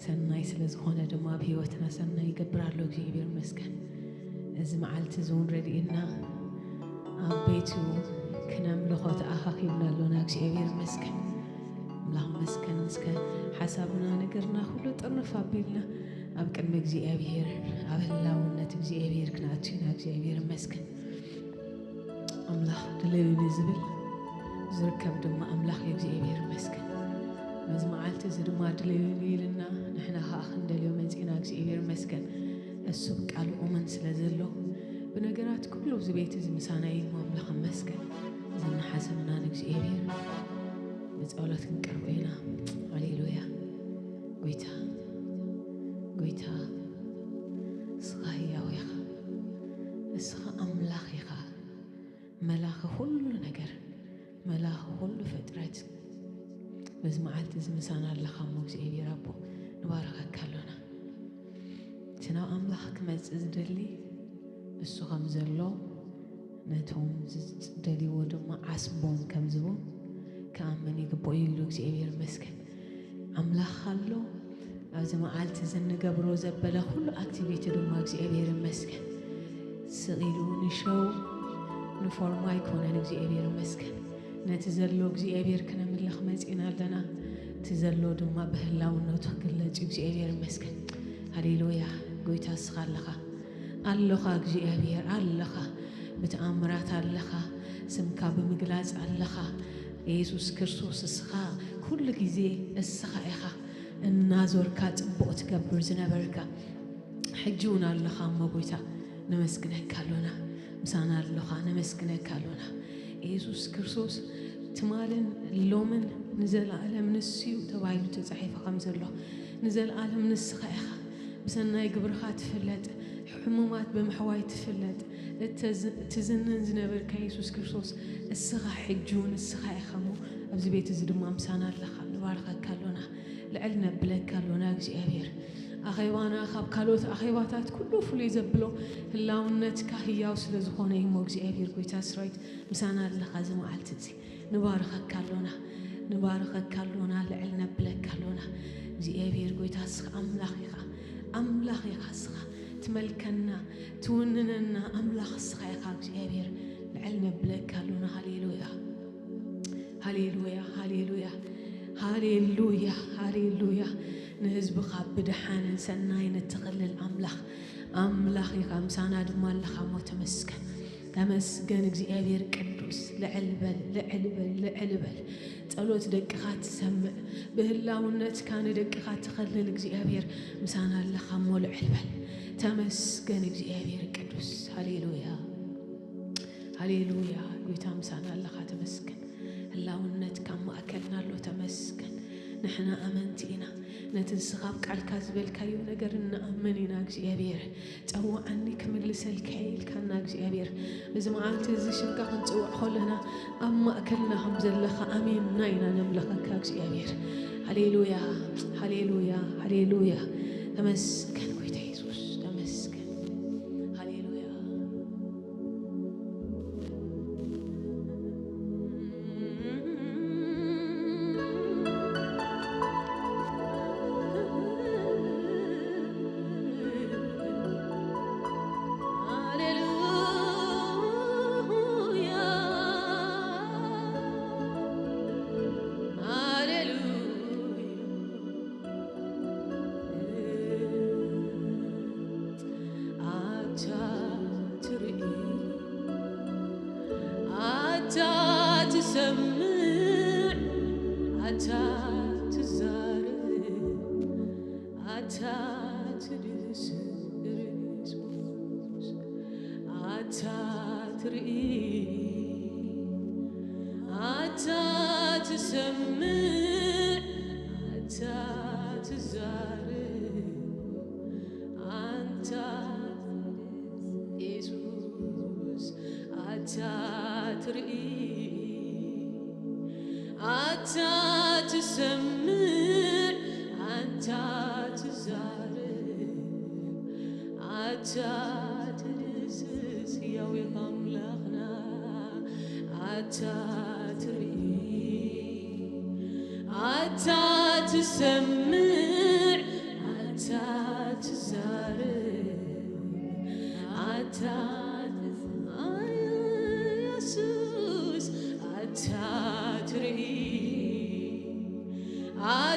ሰናይ ስለ ዝኾነ ድማ ኣብ ህይወትና ሰናይ ይገብር ኣሎ። እግዚኣብሔር ይመስገን። እዚ መዓልቲ እዚ እውን ረድእና ኣብ ቤቱ ክነምልኾ ተኣኻኺብና ኣሎና። እግዚኣብሔር ይመስገን። ኣምላኽ ይመስገን። እስከ ሓሳብና ነገርና ኩሉ ጥርንፍ ኣቢልና ኣብ ቅድሚ እግዚኣብሔር፣ ኣብ ህላውነት እግዚኣብሔር ክንኣቱ ኢና። እግዚኣብሔር ይመስገን። ኣምላኽ ድለዩኒ ዝብል ዝርከብ ድማ ኣምላኽ እዩ። እግዚኣብሔር ይመስገን። በዚ መዓልቲ እዚ ድማ ድለዩኒ ኢልና ንሕና ኸዓ ክንደልዮ መጺና። እግዚኣብሔር ይመስገን። እሱ ብቃሉ እሙን ስለ ዘሎ ብነገራት ኩሉ ኣብዚ ቤት እዚ ምሳና እዩ እሞ ኣምላኽ ይመስገን። እዚ እናሓሰብና ንእግዚኣብሔር ብጸሎት ክንቀርቦ ኢና። ሃሌሉያ። ጎይታ፣ ጎይታ፣ እስኻ ህያው ኢኻ። እስኻ ኣምላኽ ኢኻ። መላኺ ኩሉ ነገር፣ መላኺ ኩሉ ፍጥረት። በዚ መዓልቲ እዚ ምሳና ኣለኻ እሞ እግዚኣብሔር ኣቦ ንባረኸካ ኣሎና። እቲ ናብ ኣምላኽ ክመጽእ ዝደሊ እሱ ከም ዘሎ ነቶም ዝደልይዎ ድማ ዓስቦም ከም ዝቡ ክኣምን ይግብኦ እዩ ኢሉ እግዚኣብሔር ይመስገን። ኣምላኽ ኣሎ። ኣብዚ መዓልቲ እዚ እንገብሮ ዘበለ ኩሉ ኣክቲቪቲ ድማ እግዚኣብሔር ይመስገን። ስቕ ኢሉ ንሸው ንፎርማ ኣይኮነን። እግዚኣብሔር ይመስገን። ነቲ ዘሎ እግዚኣብሔር ክነምልኽ መጺና ኣለና። እቲ ዘሎ ድማ ብህላውነቱ ክግለጽ እዩ። እግዚኣብሔር ይመስገን። ሃሌሉያ። ጎይታ እስኻ ኣለኻ። ኣለኻ እግዚኣብሔር፣ ኣለኻ። ብተኣምራት ኣለኻ። ስምካ ብምግላጽ ኣለኻ። የሱስ ክርስቶስ እስኻ ኩሉ ግዜ እስኻ ኢኻ እናዞርካ ጽቡቕ ትገብር ዝነበርካ። ሕጂ እውን ኣለኻ እሞ ጎይታ ነመስግነካ ኣሎና። ምሳና ኣለኻ፣ ነመስግነካ ኣሎና። የሱስ ክርስቶስ ትማልን ሎምን ንዘለኣለም ንሱ እዩ ተባሂሉ ተጻሒፉ ከም ዘሎ፣ ንዘለኣለም ንስኻ ኢኻ። ብሰናይ ግብርኻ ትፍለጥ፣ ሕሙማት ብምሕዋይ ትፍለጥ፣ እተዝ-፣ ትዝንን ዝነበርካ የሱስ ክርስቶስ እስኻ ሕጂ እውን እስኻ ኢኻ እሞ ኣብዚ ቤት እዚ ድማ ምሳና ኣለኻ። ንባርኸካ ኣሎና፣ ልዕል ነብለካ ኣሎና እግዚኣብሔር። ኣኼባና ካብ ካልኦት ኣኼባታት ኩሉ ፍሉይ ዘብሎ ህላውነትካ ህያው ስለ ዝኾነ እዩ እሞ እግዚኣብሔር ጎይታ ሰራዊት ምሳና ኣለኻ እዚ መዓልቲ እዚ። ንባርኸካ ኣሎና፣ ንባርኸካ ኣሎና፣ ልዕል ነብለካ ኣሎና። እግዚኣብሔር ጎይታ እስኻ ኣምላኽ ኢኻ፣ ኣምላኽ ኢኻ እስኻ። ትመልከና፣ ትውንነና ኣምላኽ እስኻ ኢኻ እግዚኣብሔር። ልዕል ነብለካ ኣሎና። ሃሌሉያ፣ ሃሌሉያ፣ ሃሌሉያ፣ ሃሌሉያ፣ ሃሌሉያ። ንህዝብኻ ብደሓንን ሰናይን እትኽልል ኣምላኽ፣ ኣምላኽ ኢኻ። ምሳና ድማ ኣለኻ እሞ ተመስገን። ተመስገን እግዚኣብሔር ቅዱስ። ልዕል በል፣ ልዕል በል፣ ልዕል በል። ጸሎት ደቅኻ ትሰምዕ፣ ብህላውነትካ ንደቅኻ ትኸልል እግዚኣብሔር ምሳና ኣለኻ እሞ ልዕል በል። ተመስገን እግዚኣብሔር ቅዱስ። ሃሌሉያ፣ ሃሌሉያ። ጎይታ ምሳና ኣለኻ፣ ተመስገን። ህላውነትካ ኣብ ማእከልና ኣሎ፣ ተመስገን። ንሕና ኣመንቲ ኢና። ነቲ ንስኻ ኣብ ቃልካ ዝበልካዮ ነገር እንኣምን ኢና እግዚኣብሔር። ጸውዓኒ ክምልሰልካ እየ ኢልካና እግዚኣብሔር። በዚ መዓልቲ እዚ ሽምካ ክንጽውዕ ከለና ኣብ ማእከልና ከም ዘለኻ ኣሚንና ኢና ነምልኸካ እግዚኣብሔር። ሃሌሉያ፣ ሃሌሉያ፣ ሃሌሉያ። ተመስገን ጎይታ የሱስ፣ ተመስገን። ሃሌሉያ። ኣታ ትርኢ፣ ኣታ ትሰምዕ፣ ኣታ ትዛረብ፣ ኣታ ትድስር፣ ኣታ ትርኢ፣ ኣታ ትሰምዕ፣ ኣታ ትዛረብ፣ ኣንታ የሱስ ኣታ ትርኢ፣ ኣታ ትሰምዕ፣ ኣንታ ትዛረብ፣ ኣታ ትድስስ፣ ያዌ ኣምላኽና ኣታ ትርኢ፣ ኣታ ትሰምዕ፣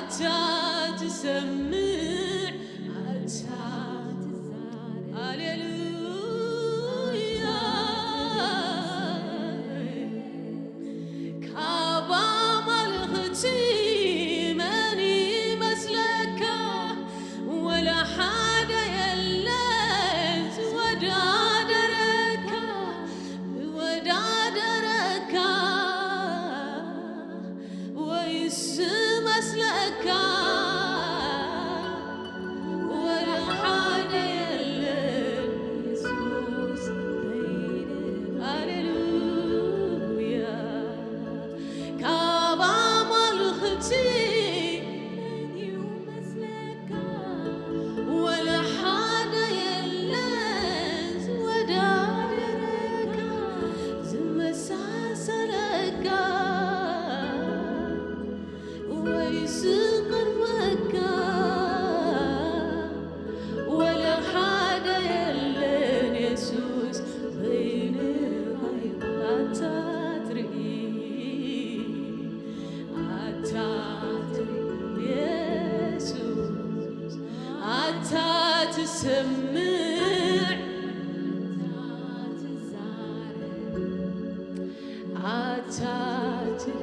ኣታ ትሰምዕ፣ ኣታ ትዛረብ። ሃሌሉያ። ካብ ኣማልኽቲ መን ይመስለካ? ወላ ሓደ የለን ዝወዳደረካ፣ ዝወዳደረካ። ወይስ መስለካ? ወላ ሓደ የለን የሱስ በይነ። ሃሌሉያ። ካብ ኣማልኽቲ መን እዩ መስለካ? ወላ ሓደ የለን ዝወዳደረካ፣ ዝመሳሰለካ ወይ ዝቕርበካ። ወላ ሓደ የለን የሱስ በይንኻ። ኣታ ትርኢ፣ ኣታ ትርኢ የሱስ፣ ኣታ ትሰምዕ፣ ኣታ ትዛረብ፣ ኣታ ት-፣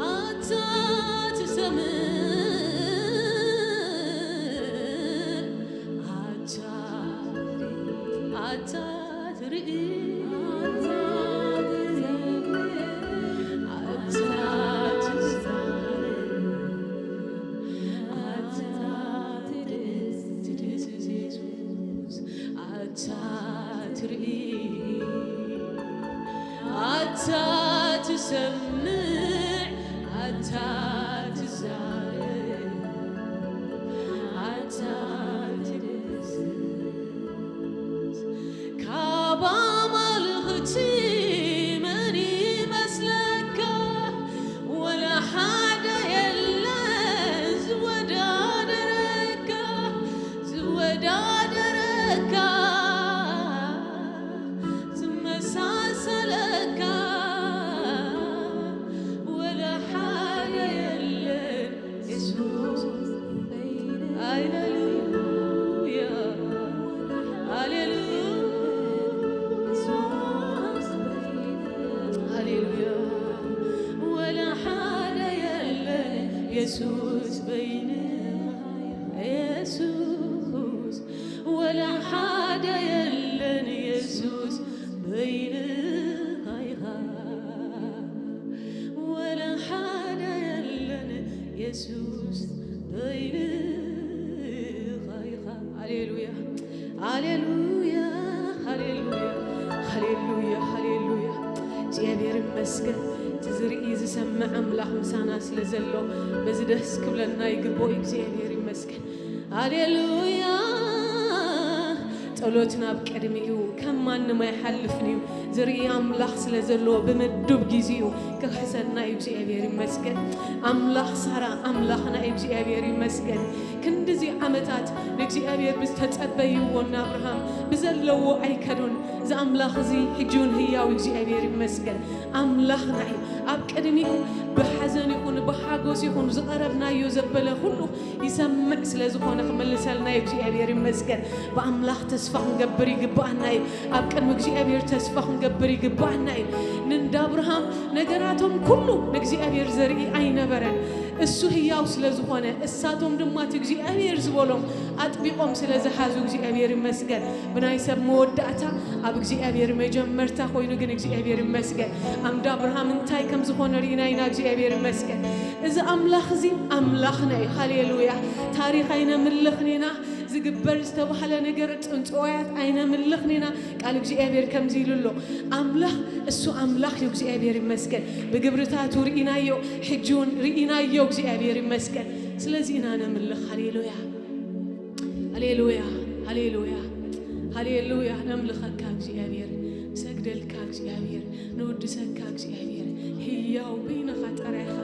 ኣታ ትሰምዕ፣ ኣታ፣ ኣታ ትርኢ፣ ኣታ ትዛረብ፣ ኣታ ትድህስ፣ ትድህስ የሱስ፣ ኣታ ትርኢ፣ ኣታ ትሰምዕ፣ ኣታ ትዛረብ፣ ኣታ ትድህስ። ካብ ኣማልኽቲ መን ይመስለካ? ወላ ሓደ የለን ዝወዳደረካ፣ ዝወዳደረካ፣ ዝመሳሰለካ። ወላ ሓደ የለን የሱስ። ሃሌሉያ፣ ሃሌሉያ፣ ሃሌሉያ። ወላ ሓደ የለን የሱስ በይንኻ፣ የሱስ። ወላ ሓደ የለን የሱስ በይንኻ ኢኻ። ወላ ሓደ የለን የሱስ በይንኻ ኢኻ። ሃሌሉያ፣ ሃሌሉያ፣ ሃሌሉያ፣ ሃሌሉያ፣ ሃሌሉያ። እግዚኣብሔር ይመስገን። እቲ ዝርኢ ዝሰምዕ ኣምላኽ ምሳና ስለ ዘሎ በዚ ደስ ክብለና ይግብኦ እዩ። እግዚኣብሔር ይመስገን። ሃሌሉያ። ጸሎት ናብ ቅድሚኡ ከም ማንም ኣይሓልፍን እዩ። ዝርኢ ኣምላኽ ስለ ዘለዎ ብምዱብ ግዜኡ ክኽሕሰና እዩ። እግዚኣብሔር ይመስገን። ኣምላኽ ሳራ ኣምላኽና እዩ። እግዚኣብሔር ይመስገን። ክንድዚ ዓመታት ንእግዚኣብሔር ብዝተጸበይዎ ንኣብርሃም ብዘለዎ ኣይከዱን። እዚ ኣምላኽ እዚ ሕጂ እውን ህያው እዩ። እግዚኣብሔር ይመስገን። ኣምላኽና እዩ። ኣብ ቅድሚኡ ብሓዘን ይኹን ብሓጎስ ይኹን ዝቐረብናዮ ዘበለ ኩሉ ይሰምዕ ስለ ዝኾነ ክምልሰልና እዩ። እግዚኣብሔር ይመስገን። ብኣምላኽ ተስፋ ክንገብር ይግብኣና እዩ። ኣብ ቅድሚ እግዚኣብሔር ተስፋ ክንገብር ይግብኣና እዩ። ንእንዳ ኣብርሃም ነገራቶም ኩሉ ንእግዚኣብሔር ዘርኢ ኣይነበረን። እሱ ህያው ስለ ዝኾነ፣ እሳቶም ድማ እቲ እግዚኣብሔር ዝበሎም ኣጥቢቖም ስለ ዝሓዙ እግዚኣብሔር ይመስገን። ብናይ ሰብ መወዳእታ ኣብ እግዚኣብሔር መጀመርታ ኮይኑ ግን እግዚኣብሔር ይመስገን። ኣምዳ ኣብርሃም እንታይ ከም ዝኾነ ርኢና ኢና። እግዚኣብሔር ይመስገን። እዚ ኣምላኽ እዚ ኣምላኽና እዩ። ሃሌሉያ። ታሪኽ ኣይነምልኽን ኢና። ዝግበር ዝተባህለ ነገር ጽንጽዋያት ኣይነምልኽን ኢና። ቃል እግዚኣብሔር ከምዚ ኢሉ ኣሎ። ኣምላኽ እሱ ኣምላኽ እዩ። እግዚኣብሔር ይመስገን። ብግብርታቱ ርኢናዮ፣ ሕጂ እውን ርኢናዮ። እግዚኣብሔር ይመስገን። ስለዚ ኢና ነምልኽ። ሃሌሉያ፣ ሃሌሉያ፣ ሃሌሉያ፣ ሃሌሉያ። ነምልኸካ እግዚኣብሔር፣ ንሰግደልካ እግዚኣብሔር፣ ንውድሰካ እግዚኣብሔር። ህያው በይንኻ ጥራይ ኢኻ፣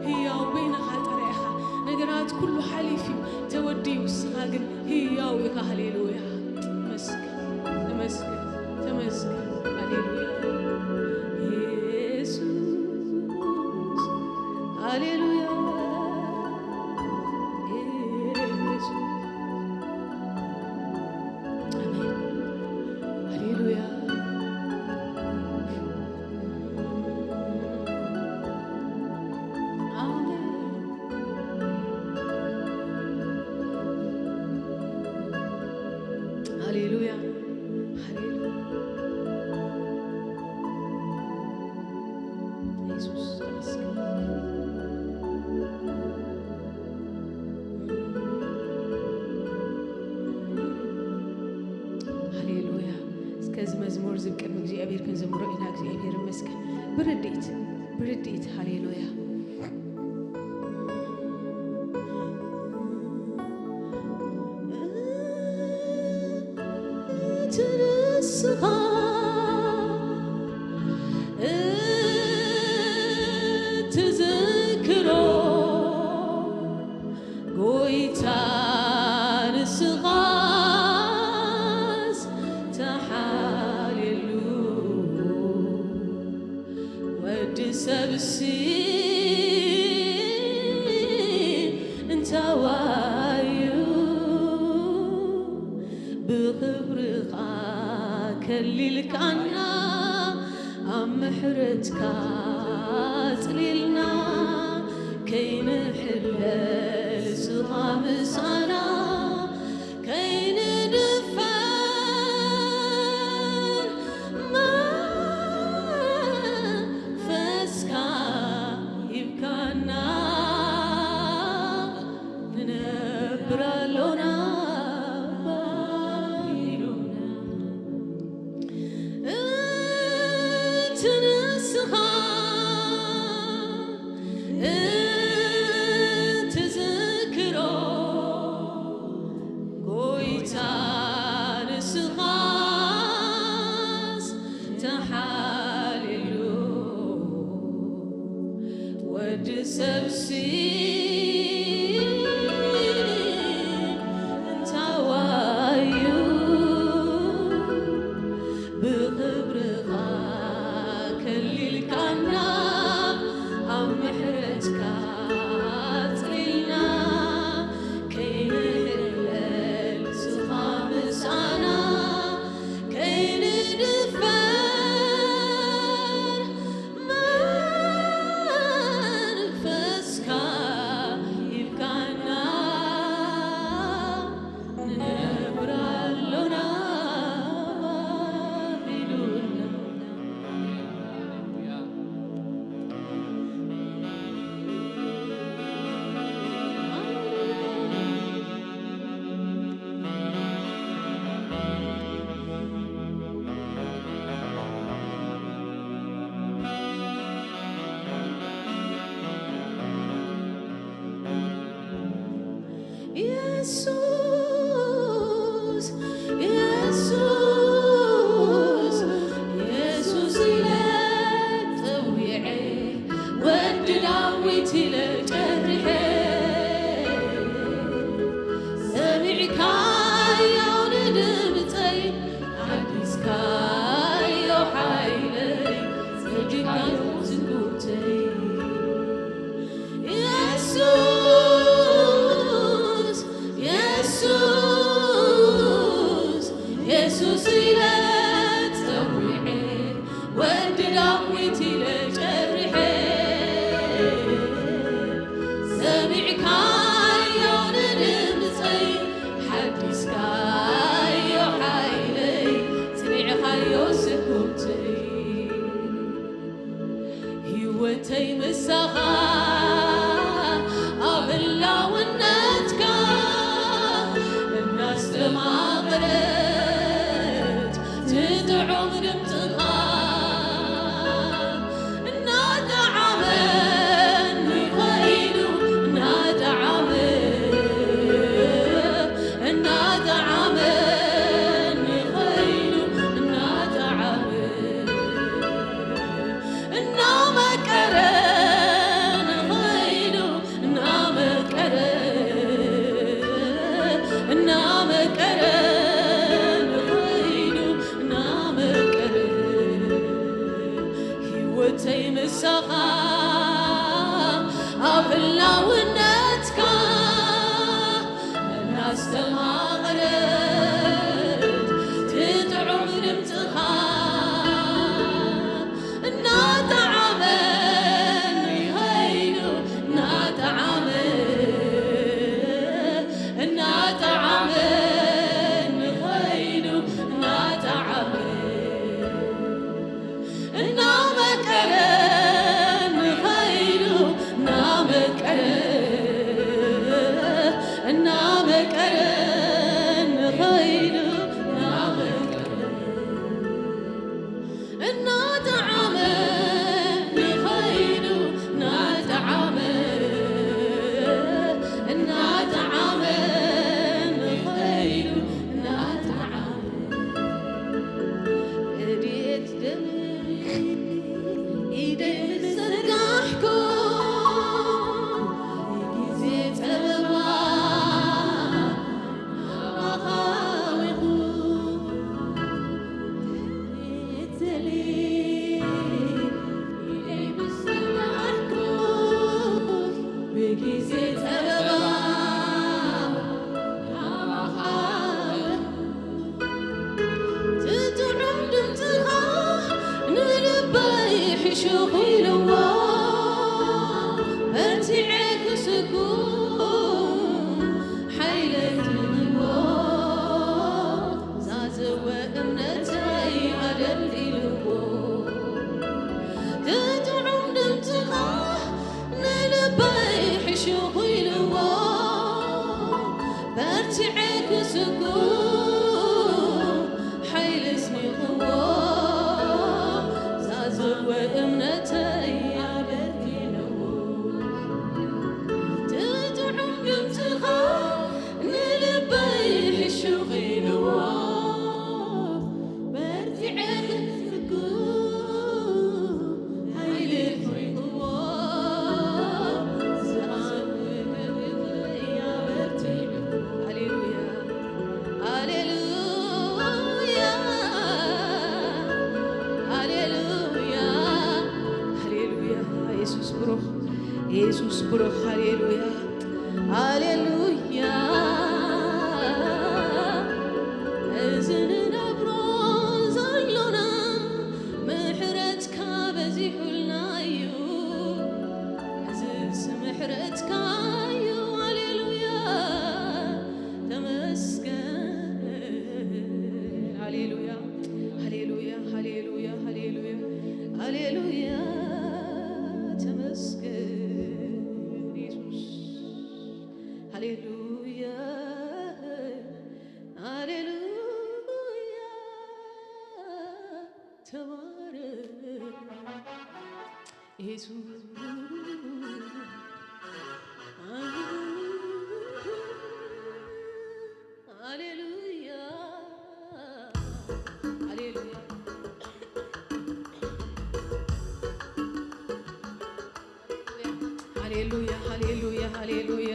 ህያው በይንኻ ጥራይ ኢኻ። ነገራት ኩሉ ሓሊፍ እዩ፣ ተወዲኡ፣ እስኻ ግን ህያው ኢኻ። ሃሌሉያ። ተመስገን፣ ተመስገን፣ ተመስገን። ሃሌሉያ። የሱስ፣ ሃሌሉያ። እዚ መዝሙር እዚ ቅድሚ እግዚኣብሔር ክንዘምሮ ኢና። እግዚኣብሔር ይመስገን። ብርድኢት፣ ብርድኢት፣ ሃሌሉያ። እቲ ንስኻ እትዝክሮ ጎይታ ንስኻስ ተሓልየሉ። ወዲ ሰብሲ እንታዋዩ ብኽብርኻ ከሊልካና ኣብ ምሕረትካ ጽሊልና ከይንሕለል ስኻ ምሳና ከይንድፈር መንፈስካ ሂብካና ንነብር ኣሎና ባቢሎና። እቲ ንስኻ እትዝክሮ ጎይታ ንስኻስ ተሓልየሉ። ወዲ ሰብሲ እንታዋዩ ብኽብርኻ ከሊልካና ኣብ ምሕረትካ ጽሊልና ከይንሕለል ስኻ ምሳና ከይንድፈር መንፈስካ ሂብካና ንነብር ኣሎና ኢሉና። የሱስ፣ የሱስ፣ የሱስ ኢለ ጸዊዐ፣ ወዲ ዳዊት ኢለ ጨሪሐ። ሰሚዕካዮ ንድምጸይ፣ ሓዲስካዮ ሓይለይ፣ ጸጊብካዮ ስጉምተይ። የሱስ፣ የሱስ፣ የሱስ ኢለ ጸዊዐ፣ ወዲ ዳዊት ኢለ ጨሪሐ። ሰሚዕካዮ ንድምጸይ፣ ሓዲስካዮ ሓይለይ፣ ጽኒዕካዮ ስጉምተይ። ህይወተይ ምሳኻ ኣብ ህላውነትካ እናስተማቕረት ክስጉ ሓይሊ ስኒቕዎ፣ ዛዘወ እምነተይ ኣበርቲዕዎ። እቲ ጥዑም ድምፅኻ ንልበይ ሕሹኽ ኢልዎ። በርቲዐ ክስጉ ሓይሊ ስኒቕዎ፣ ዛዘወ እምነተይ ኣበርቲዕዎ። ሃሌሉያ። ሃሌሉያ፣ ሃሌሉያ፣ ሃሌሉያ። የሱስ ብሩኽ፣ የሱስ ብሩኽ። ሃሌሉያ፣ ሃሌሉያ። እዚ ንነብሮ ዘሎና ምሕረትካ በዚሑልና እዩ። እዝስ ምሕረትካ እዩ። ሃሌሉያ፣ ተመስገን። ሃሌሉያ፣ ሃሌሉያ፣ ሃሌሉያ፣ ሃሌሉያ፣ ሃሌሉያ፣ ተመስገን የሱስ። ሃሌሉያ፣ ሃሌሉያ፣ ተባረክ። ኢየሱስ። ሃሌሉያ፣ ሃሌሉያ፣ ሃሌሉያ፣ ሃሌሉያ፣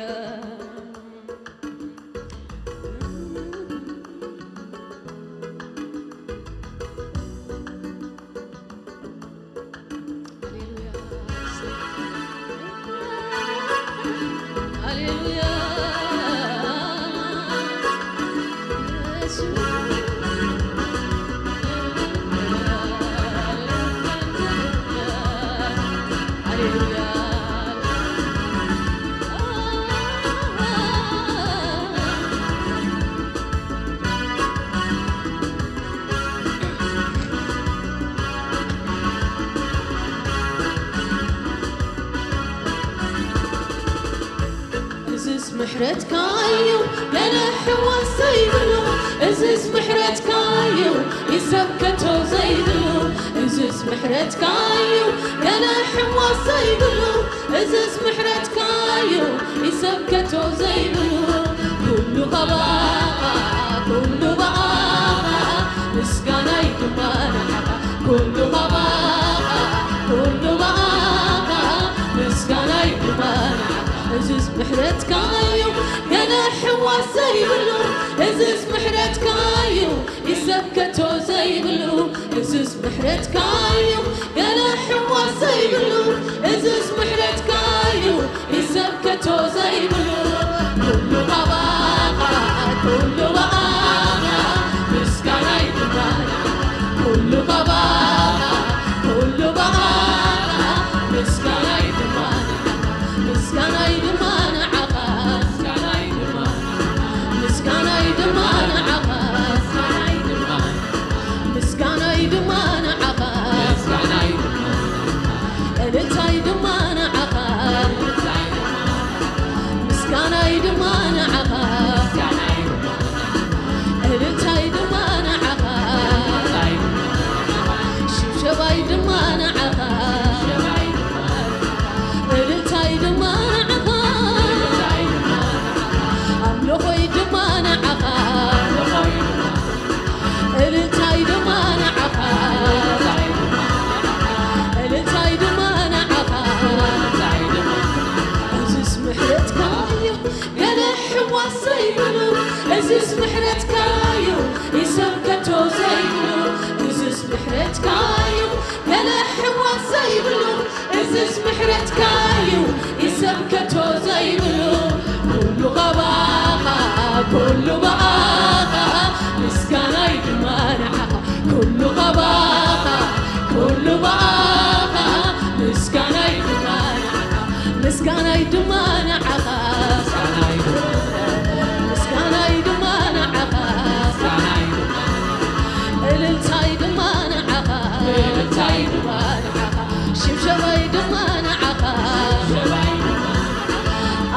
ሃሌሉያ። እዝስ ምሕረትካ እዩ፣ ገለ ሕዋስ ዘይብሉ። እዝስ ምሕረትካ እዩ፣ ይሰብ ከቶ ዘይብሉ። እዝስ ምሕረትካ እዩ፣ ገለ ሕዋስ ዘይብሉ። እዝስ ምሕረትካ እዩ፣ ይሰብ ከቶ ዘይብሉ። ኩሉ ኻባኻ፣ ኩሉ ብኣኻ፣ ምስጋናይ ድማ ንዓኻ። ኩሉ ኻባኻ፣ ኩሉ ብኣኻ፣ ምስጋናይ ድማ ንዓኻ። እዝስ ምሕረትካ እዩ፣ ገለ ሕዋስ ዘይብሉ። እዝስ ምሕረትካ እዩ፣ ይሰብ ከቶ ዘይብሉ። እዝስ ምሕረትካ እዩ፣ ገለ ሕዋስ ዘይብሉ። እዝስ ምሕረትካ እዩ፣ ይሰብ ከቶ ዘይብሉ። ኩሉ ኻባኻ፣ ኩሉ ብኣኻ፣ ምስጋናይ ድማ ንዓኻ። ኩሉ ኻባኻ፣ ኩሉ ብኣኻ፣ ምስጋናይ ድማ ንዓኻ። ምስጋናይ ድማ ንዓኻ። ምስጋናይ ድማ ንዓኻ። ምስጋናይ ድማ ንዓኻ። እልልታይ ድማ ንዓኻ። ምስጋናይ ድማ ንዓኻ። እልልታይ ድማ ንዓኻ። ሽብሸባይ ድማ ንዓኻ። እልልታይ ድማ ንዓኻ። ኣምልኾይ ድማ ንዓኻ። እልልታይ ድማ ንዓኻ። እልልታይ ድማ ንዓኻ። እዝስ ምሕረትካ እዩ፣ ገለ ሕዋስ ዘይብሉ። እዝስ ምሕረትካ እዩ፣ ይሰብ ከቶ ዘይብሉ። እዝስ ምሕረትካ እዩ፣ ገለ ሕዋስ ዘይብሉ። እዝስ ምሕረትካ እዩ፣ ይሰብ ከቶ ዘይብሉ። ኩሉ ኻባኻ፣ ኩሉ ብኣኻ፣ ምስጋናይ ድማ ንዓኻ። ኩሉ ኻባኻ፣ ኩሉ ብኣኻ፣ ምስጋናይ ድማ ንዓኻ። ምስጋናይ ድማ ንዓኻ። ምስጋናይ ድማ ንዓኻ። እልልታይ ድማ ንዓኻ። እልልታይ ድማ ንዓኻ። ሽብሸባይ ድማ ንዓኻ።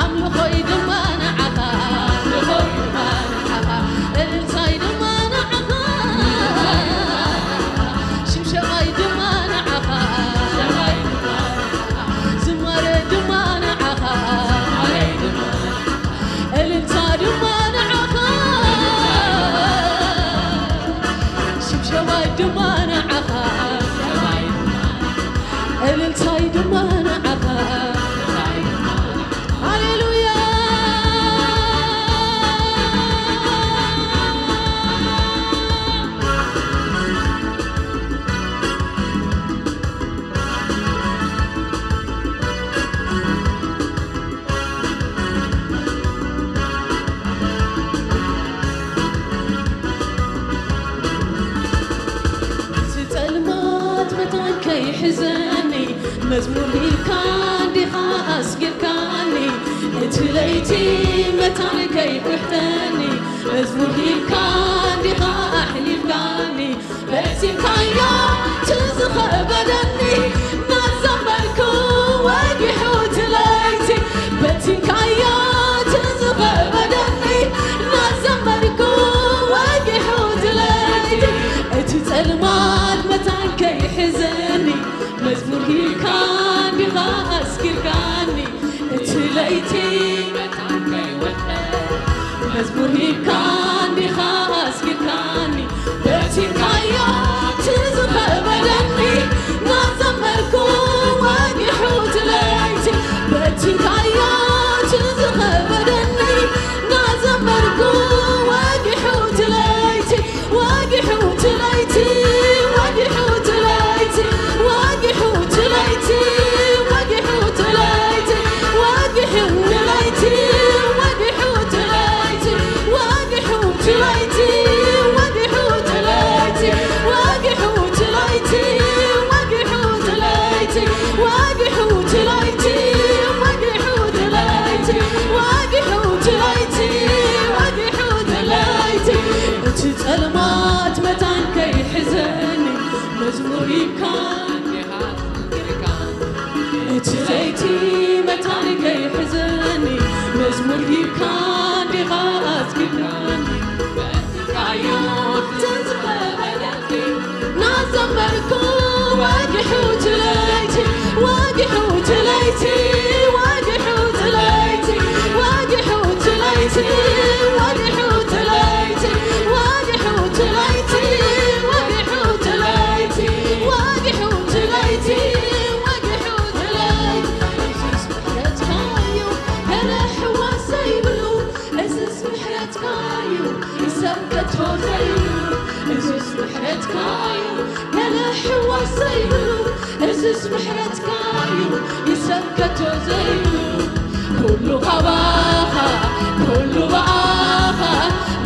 ኣምልኾይ ድማ ንዓኻ። ድማ ንዓኻ፣ ሽብሸባይ ድማ ንዓኻ፣ እልልታይ ድማ ንዓኻ። ሃሌሉያ። እቲ ጸልማት መታን ከይሕዘኒ፣ መዝሙር ሂብካ እንዲኻ ኣስጊርካኒ። እቲ ለይቲ መታን ከይውሕጠኒ፣ መዝሙር ሂብካ እንዲኻ ኣሕሊፍካኒ። በቲንካዮ ትዝኸበደኒ፣ እናዘመርኩ ወጊሑ እቲ ለይቲ። በቲንካዮ ትዝኸበደኒ፣ እናዘመርኩ ወጊሑ እቲ ለይቲ። እቲ ጸልማት መታን ከይሕዘኒ፣ መዝሙር ሂብካ እንዲኻ ኣስጊርካኒ። እቲ ለይቲ መታን ከይወድቀ፣ መዝሙር ሂብካ እንዲኻ ኣስጊርካኒ። በቲንካዮ ትዝኸበደኒ፣ እናዘመርኩ ወጊሑ እቲ ለይቲ። በቲንካዮ ትዝኸበደኒ፣ እናዘመርኩ ወጊሑ እቲ ለይቲ። ወጊሑ እቲ ለይቲ፣ ወጊሑ እቲ ለይቲ፣ ወጊሑ እቲ ለይቲ፣ ወጊሑ እቲ ለይቲ፣ ወጊሑ እቲ ለይቲ፣ ወጊሑ እቲ ለይቲ፣ ወጊሑ እቲ ለይቲ፣ ወጊሑ እቲ ለይቲ፣ ወጊሑ እቲ ለይቲ፣ ወጊሑ እቲ ለይቲ፣ ወጊሑ እቲ ለይቲ፣ ወጊሑ እቲ ለይቲ፣ ወጊሑ እቲ ለይቲ፣ ወጊሑ እቲ ለይቲ። እቲ ጸልማት መታን ከይሕዘኒ፣ መዝሙር ሂብካ እንዲኻ ኣስጊርካ። እቲ ለይቲ መታን ከይሕዘኒ፣ መዝሙር ሂብካ እንዲኻ ኣስጊርካኒ። በቲንካዮ ትዝኸበደኒ፣ እናዘመርኩ ወጊሑ እቲ ለይቲ፣ ወጊሑ እቲ ለይቲ፣ ወጊሑ እቲ ለይቲ፣ ወጊሑ እቲ ለይቲ፣ ወጊሑ እቲ ለይቲ፣ ወጊሑ እቲ ለይቲ፣ ወጊሑ እቲ ለይቲ፣ ወጊሑ እቲ ለይቲ፣ ወጊሑ እቲ ለይቲ። እዝስ ምሕረትካዩ፣ ገለ ሕዋስ ዘይብሉ፣ እዝስ ምሕረትካዩ፣ ይሰብ ከቶ ዘይብሉ። እዝስ ምሕረትካዩ፣ ገለ ሕዋስ ዘይብሉ፣ እዝስ ምሕረትካዩ፣ ይሰብ ከቶ ዘይብሉ። ኩሉ ካባኻ፣ ኩሉ ብኣኻ፣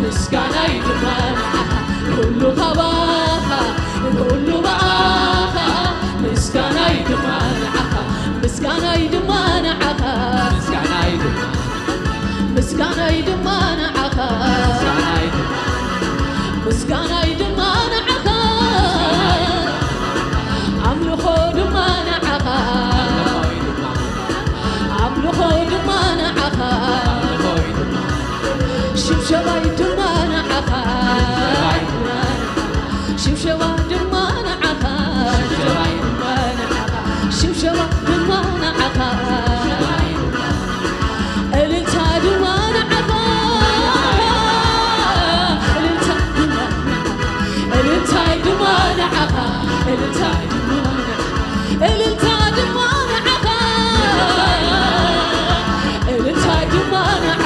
ምስጋናይ ድማ ንዓኻ። ኩሉ ካባኻ፣ ኩሉ ብኣኻ፣ ምስጋናይ ድማ ንዓኻ። ምስጋናይ ድማ ንዓኻ። ምስጋናይ ድማ፣ ምስጋናይ ድማ ንዓኻ። ምስጋናይ ድማ፣ ምስጋናይ ድማ ንዓኻ። ኣምልኾ ድማ ንዓኻ። ኣምልኾ ድማ ንዓኻ። ሽብሸባይ ድማ ንዓኻ። ሽብሸባ ድማ ንዓኻ። ሽብሸባ ድማ ንዓኻ። እልልታ ድማ ንዓኻ። እልልታ ድማ፣ እልልታ ድማ ንዓኻ። እልልታ ድማ ንዓኻ። እልልታ ድማ ንዓኻ። እልልታ ድማ ንዓኻ።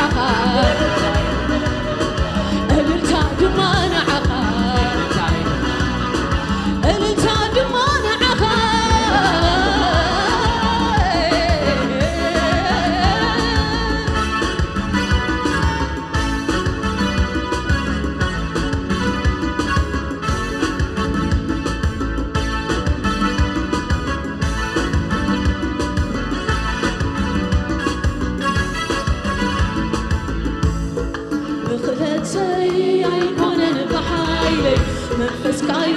እልልታ ድማ ንዓኻ። እልልታ ድማ ንዓኻ። ብኽእለተይ ኣይኮነን ብሓይለይ፣ መንፈስካዩ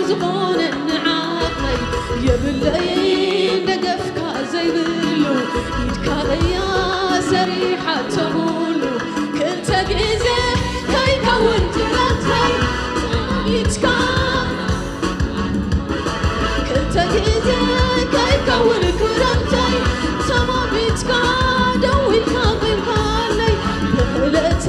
ዝኾነኒ ዓቕመይ። የብለይን ደገፍካ ዘይብሉ፣ ኢድካ እያ ሰሪሓቶ ኩሉ። ክልተ ግዜ ከይከውን ክረምተይ፣ ኢድካ ክልተ ግዜ ከይከውን ክረምተይ፣ ተማሚትካ ደው ኢልካ ምምካለይ። ብኽእለት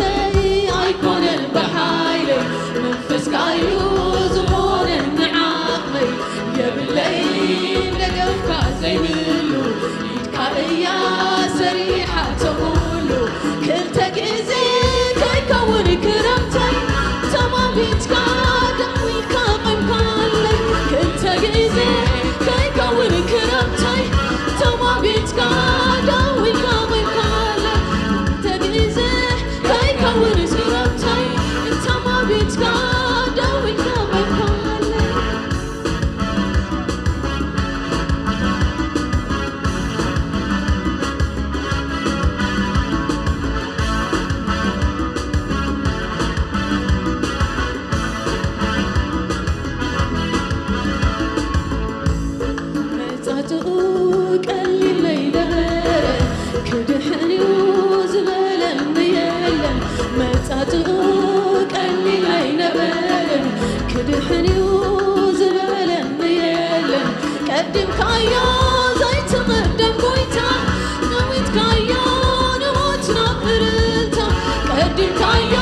ካዮ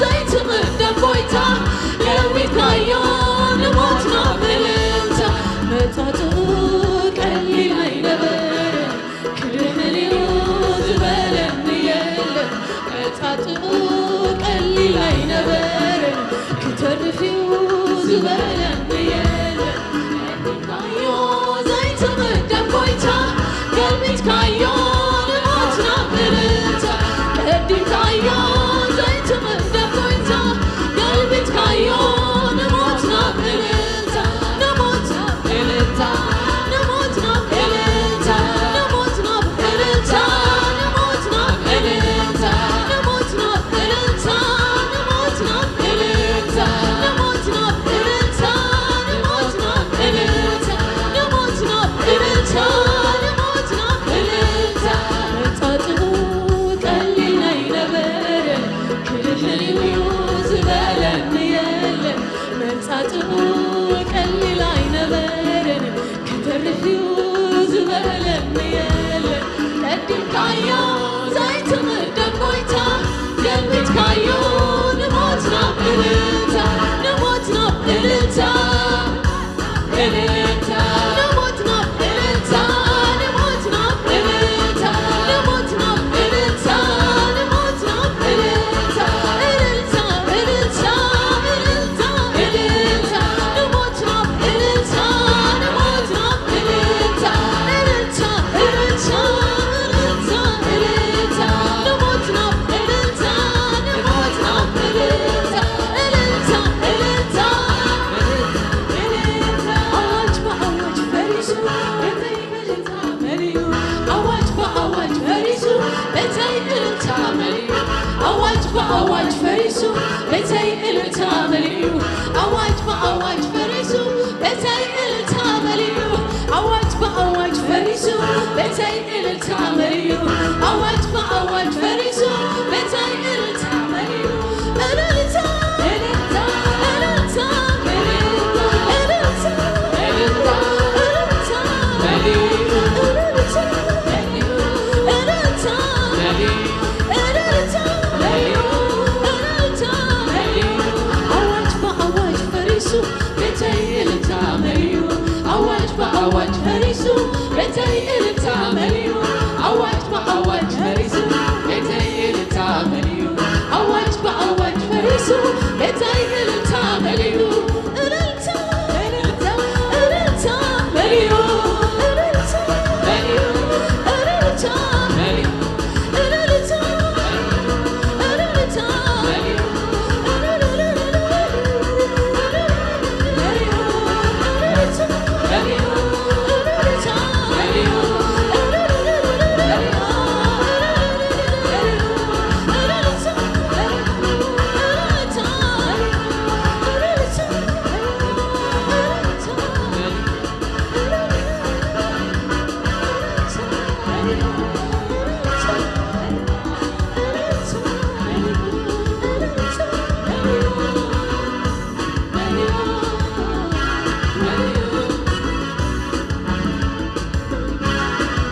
ዘይትቕደም ጎይታ፣ ለዊጥካዮ ንሞትና ብእልልታ። መጻጽኡ ቀሊል ኣይነበረን፣ ክድሕን እዩ ዝበለኒ የለን። መጻጽኡ ቀሊል ኣይነበረን፣ ክተርፍ እዩ ዝበለኒ የለን። ቀዲምካዮ ዘይትቕደም ጎይታ፣ ገልቢጥካዮ ንሞትና ብእልልታ። ቀዲምካዮ ዘይትቕደም ጎይታ፣ ገልቢጥካዮ ንሞትና ብእልልታ። ንሞትና ብእልልታ፣ ንሞትና ብእልልታ፣ ንሞትና ብእልልታ፣ ንሞትና ብእልልታ፣ ንሞትና ብእልልታ፣ ንሞትና ብእልልታ፣ ንሞትና ብእልልታ፣ ንሞትና ብእልልታ፣ ንሞትና ብእልልታ፣ ንሞትና ብእልልታ። መጻጽኡ ቀሊል ኣይነበረን፣ ክድሕን እዩ ዝበለኒ የለን። መጻጽኡ ቀሊል ኣይነበረን፣ ክተርፍ እዩ ዝበለኒ የለን። ቀዲምካዮ ዘይትቕደም ጎይታ፣ ገልቢጥካዮ ንሞትና ብእልልታ፣ ንሞትና ብእልልታ። እልልታ፣ ንሞትና እልልታ፣ ንሞትና እልልታ፣ ንሞትና እልልታ፣ ንሞትና እልልታ። እልልታ፣ እልልታ፣ እልልታ፣ እልልታ፣ ንሞትና እልልታ፣ ንሞትና እልልታ። እልልታ፣ እልልታ፣ እልልታ፣ እልልታ፣ ንሞትና እልልታ፣ ንሞትና እልልታ። እልልታ፣ እልልታ፣ እልልታ። ኣዋጅ ብኣዋጅ ፈሪሱ፣ ቤተይ እልልታ መሊኡ። ኣዋጅ ብኣዋጅ ፈሪሱ፣ ቤተይ እልልታ መሊኡ። ኣዋጅ ብኣዋጅ ፈሪሱ፣ ቤተይ እልልታ መሊኡ። ኣዋጅ ብኣዋጅ ፈሪሱ፣ ቤተይ እልልታ መሊኡ። ኣዋጅ ብኣዋጅ ፈሪሱ፣ ቤተይ እልልታ መሊኡ። ኣዋጅ ብኣዋጅ ፈሪሱ፣ ቤተይ እልልታ መሊኡ። እልልታ፣ እልልታ፣ እልልታ፣ እልልታ፣ እልልታ፣ እልልታ፣ እልልታ፣ እልልታ፣ እልልታ፣ እልልታ። ኣዋጅ ብኣዋጅ ፈሪሱ፣ ቤተይ እልልታ መሊኡ። ኣዋጅ ብኣዋጅ ፈሪሱ፣ ቤተይ እልልታ መሊኡ። ኣዋጅ ብኣዋጅ ፈሪሱ፣ ቤተይ እልልታ መሊኡ። ኣዋጅ ብኣዋጅ ፈሪሱ፣ ቤተይ እልልታ መሊኡ። እልልታ፣ እልልታ፣ እልልታ መሊኡ። እልልታ መሊኡ። እልልታ መሊኡ።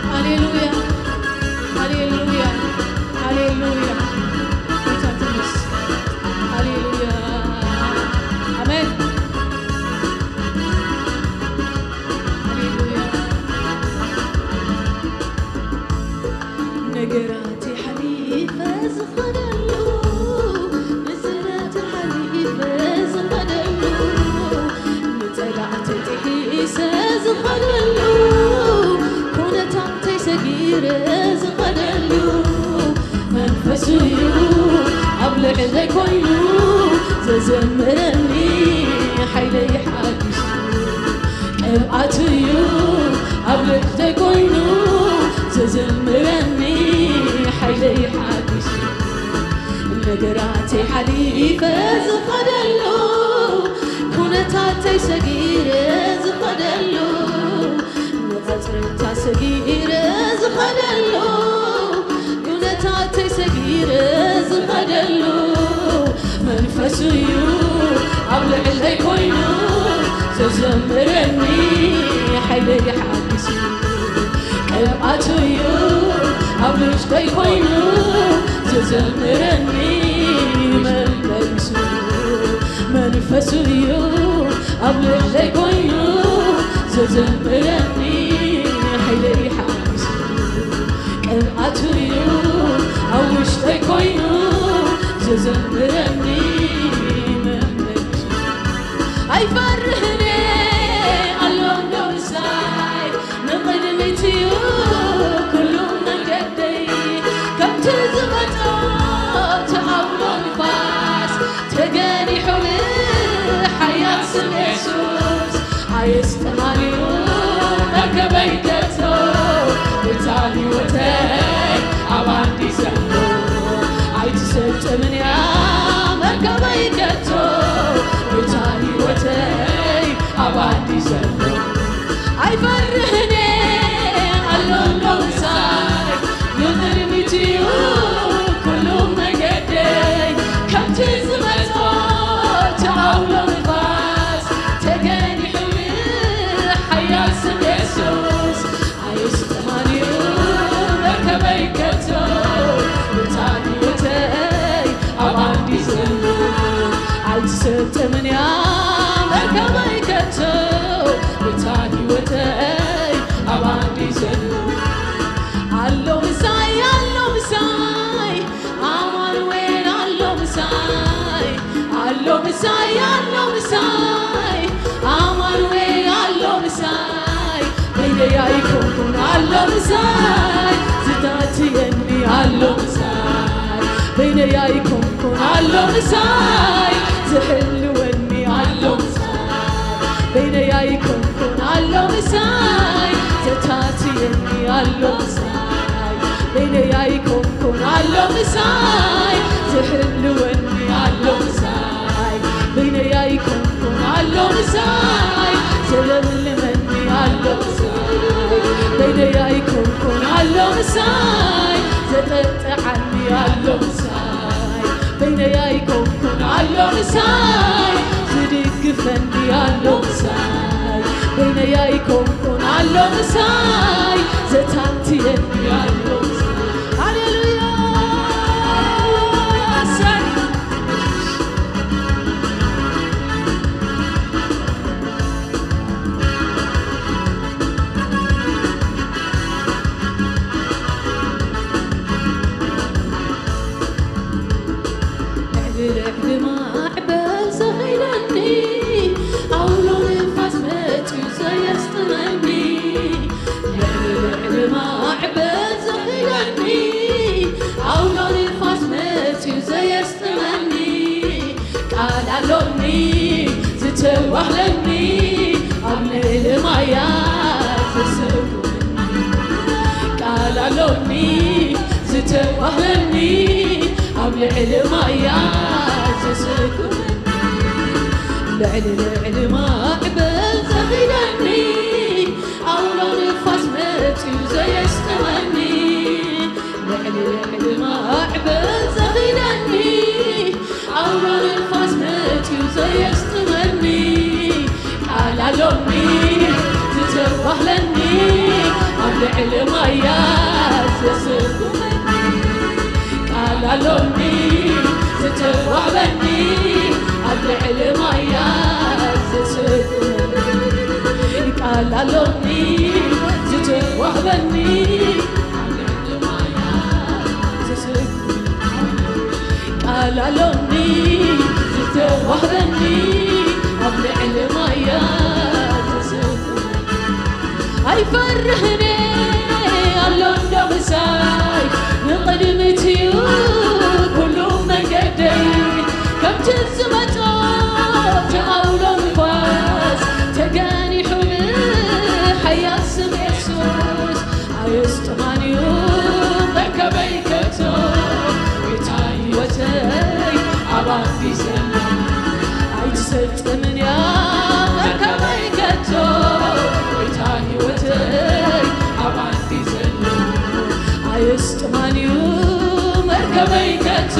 ሃሌሉያ፣ ሃሌሉያ፣ ሃሌሉያ። ጌታ ተመስገን። ሃሌሉያ። ኣሜን። ሃሌሉያ። ነገራተይ ሓሊፈ ዝኸደሉ፣ ንስራተይ ሓሊፈ ዝኸደሉ፣ ንጸላእተይ ጥሒሰ ዝኸደሉ፣ ኩነታተይ ሰጊረ ዝኸደሉ፣ መንፈሱ እዩ ኣብ ልዕለይ ኮይኑ ዘዘምረኒ፣ ሓይለይ ሓዲሱ። ቅብኣት እዩ ኣብ ልዕለይ ኮይኑ ዘዘምረኒ፣ ሓይለይ ሓዲሱ። ነገራተይ ሓሊፈ ዝኸደሉ፣ ኩነታተይ ሰጊረ ዝኸደሉ፣ ንቐጽርታ ሰጊረ ዝኸደሉ፣ ኩነታተይ ሰጊረ ዝኸደሉ፣ መንፈሱ እዩ ኣብ ልዕለይ ኮይኑ ዘዘምረኒ፣ ሓይለይ ሓዲሱ። ቅብኣቱ እዩ ኣብ ውሽጠይ ኮይኑ ዘዘምረኒ፣ ምረኒ መምህር ኣይፈርህን እየ ኣሎ እንዶ ምሳይ ንቕድሚት እዩ ኩሉ መንገደይ ከምቲ ዝመጾ ተኣውሎ ንፋስ ተገኒሑ ብሓያል ስም የሱስ ኣየስጥማን እዩ መርከበይ ከቶ እታ ህይወተይ ኣብ ኣንዲ ዘሎ ኣይትሰጥምን እያ መርከበይ ከቶ እታ ህይወተይ ኣብ ኣንዲ ዘሎ ኣይፈርህን እየ ኣሎ ኣሎ ምሳይ ንቕድሚት እዩ ኩሉ መገደይ ከምቲ ዝመጾ ተኣውሎ ንፋስ ተገኒሑ ሓያል ስም የሱስ ኣየስጥማን እዩ መርከበይ ከቶ እታ ህይወተይ ኣብ ኣንዲ ዘሎ ኣይትሰጥምን እያ መርከበይ ከቶ እታ ህይወተይ ኣብ ኣንዲ ዘሎ ኣሎ ምሳይ ኣሎ ምሳይ ኣማኑኤል ኣሎ ምሳይ ኣሎ ምሳይ ኣሎ ምሳይ ኣማኑኤል ኣሎ ምሳይ በይነይ ኣይኮንኩን ኣሎ ምሳይ ዝታትየኒ ኣሎ ምሳይ በይነይ ኣይኮንኩን ኣሎ ምሳይ ዝሕልወኒ ኣሎ ምሳይ በይነይ ኣይኮንኩን ኣሎ ምሳይ ዘታትየኒ ኣሎ ምሳይ በይነይ ኣይኮንኩን ኣሎ ምሳይ ዝሕልወኒ ኣሎ ምሳይ በይነይ ኣይኮንኩን ኣሎ ምሳይ ዘለምልመኒ ኣሎ ምሳይ በይነይ ኣይኮንኩን ኣሎ ምሳይ ዘጠጥዓኒ ኣሎ ምሳይ በይነይ ኣይኮንኩን ኣሎ ምሳይ ዝድግፈኒ ኣሎ ምሳይ በይነይ ኣይኮንኩን ኣሎ ምሳይ ዘታትየኒ ኣሎ ምሳይ ሃሌሉያ ልዕሊ ልዕሊ ማዕበል ዘኺለኒ ኣውሎ ንፋስ መፅዩ ዘየስጥመኒ ልዕሊ ልዕሊ ማዕበል ዘኺለኒ ኣውሎ ንፋስ መፅዩ ዘየስጥመኒ ቃል ኣሎኒ ዝተዋህለኒ ኣብ ልዕሊ ማያ ዘሰጉ ቃል ኣሎኒ ዝተዋህበኒ ኣብ ልዕሊ ማያ ዘሰጉ ልዕሊ ልዕሊ ማዕበል ዘኺለኒ ኣውሎ ንፋስ መፅዩ ዘየስጥመኒ ልዕሊ ልዕሊ ማዕበል ዘኺለኒ ኣውሎ ንፋስ መፅዩ ዘየስጥመኒ ቃል ኣሎኒ ዝተባህለኒ ኣብ ልዕሊ ማያ ዘስጉመኒ ቃል ኣሎኒ ዝተዋህበኒ ኣብ ልዕሊ ማያ ዘስጉመኒ ቃል ኣሎኒ ዝተዋህበኒ ኣብ ልዕሊ ማያ ዘስጉመኒ ቃል ኣሎኒ ዝተዋህበኒ ኣብ ልዕሊ ማያ ዝስጉ ኣይፈርህን ኣሎ እንዶ ምሳይ ንቕድሚት እዩ ኩሉ መንገደይ ከምቲ ዝመጾ ተኣውሎ ንፋስ ተገኒሑ ብሓያል ስም የሱስ ኣየስጥማን እዩ መርከበይ ከቶ ጌታ ህይወተይ ኣብ ኣንዲ ዘሎ ኣይትሰጥምን እያ መርከበይ ከቶ ጌታ ህይወተይ ኣብ ኣንዲ ዘሎ ኣየስጥማን እዩ መርከበይ ከቶ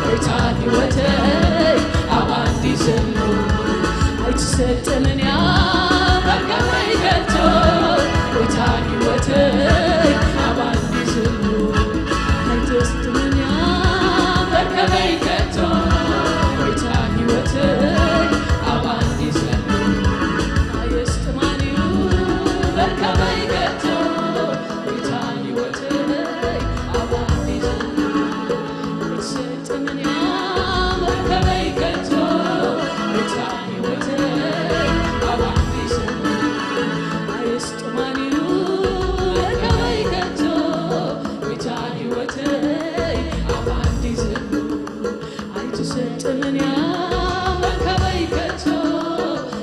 ጌታ ህይወተይ ኣብ ኣንዲ ዘሎ ኣይትሰጥምን እያ መርከበይ ከቶ ጌታ ህይወተይ ኣብ ኣንዲ ዘሎ ኣይትሰጥምን እያ መርከበይ ከቶ ጌታ ህይወተይ ስጥምንያ መርከበይ ከቶ፣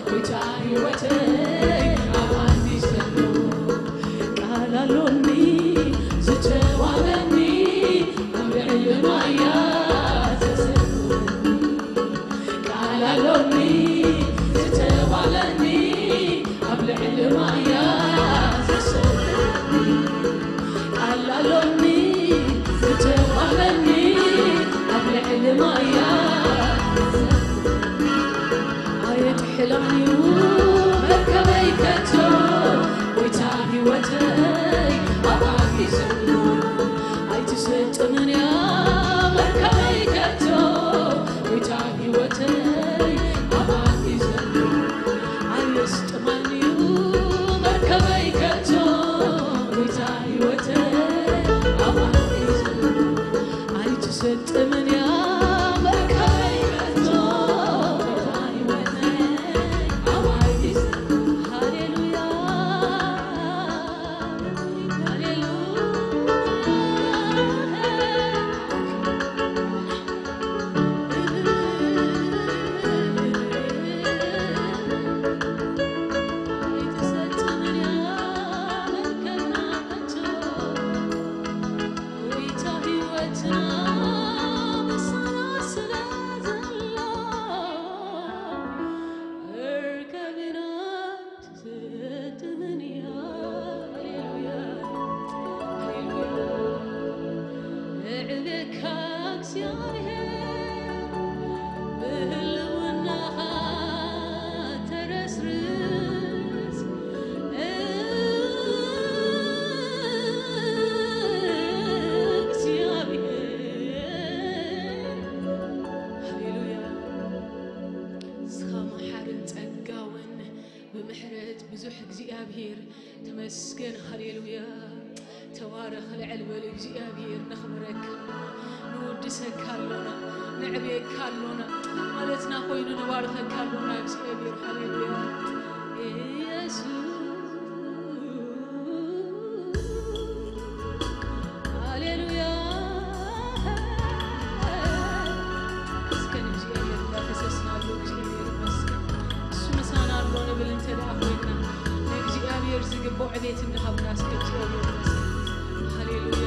ጎይታ ህይወተይ ኣብ ኣንዲ ዘሎ። ቃል ኣሎኒ ዝተዋበኒ፣ ኣብ ልዕሊ ማያ ዘሰብረኒ። ቃል ኣሎኒ ዝተባለኒ፣ ኣብ ልዕሊ ማያ ዘሰብረኒ። ቃል ኣሎኒ ዝተባለኒ፣ ኣብ ልዕሊ ማያ ኣየጥሕላን እዩ መርከበይ ከቶ፣ ጎይታ ህይወተይ ኣባኺ ዘሎ። ኣይትሰጥምን እያ መርከበይ ከቶ፣ ጎይታ ህይወተይ ኣባኺ ዘሎ። ኣየስጥማን እዩ መርከበይ ከቶ፣ ጎይታ ህይወተይ ኣባኺ ዘሎ። ኣይትሰጥምን እያ መርከበይ ከቶ፣ ጎይታ ህይወተይ ኣባኺ ዘሎ። ሃሌሉያ። ሃሌሉያ። ንስኻ መሓርን ጸጋውን ብምሕረት ብዙሕ እግዚኣብሔር ተመስገን። ሃሌሉያ። ተባረኽ፣ ልዕል በል እግዚኣብሔር። ነኽብረካ፣ ንውድሰካ ኣሎና፣ ነዕብየካ ኣሎና፣ ማለትና ኮይኑ ንባርኸካ ኣሎና እግዚኣብሔር። ሃሌሉያ። ኢየሱስ ሃሌሉያ። እስከ ንእግዚኣብሔር እንዳፈሰስና ኣሎ፣ እግዚኣብሔር ይመስገን። እሱ ምሳና ኣሎ ንብል እንተ ደኣ ኮይንና፣ ንእግዚኣብሔር ዝግብኦ ዕቤት እንዳሃብና እስከ እግዚኣብሔር ይመስገን። ሃሌሉያ።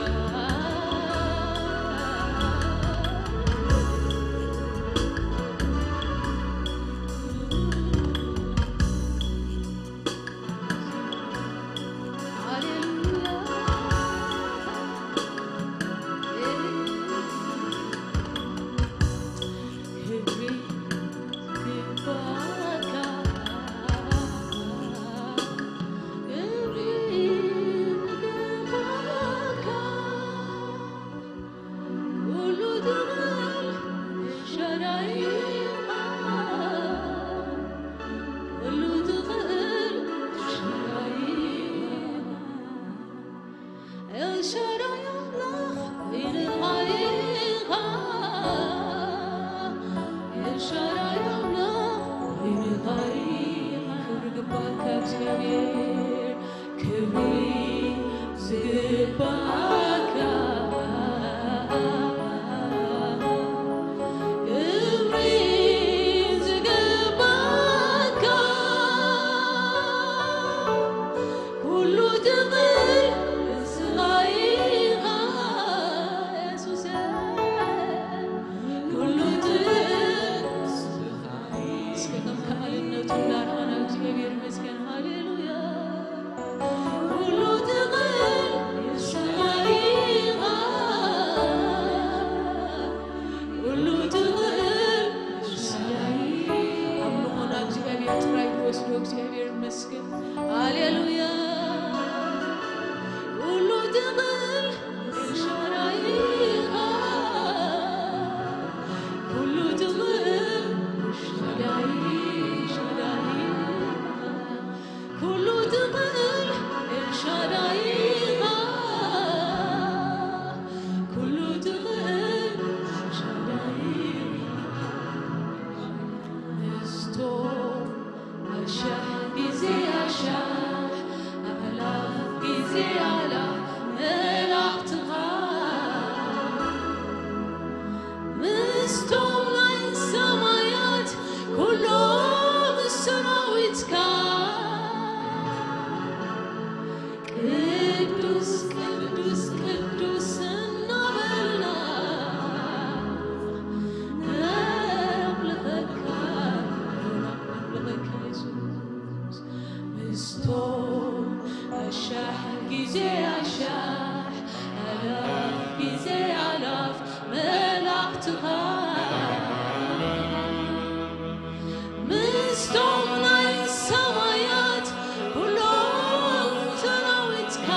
ስቶም ናይ ሰማያት ኩሎም ሰራዊትካ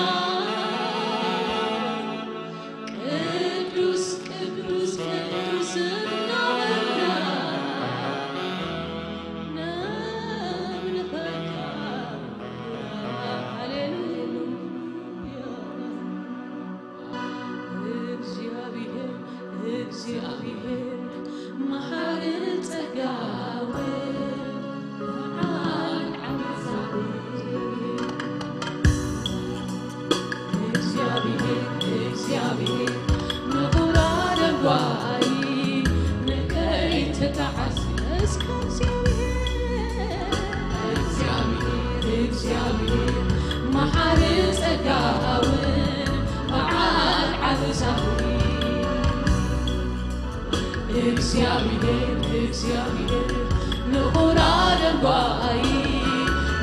ቅዱስ ቅዱስ ቅዱስ እናበልና ነምልኸካ። ሃሌሉያ። እግዚኣብሔር እግዚኣብሔር መሓርን ጸጋውን በዓል ዓመት እግዚኣብሔር እግዚኣብሔር ንኹራ ደንጓይ ንከይተጣዓስ እስከ እግዚኣብሔር እግዚኣብሔር እግዚኣብሔር መሓሪ ጸጋውን በዓል ዓብሳዊ እግዚኣብሔር እግዚኣብሔር ንኹራ ደንጓይ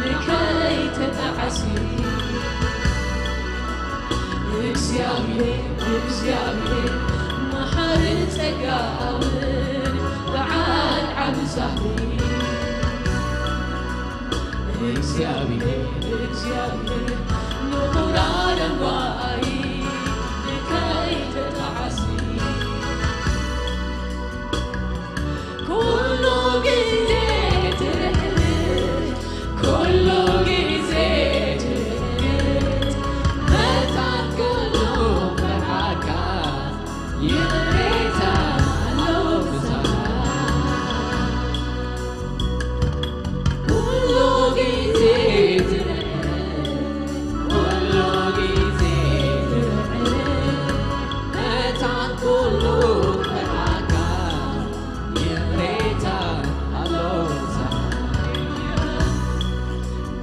ንከይተጣዓሲ እግዚኣብሔር እግዚኣብሔር መሓሪ ጸጋውን በዓል ዓብሳዊ እግዚኣብሔር እግዚኣብሔር ንኹራ ደንጓይ ንከይተጣዓሲ ኩሉ ግዜ ትርሕርሕ ኩሉ ግዜ ትርሕርሕ መታን ኩሉ ፍርሃካ ይቕሬታ ኣሎ ምሳኻ ኩሉ ግዜ ትርሕርሕ ኩሉ ግዜ ትርሕርሕ መታን ኩሉ ፍርሃካ ይቕሬታ ኣሎ ምሳኻ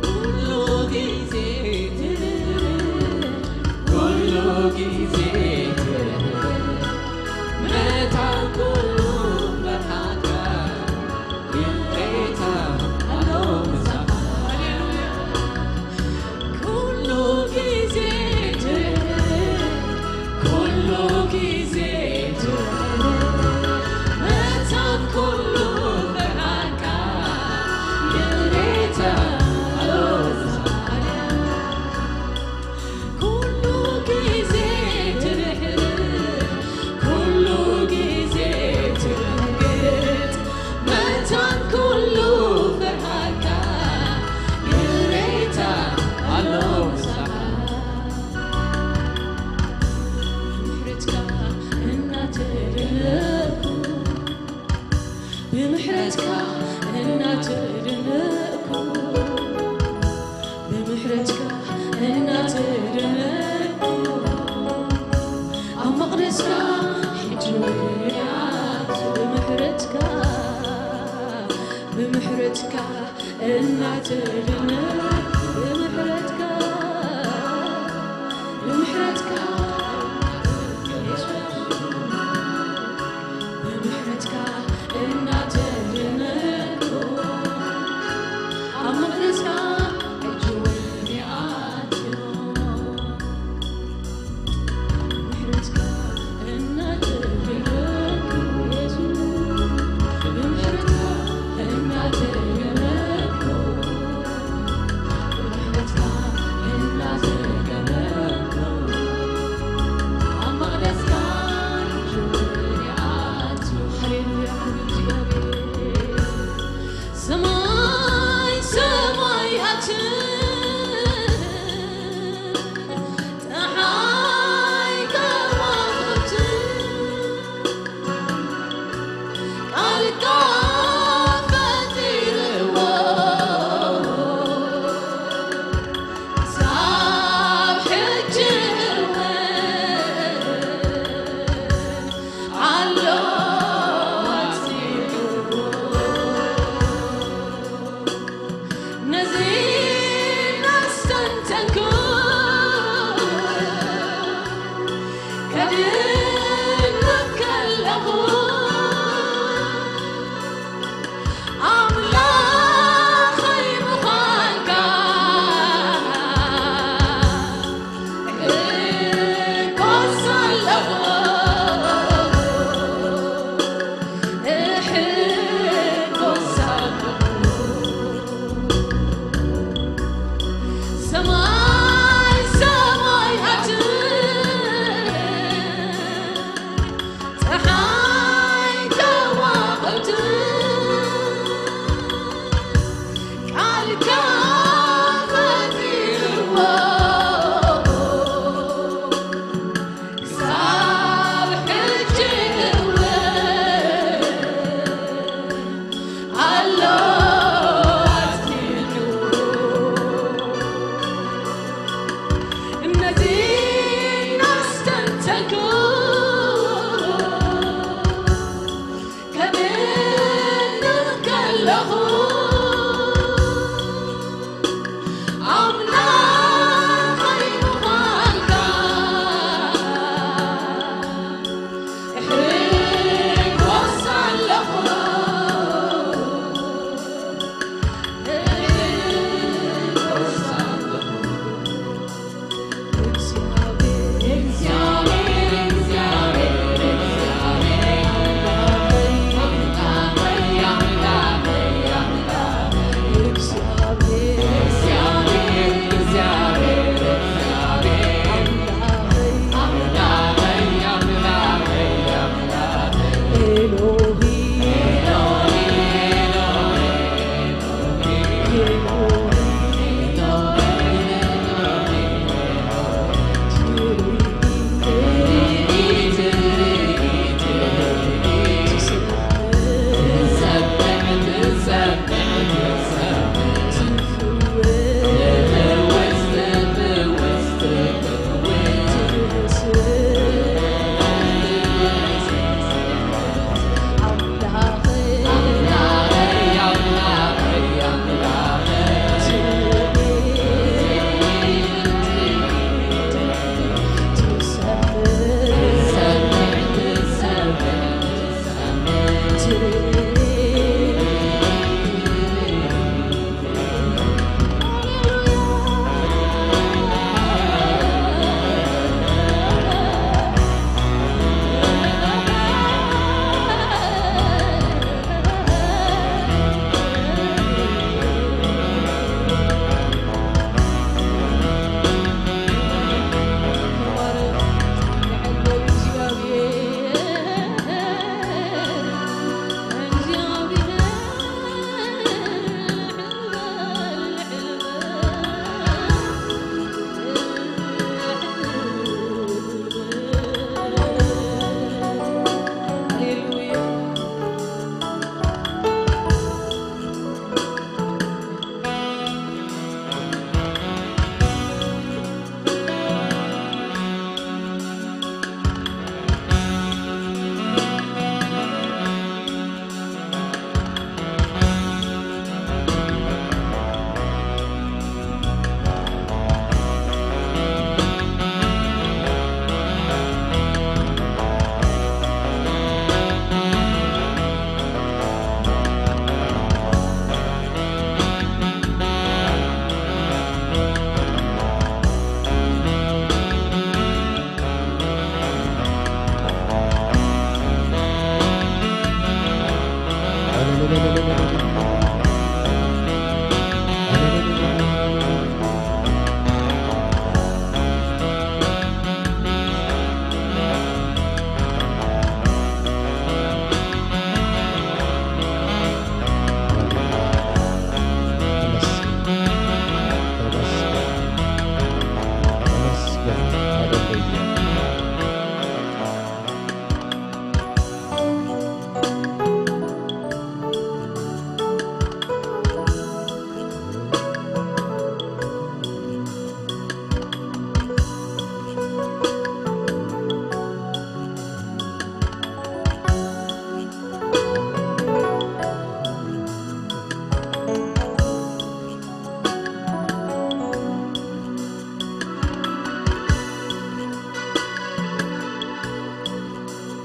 ኩሉ ግዜ ትርሕርሕ ኩሉ ግዜ ትርሕርሕ መታን ኩሉ ፍርሃካ ይቕሬታ ኣሎ ምሳኻ ኩሉ ግዜ ትርሕርሕ ኩሉ ግዜ ትርሕርሕ መታን ኩሉ ፍርሃካ ይቕሬታ ኣሎ ምሳኻ ኩሉ ግዜ ትርሕርሕ ኩሉ ግዜ ትርግጥ መታን ኩሉ ፍርሃካ ይቕሬታ ኣሎ ምሳኻ ብምሕረትካ እናተደነቕኩ ብምሕረትካ እናተደነቕኩ ብምሕረትካ እናተደነቕኩ ኣብ መቕደስካ ሕጂ እውን እኣቱ ብምሕረትካ ብምሕረትካ እናተደነቕኩ ብምሕረትካ ብምሕረትካ ብምሕረትካ እናተደነቕኩ ኣብ መቕደስካ ሕጂ እውን ይኣትዮ ብምሕረትካ እናተደነቕኩ የሱስ ብምሕረትካ እናተደነቕኩ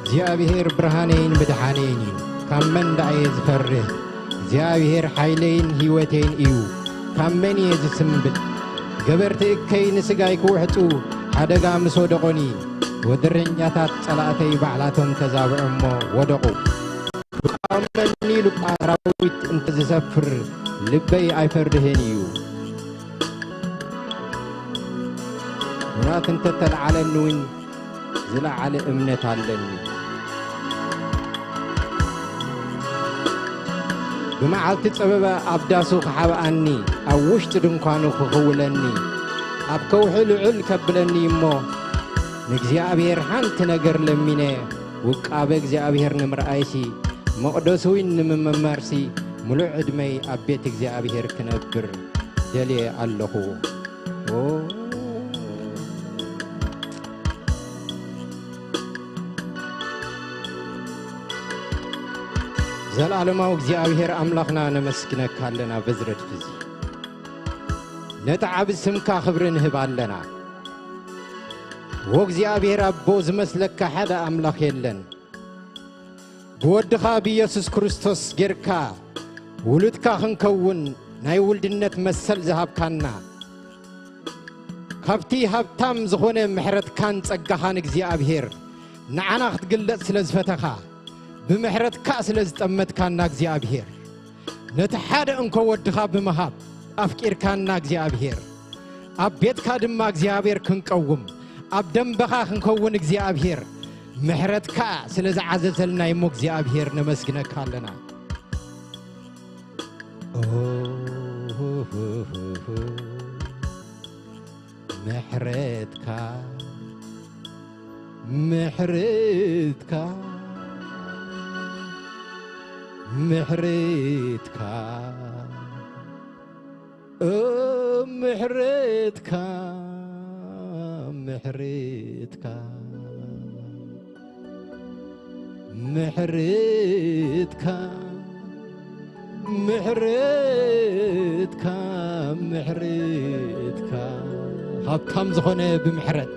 እግዚኣብሔር ብርሃነይን ምድሓነይን እዩ። ካብ መን ደኣ እየ ዝፈርህ? እግዚኣብሔር ሓይለይን ህይወተይን እዩ። ካብ መን እየ ዝስንብድ? ገበርቲ እከይ ንስጋይ ክውሕጡ ሓደጋ ምስ ወደቖኒ፣ ወደረኛታት ጸላእተይ ባዕላቶም ተዛብዑ እሞ ወደቑ። ብኣመኒ ኢሉ ኣራዊት እንተ ዝሰፍር፣ ልበይ ኣይፈርህን እዩ። ኩናት እንተ ተለዓለኒ እውን ዝለዓለ እምነት ኣለኒ። ብመዓልቲ ጸበባ ኣብ ዳሱ ክሓብኣኒ፣ ኣብ ውሽጢ ድንኳኑ ክኽውለኒ፣ ኣብ ከውሒ ልዑል ከብለኒ እሞ፣ ንእግዚኣብሔር ሓንቲ ነገር ለሚነ፣ ውቃበ እግዚኣብሔር ንምርኣይሲ፣ መቕደሱ እውን ንምምማርሲ፣ ምሉእ ዕድመይ ኣብ ቤት እግዚኣብሔር ክነብር ደልየ ኣለኹ። ኦ፣ ዘላለማዊ እግዚኣብሔር ኣምላኽና ነመስግነካ ኣለና በዚ ረድፊ እዚ። ነቲ ዓቢ ስምካ ክብሪ ንህብ ኣለና። ወእግዚኣብሔር ኣቦ ዝመስለካ ሓደ ኣምላኽ የለን። ብወድኻ ብኢየሱስ ክርስቶስ ጌርካ ውሉድካ ክንከውን ናይ ውልድነት መሰል ዝሃብካና፣ ካብቲ ሃብታም ዝኾነ ምሕረትካን ጸጋኻን እግዚኣብሔር ንዓና ክትግለጽ ስለ ዝፈተኻ፣ ብምሕረትካ ስለ ዝጠመትካና እግዚኣብሔር፣ ነቲ ሓደ እንኮ ወድኻ ብምሃብ ኣፍቂርካና እግዚኣብሔር፣ ኣብ ቤትካ ድማ እግዚኣብሔር ክንቀውም፣ ኣብ ደንበኻ ክንከውን እግዚኣብሔር ምሕረትካ ስለ ዝዓዘዘልና እሞ እግዚኣብሔር ነመስግነካ ኣለና። ኦ፣ ምሕረትካ፣ ምሕረትካ፣ ምሕረትካ፣ ኦ፣ ምሕረትካ፣ ምሕረትካ፣ ምሕረትካ፣ ምሕረትካ፣ ምሕረትካ፣ ሃብታም ዝኾነ ብምሕረት፣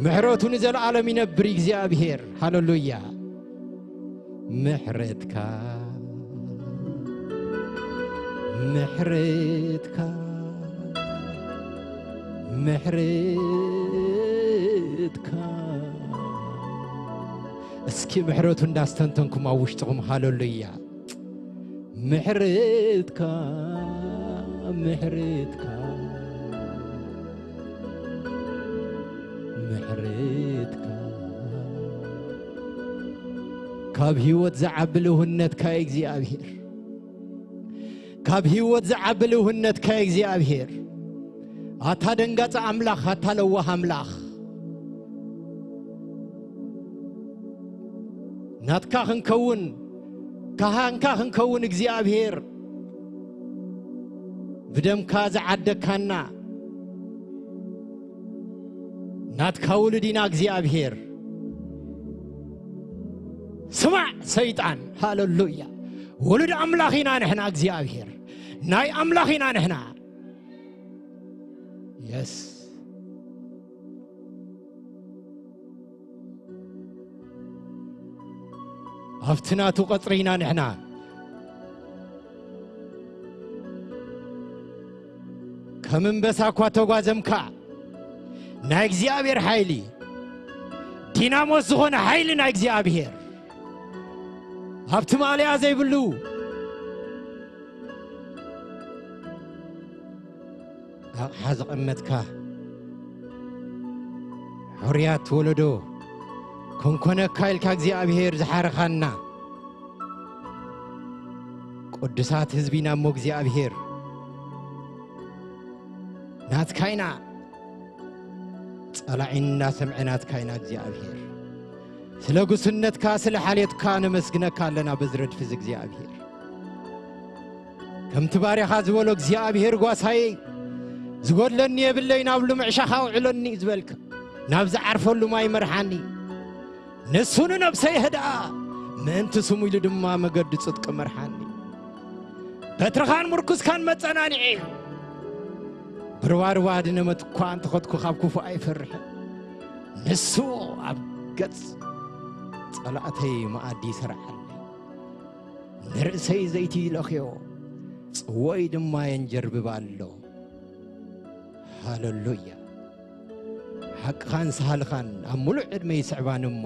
ምሕረቱ ንዘለዓለም ይነብር እግዚኣብሔር። ሃሌሉያ። ምሕረትካ፣ ምሕረትካ፣ ምሕረትካ። እስኪ ምሕረቱ እንዳስተንተንኩም ኣብ ውሽጥኹም ሃሌሉያ። ምሕረትካ፣ ምሕረትካ፣ ምሕረትካ። ካብ ህይወት ዝዓቢ ልውህነትካ እግዚኣብሔር። ካብ ህይወት ዝዓቢ ልውህነትካ እግዚኣብሔር። ኣታ ደንጋጺ ኣምላኽ፣ ኣታ ለዋህ ኣምላኽ። ናትካ ክንከውን፣ ካህንካ ክንከውን እግዚኣብሔር ብደምካ ዝዓደካና ናትካ ውሉድ ኢና እግዚኣብሔር። ስማዕ ሰይጣን፣ ሃሌሉያ። ውሉድ ኣምላኽ ኢና ንሕና እግዚኣብሔር። ናይ ኣምላኽ ኢና ንሕና። የስ። ኣብቲ ናቱ ቀጽሪ ኢና ንሕና። ከም እምበሳ እኳ ተጓዘምካ፣ ናይ እግዚኣብሔር ሓይሊ፣ ዲናሞስ ዝኾነ ሓይሊ ናይ እግዚኣብሔር። ኣብቲ ማልያ ዘይብሉ ኣቕሓ ዘቐመጥካ ሕሩያት ወለዶ ክንኮነካ ኢልካ እግዚኣብሔር ዝሓረኻና ቅዱሳት ህዝቢና እሞ እግዚኣብሔር ናትካ ኢና። ጸላዒ እናሰምዐ ናትካ ኢና እግዚኣብሔር። ስለ ጉስነትካ፣ ስለ ሓልዮትካ ነመስግነካ ኣለና በዚ ረድፊ እዚ እግዚኣብሔር። ከምቲ ባርያኻ ዝበሎ እግዚኣብሔር ጓሳየ፣ ዝጎድለኒ የብለይ፣ ናብ ልሙዕ ሻኻ ኣውዕለኒ ዝበልካ፣ ናብ ዝዓርፈሉ ማይ መርሓኒ። ንሱ ንነብሰይ ህድኣ፣ ምእንቲ ስሙ ኢሉ ድማ መገዲ ጽድቂ መርሓኒ። በትርኻን ምርኩስካን መጸናንዒ እዩ። ብርባርባ ድነመት እኳ እንተኸድኩ ካብ ክፉእ ኣይፈርሕን። ንሱ ኣብ ገጽ ጸላእተይ መኣዲ ይሰርዓለይ። ንርእሰይ ዘይቲ ይለኽዮ፣ ጽዋይ ድማ የንጀርብብ ኣሎ። ሃለሉያ። ሓቅኻን ሳህልኻን ኣብ ምሉእ ዕድመ ይስዕባኒ እሞ፣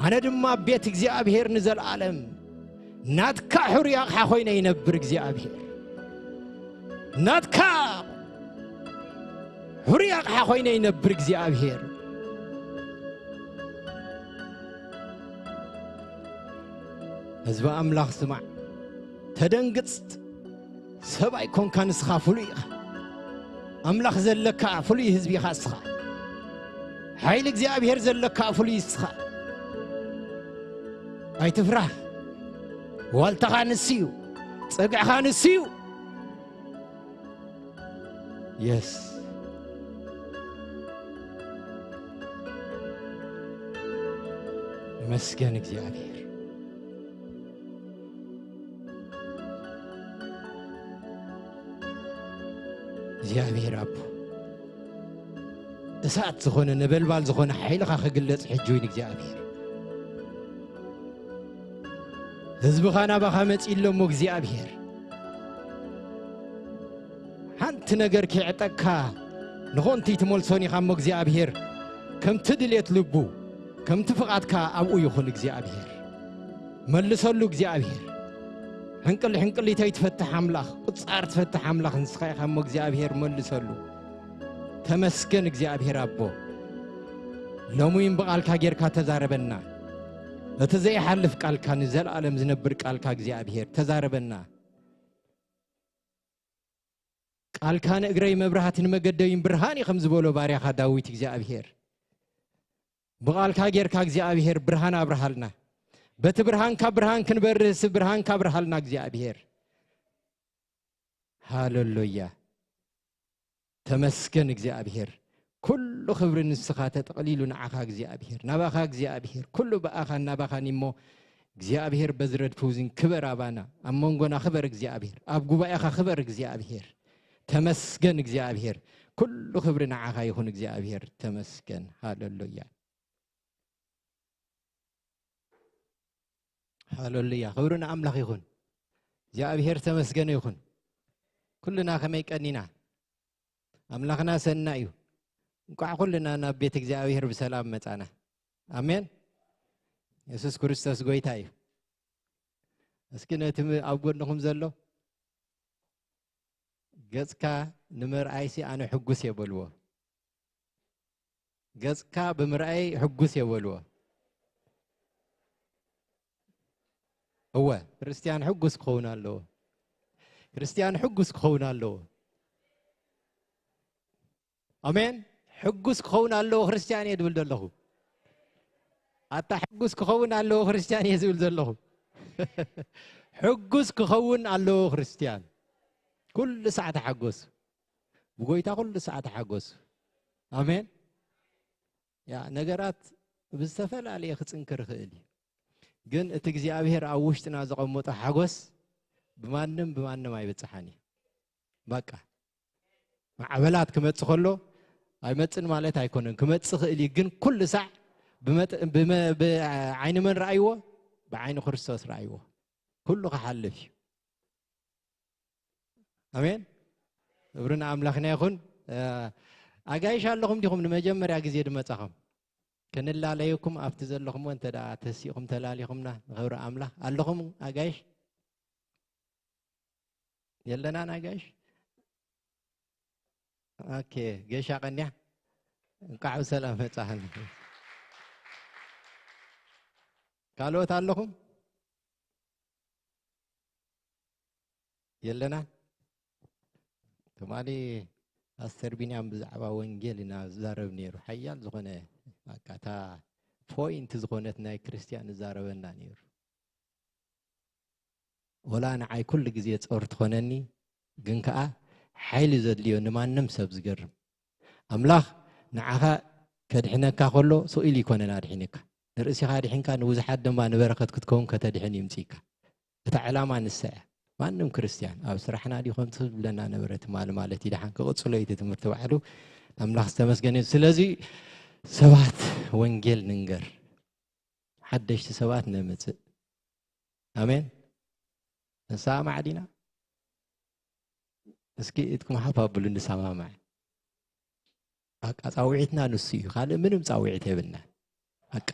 ኣነ ድማ ኣብ ቤት እግዚኣብሔር ንዘለኣለም ናትካ ሕሩይ ኣቕሓ ኮይነ ይነብር እግዚኣብሔር። ናትካ ሕሩይ ኣቕሓ ኮይነ ይነብር እግዚኣብሔር። ህዝቢ ኣምላኽ ስማዕ፣ ተደንግጽ። ሰብ ኣይኮንካ ንስኻ፣ ፍሉይ ኢኻ። ኣምላኽ ዘለካ ፍሉይ ህዝቢ ኢኻ እስኻ። ሓይሊ እግዚኣብሔር ዘለካ ፍሉይ እስኻ። ኣይትፍራህ። ዋልታኻ ንሱ እዩ። ጸግዕኻ ንሱ እዩ። የስ። ይመስገን እግዚኣብሔር። እግዚኣብሔር ኣቦ፣ እሳት ዝኾነ፣ ነበልባል ዝኾነ ሓይልኻ ክግለጽ ሕጂ እውን እግዚኣብሔር። ህዝብኻ ናባኻ መጺኡ ኣሎ እሞ እግዚኣብሔር፣ ሓንቲ ነገር ከይዕጠቅካ ንኾንቲ ትመልሶን ኢኻ እሞ እግዚኣብሔር፣ ከምቲ ድሌት ልቡ፣ ከምቲ ፍቓድካ ኣብኡ ይኹን እግዚኣብሔር። መልሰሉ እግዚኣብሔር። ሕንቅል ሕንቅሊተይ ትፈትሕ ኣምላኽ፣ ቁጻር ትፈትሕ ኣምላኽ ንስኻ ኢኻ እሞ እግዚኣብሔር መልሰሉ። ተመስገን እግዚኣብሔር ኣቦ። ሎሚ እውን ብቓልካ ጌርካ ተዛረበና። እቲ ዘይሓልፍ ቃልካ፣ ንዘለኣለም ዝነብር ቃልካ እግዚኣብሔር ተዛረበና። ቃልካ ንእግረይ መብራህቲ ንመገደይን ብርሃን እዩ ከም ዝበሎ ባርያኻ ዳዊት እግዚኣብሔር። ብቓልካ ጌርካ እግዚኣብሔር ብርሃን ኣብርሃልና። በቲ ብርሃንካ ብርሃን ክንበርህስ ብርሃንካ ኣብርሃልና እግዚኣብሔር። ሃሌሉያ። ተመስገን እግዚኣብሔር። ኩሉ ክብሪ ንስኻ ተጠቕሊሉ ንዓኻ እግዚኣብሔር። ናባኻ እግዚኣብሔር። ኩሉ ብኣኻን ናባኻን እሞ እግዚኣብሔር በዚ ረድፊ እዚን ክበር ኣባና። ኣብ መንጎና ክበር እግዚኣብሔር። ኣብ ጉባኤኻ ክበር እግዚኣብሔር። ተመስገን እግዚኣብሔር። ኩሉ ክብሪ ንዓኻ ይኹን እግዚኣብሔር። ተመስገን። ሃሌሉያ። ሃሌሉያ። ክብሪ ንኣምላኽ ይኹን። እግዚኣብሔር ተመስገነ ይኹን። ኩልና ከመይ ቀኒና። ኣምላኽና ሰናይ እዩ። እንቋዕ ኩልና ናብ ቤት እግዚኣብሔር ብሰላም መጻና። ኣሜን። የሱስ ክርስቶስ ጎይታ እዩ። እስኪ ነቲ ም-፣ ኣብ ጎንኹም ዘሎ ገጽካ ንምርኣይሲ ኣነ ሕጉስ እየ በልዎ። ገጽካ ብምርኣይ ሕጉስ እየ በልዎ። እወ፣ ክርስትያን ሕጉስ ክኸውን ኣለዎ። ክርስትያን ሕጉስ ክኸውን ኣለዎ። ኣሜን። ሕጉስ ክኸውን ኣለዎ ክርስትያን እየ ዝብል ዘለኹ። ኣታ ሕጉስ ክኸውን ኣለዎ ክርስትያን እየ ዝብል ዘለኹ። ሕጉስ ክኸውን ኣለዎ ክርስትያን። ኩሉ ሰዓት ተሓጎሱ። ብጎይታ ኩሉ ሰዓት ተሓጎሱ። ኣሜን። ያ፣ ነገራት ብዝተፈላለየ ክጽንክር ይኽእል እዩ። ግን እቲ እግዚኣብሔር ኣብ ውሽጥና ዘቐመጦ ሓጎስ ብማንም ብማንም ኣይበጽሓን እዩ። በቃ፣ ማዕበላት ክመጽእ ከሎ ኣይመጽን ማለት ኣይኮነን። ክመጽእ ይኽእል እዩ። ግን ኩሉ ሳዕ ብመጥ-፣ ብመ-፣ ብዓይኒ መን ረኣይዎ? ብዓይኒ ክርስቶስ ረኣይዎ። ኩሉ ክሓልፍ እዩ። ኣሜን። ክብሪ ንኣምላኽና ይኹን። እ፣ ኣጋይሽ ኣለኹም ዲኹም ንመጀመርያ ግዜ ድመጻኹም? ክንላለየኩም ኣብቲ ዘለኹምዎ እንተ ደኣ ተሲእኹም ተላሊኹምና ንኽብሪ ኣምላኽ ኣለኹም ኣጋይሽ? የለናን ኣጋይሽ? ኦኬ፣ ገሻ ቀንያ እንቃዕ ብሰላም መጻኸን። ካልኦት ኣለኹም? የለናን? ትማሊ ፓስተር ቢንያም ብዛዕባ ወንጌል ኢና ዝዛረብ ነይሩ። ሓያል ዝኾነ በቃ እታ ፖይንት ዝኾነት ናይ ክርስቲያን እዛረበና ነይሩ። ወላ ንዓይ ኩሉ ግዜ ጾር ትኾነኒ፣ ግን ከኣ ሓይሊ ዘድልዮ ንማንም ሰብ ዝገርም። ኣምላኽ ንዓኻ ከድሕነካ ከሎ ስቕ ኢሉ ይኮነን ኣድሒንካ። ንርእሲኻ ኣድሒንካ ንብዙሓት ድማ ንበረኸት ክትከውን ከተድሕን ይምጽእካ። እታ ዕላማ ንሳ እያ። ማንም ክርስትያን ኣብ ስራሕና ድዩ ከምቲ ዝብለና ነበረ ትማሊ ማለት እዩ። ደሓን ክቕጽሎ እዩ እቲ ትምህርቲ ባዕሉ። ኣምላኽ ዝተመስገነ እዩ። ስለዚ ሰባት ወንጌል ንንገር፣ ሓደሽቲ ሰባት ነምጽእ። ኣሜን። ንሰማማዕ ዲና? እስኪ ኢድኩም ሓፍ ኣብሉ ንሰማማዕ። በቃ ጻውዒትና ንሱ እዩ። ካልእ ምንም ጻውዒት የብልና። በቃ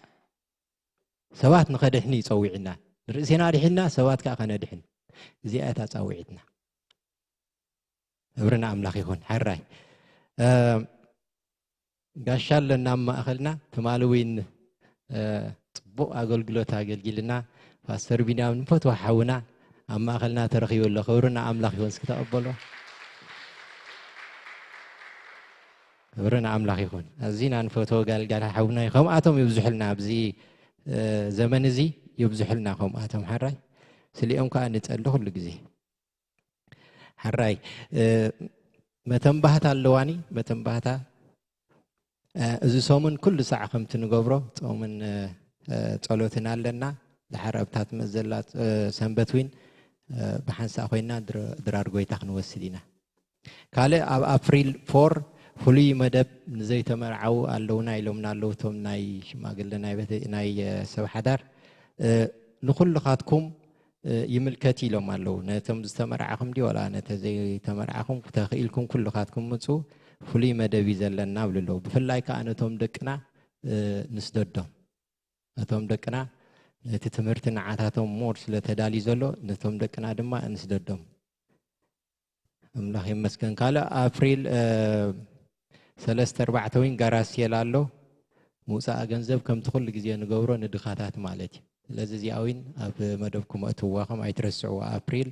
ሰባት ንኸድሕኑ እዩ ጸዊዕና። ንርእስና ድሒንና ሰባት ከኣ ከነድሕን። እዚኣ እታ ጻውዒትና። ክብሪ ንኣምላኽ ይኹን። ሕራይ። እ፣ ጋሻ ኣለና ኣብ ማእኸልና። ትማሊ እውን፣ እ፣ ጽቡቕ ኣገልግሎት ኣገልጊልና። ፓስተር ቢንያም ንፈትዋ ሓውና ኣብ ማእኸልና ተረኺቡ ኣሎ። ክብሪ ንኣምላኽ ይኹን። እስኪ ተቐበሎ። ክብሪ ንኣምላኽ ይኹን። ኣዚና ንፈትዎ ጋልጋል ሓውና እዩ። ከምኣቶም ይብዝሑልና ኣብዚ፣ እ፣ ዘመን እዚ ይብዝሑልና ከምኣቶም። ሕራይ ስሊኦም ከኣ ንጸሊ ኩሉ ግዜ። ሕራይ፣ እ፣ መተንባህታ ኣለዋኒ፣ መተንባህታ፣ እ፣ እዚ ሰሙን ኩሉ ሳዕ ከምቲ ንገብሮ ጾምን፣ እ፣ እ፣ ጸሎትን ኣለና። ድሓር ኣብታ ትመጽእ ዘላ፣ እ፣ ሰንበት ዊን፣ እ፣ ብሓንሳእ ኮይና ድረ-፣ ድራር ጎይታ ክንወስድ ኢና። ካልእ ኣብ ኣፕሪል ፎር ፍሉይ መደብ ንዘይተመርዓዉ ኣለውና ኢሎምና ኣለዉ እቶም ናይ ሽማግለ ናይ ቤተ-፣ ናይ፣ እ፣ ሰብ ሓዳር። እ፣ ንኹልኻትኩም እ፣ ይምልከት ኢሎም ኣለዉ። ነቶም ዝተመርዓኹም ድዩ ዋላ ነተ ዘይተመርዓኹም ተኽኢልኩም ኩልኻትኩም ምጹ፣ ፍሉይ መደብ እዩ ዘለና ብሉ ኣለዉ። ብፍላይ ከኣ ነቶም ደቅና፣ እ፣ ንስደዶም። ነቶም ደቅና ነቲ ትምህርቲ ንዓታቶም ሞር ስለ ተዳልዩ ዘሎ፣ ነቶም ደቅና ድማ ንስደዶም። ኣምላኽ ይመስገን። ካልእ ኣፕሪል፣ እ፣ ሰለስተ ኣርባዕተ ዊን ጋራስየል ኣሎ። ምውጻእ ገንዘብ ከምቲ ኩሉ ግዜ ንገብሮ ንድኻታት ማለት እዩ። ስለዚ እዚኣ ዊን ኣብ መደብኩም ኣእትውዋ፣ ከም ኣይትረስዕዎ። ኣፕሪል፣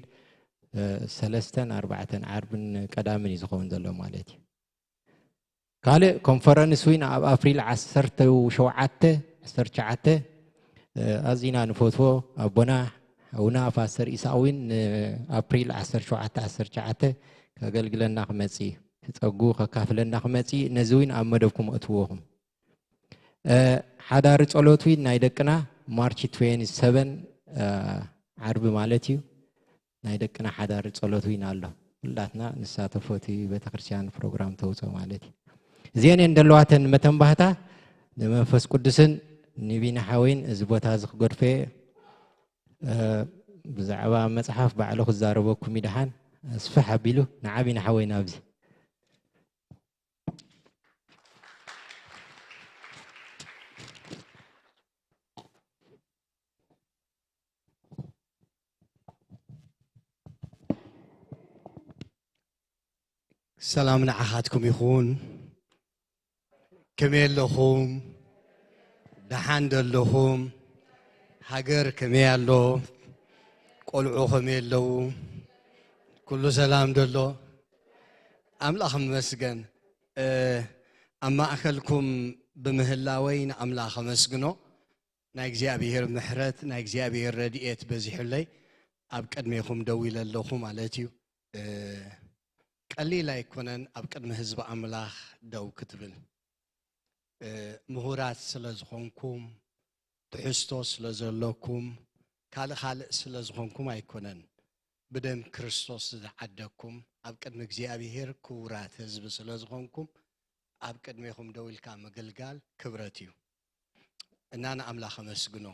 እ፣ ሰለስተን ኣርባዕተን ዓርብን ቀዳምን እዩ ዝኸውን ዘሎ ማለት እዩ። ካልእ ኮንፈረንስ ዊን ኣብ ኣፕሪል ዓሰርተ ሸውዓተ፣ ዓሰርተ ትሽዓተ፣ እ፣ ኣዚና ንፈትዎ ኣቦና ሓውና ፓስተር ኢሳቅ ዊን ንኣፕሪል ዓሰርተ ሸውዓተ፣ ዓሰርተ ትሽዓተ ከገልግለና ክመጽእ እዩ። እቲ ጸጉ ከካፍለና ክመጽእ እዩ። ነዚ ዊን ኣብ መደብኩም ኣእትውዎ። እ፣ ሓዳሪ ጸሎት ዊን ናይ ደቅና ማርች ትዌንቲ ሰቨን፣ እ፣ ዓርቢ ማለት እዩ። ናይ ደቅና ሓዳሪ ጸሎት ዊን ኣሎ። ኩላትና ንሳተፎ እቲ ቤተክርስትያን ፕሮግራም ተውጽኦ ማለት እዩ። እዚአን እየን ዘለዋተን መተንባህታ። ንመንፈስ ቅዱስን ንቢና ሓወይን እዚ ቦታ እዚ ክገድፎ እየ። እ፣ ብዛዕባ መጽሓፍ ባዕሉ ክዛረበኩም ይደሓን ኣስፍሕ ኣቢሉ ንዓቢና ሓወይና ኣብዚ። ሰላም ንዓኻትኩም ይኹን። ከመይ ኣለኹም? ደሓን ዶ ኣለኹም? ሃገር ከመይ ኣሎ? ቆልዑ ከመይ ኣለዉ? ኩሉ ሰላም ዶ ኣሎ? ኣምላኽ ይመስገን። እ፣ ኣብ ማእከልኩም ብምህላወይ ንኣምላኽ ኣመስግኖ። ናይ እግዚኣብሔር ምሕረት፣ ናይ እግዚኣብሔር ረድኤት በዚሑለይ ኣብ ቅድሜኹም ደው ኢለ ኣለኹ ማለት እዩ። እ፣ ቀሊል ኣይኮነን ኣብ ቅድሚ ህዝቢ ኣምላኽ ደው ክትብል። እ፣ ምሁራት ስለ ዝኾንኩም፣ ትሕዝቶ ስለ ዘለኩም፣ ካልእ ካልእ ስለ ዝኾንኩም ኣይኮነን። ብደም ክርስቶስ ዝዓደግኩም፣ ኣብ ቅድሚ እግዚኣብሔር ክቡራት ህዝቢ ስለ ዝኾንኩም፣ ኣብ ቅድሜኹም ደው ኢልካ ምግልጋል ክብረት እዩ። እና ንኣምላኽ ኣመስግኖ።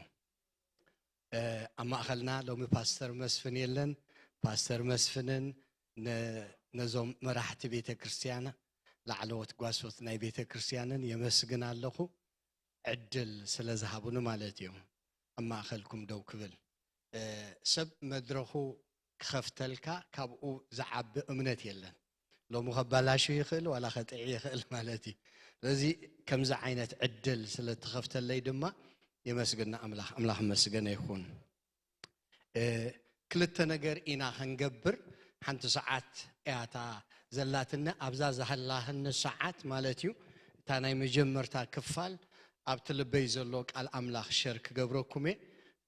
እ፣ ኣብ ማእኸልና ሎሚ ፓስተር መስፍን የለን። ፓስተር መስፍንን ነ-፣ ነዞም መራሕቲ ቤተ ክርስቲያን፣ ላዕለዎት ጓሶት ናይ ቤተ ክርስቲያንን የመስግን ኣለኹ። ዕድል ስለ ዝሃቡኒ ማለት እዩ። ኣብ ማእኸልኩም ደው ክብል። እ፣ ሰብ መድረኹ ክኸፍተልካ ካብኡ ዝዓቢ እምነት የለን። ሎሚ ከባላሹ ይኽእል ዋላ ከጥዒ ይኽእል ማለት እዩ። ስለዚ ከምዚ ዓይነት ዕድል ስለ እተኸፍተለይ ድማ የመስግን ኣምላኽ። ኣምላኽ መስገነ ይኹን። እ፣ ክልተ ነገር ኢና ክንገብር። ሓንቲ ሰዓት እያ እታ ዘላትኒ። ኣብዛ ዝሃላህኒ ሰዓት ማለት እዩ፣ እታ ናይ መጀመርታ ክፋል ኣብቲ ልበይ ዘሎ ቃል ኣምላኽ ሸር ክገብረኩም እየ።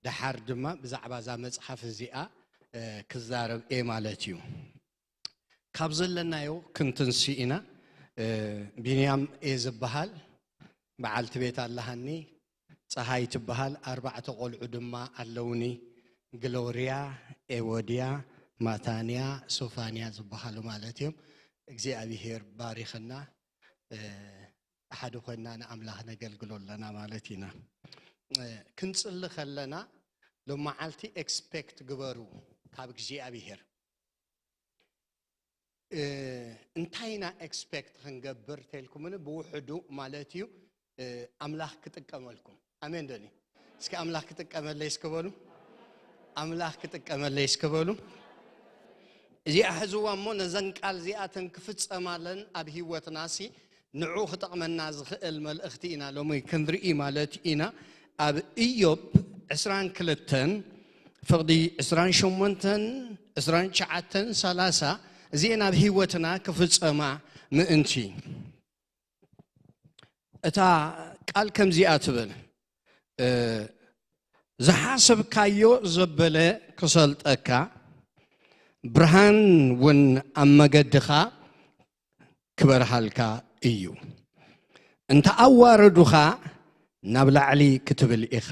ደሓር ድማ ብዛዕባ እዛ መጽሓፍ እዚኣ፣ እ፣ ክዛረብ እየ ማለት እዩ። ካብ ዘለናዮ ክንትንሲ ኢና። እ፣ ቢንያም እየ ዝበሃል። በዓልቲ ቤት ኣለሃኒ፣ ፀሃይ ትበሃል። ኣርባዕተ ቆልዑ ድማ ኣለውኒ። ግሎርያ፣ ኤዎድያ፣ ማታንያ፣ ሶፋንያ ዝበሃሉ ማለት እዮም። እግዚኣብሄር ባሪኽና፣ እ፣ ሓደ ኮይና ንኣምላኽ ነገልግሎ ኣለና ማለት ኢና። እ፣ ክንጽሊ ከለና ሎመዓልቲ ኤክስፔክት ግበሩ ካብ እግዚኣብሄር። እ፣ እንታይ ኢና ኤክስፔክት ክንገብር ተልኩምኒ ብውሕዱ ማለት እዩ፣ እ፣ ኣምላኽ ክጥቀመልኩም። ኣሜን ዶኒ? እስኪ ኣምላኽ ክጥቀመለይ እስኪ በሉ። ኣምላኽ ክጥቀመለይ እስኪ በሉ። እዚኣ ሕዝዋ እሞ ነዘን ቃል እዚኣተን ክፍጸማለን ኣብ ህይወትና ሲ ንዑ ክጠቕመና ዝኽእል መልእኽቲ ኢና ሎሚ ክንርኢ ማለት ኢና። ኣብ ኢዮብ ዕስራን ክልተን ፍቕዲ ዕስራን ሸሞንተን፣ ዕስራን ትሽዓተን፣ ሰላሳ እዚኤን ኣብ ህይወትና ክፍጸማ ምእንቲ። እታ ቃል ከምዚኣ ትብል፣ እ፣ ዝሓሰብካዮ ዘበለ ክሰልጠካ፣ ብርሃን እውን ኣብ መገድኻ ክበርሃልካ እዩ። እንተ ኣዋረዱኻ ናብ ላዕሊ ክትብል ኢኻ።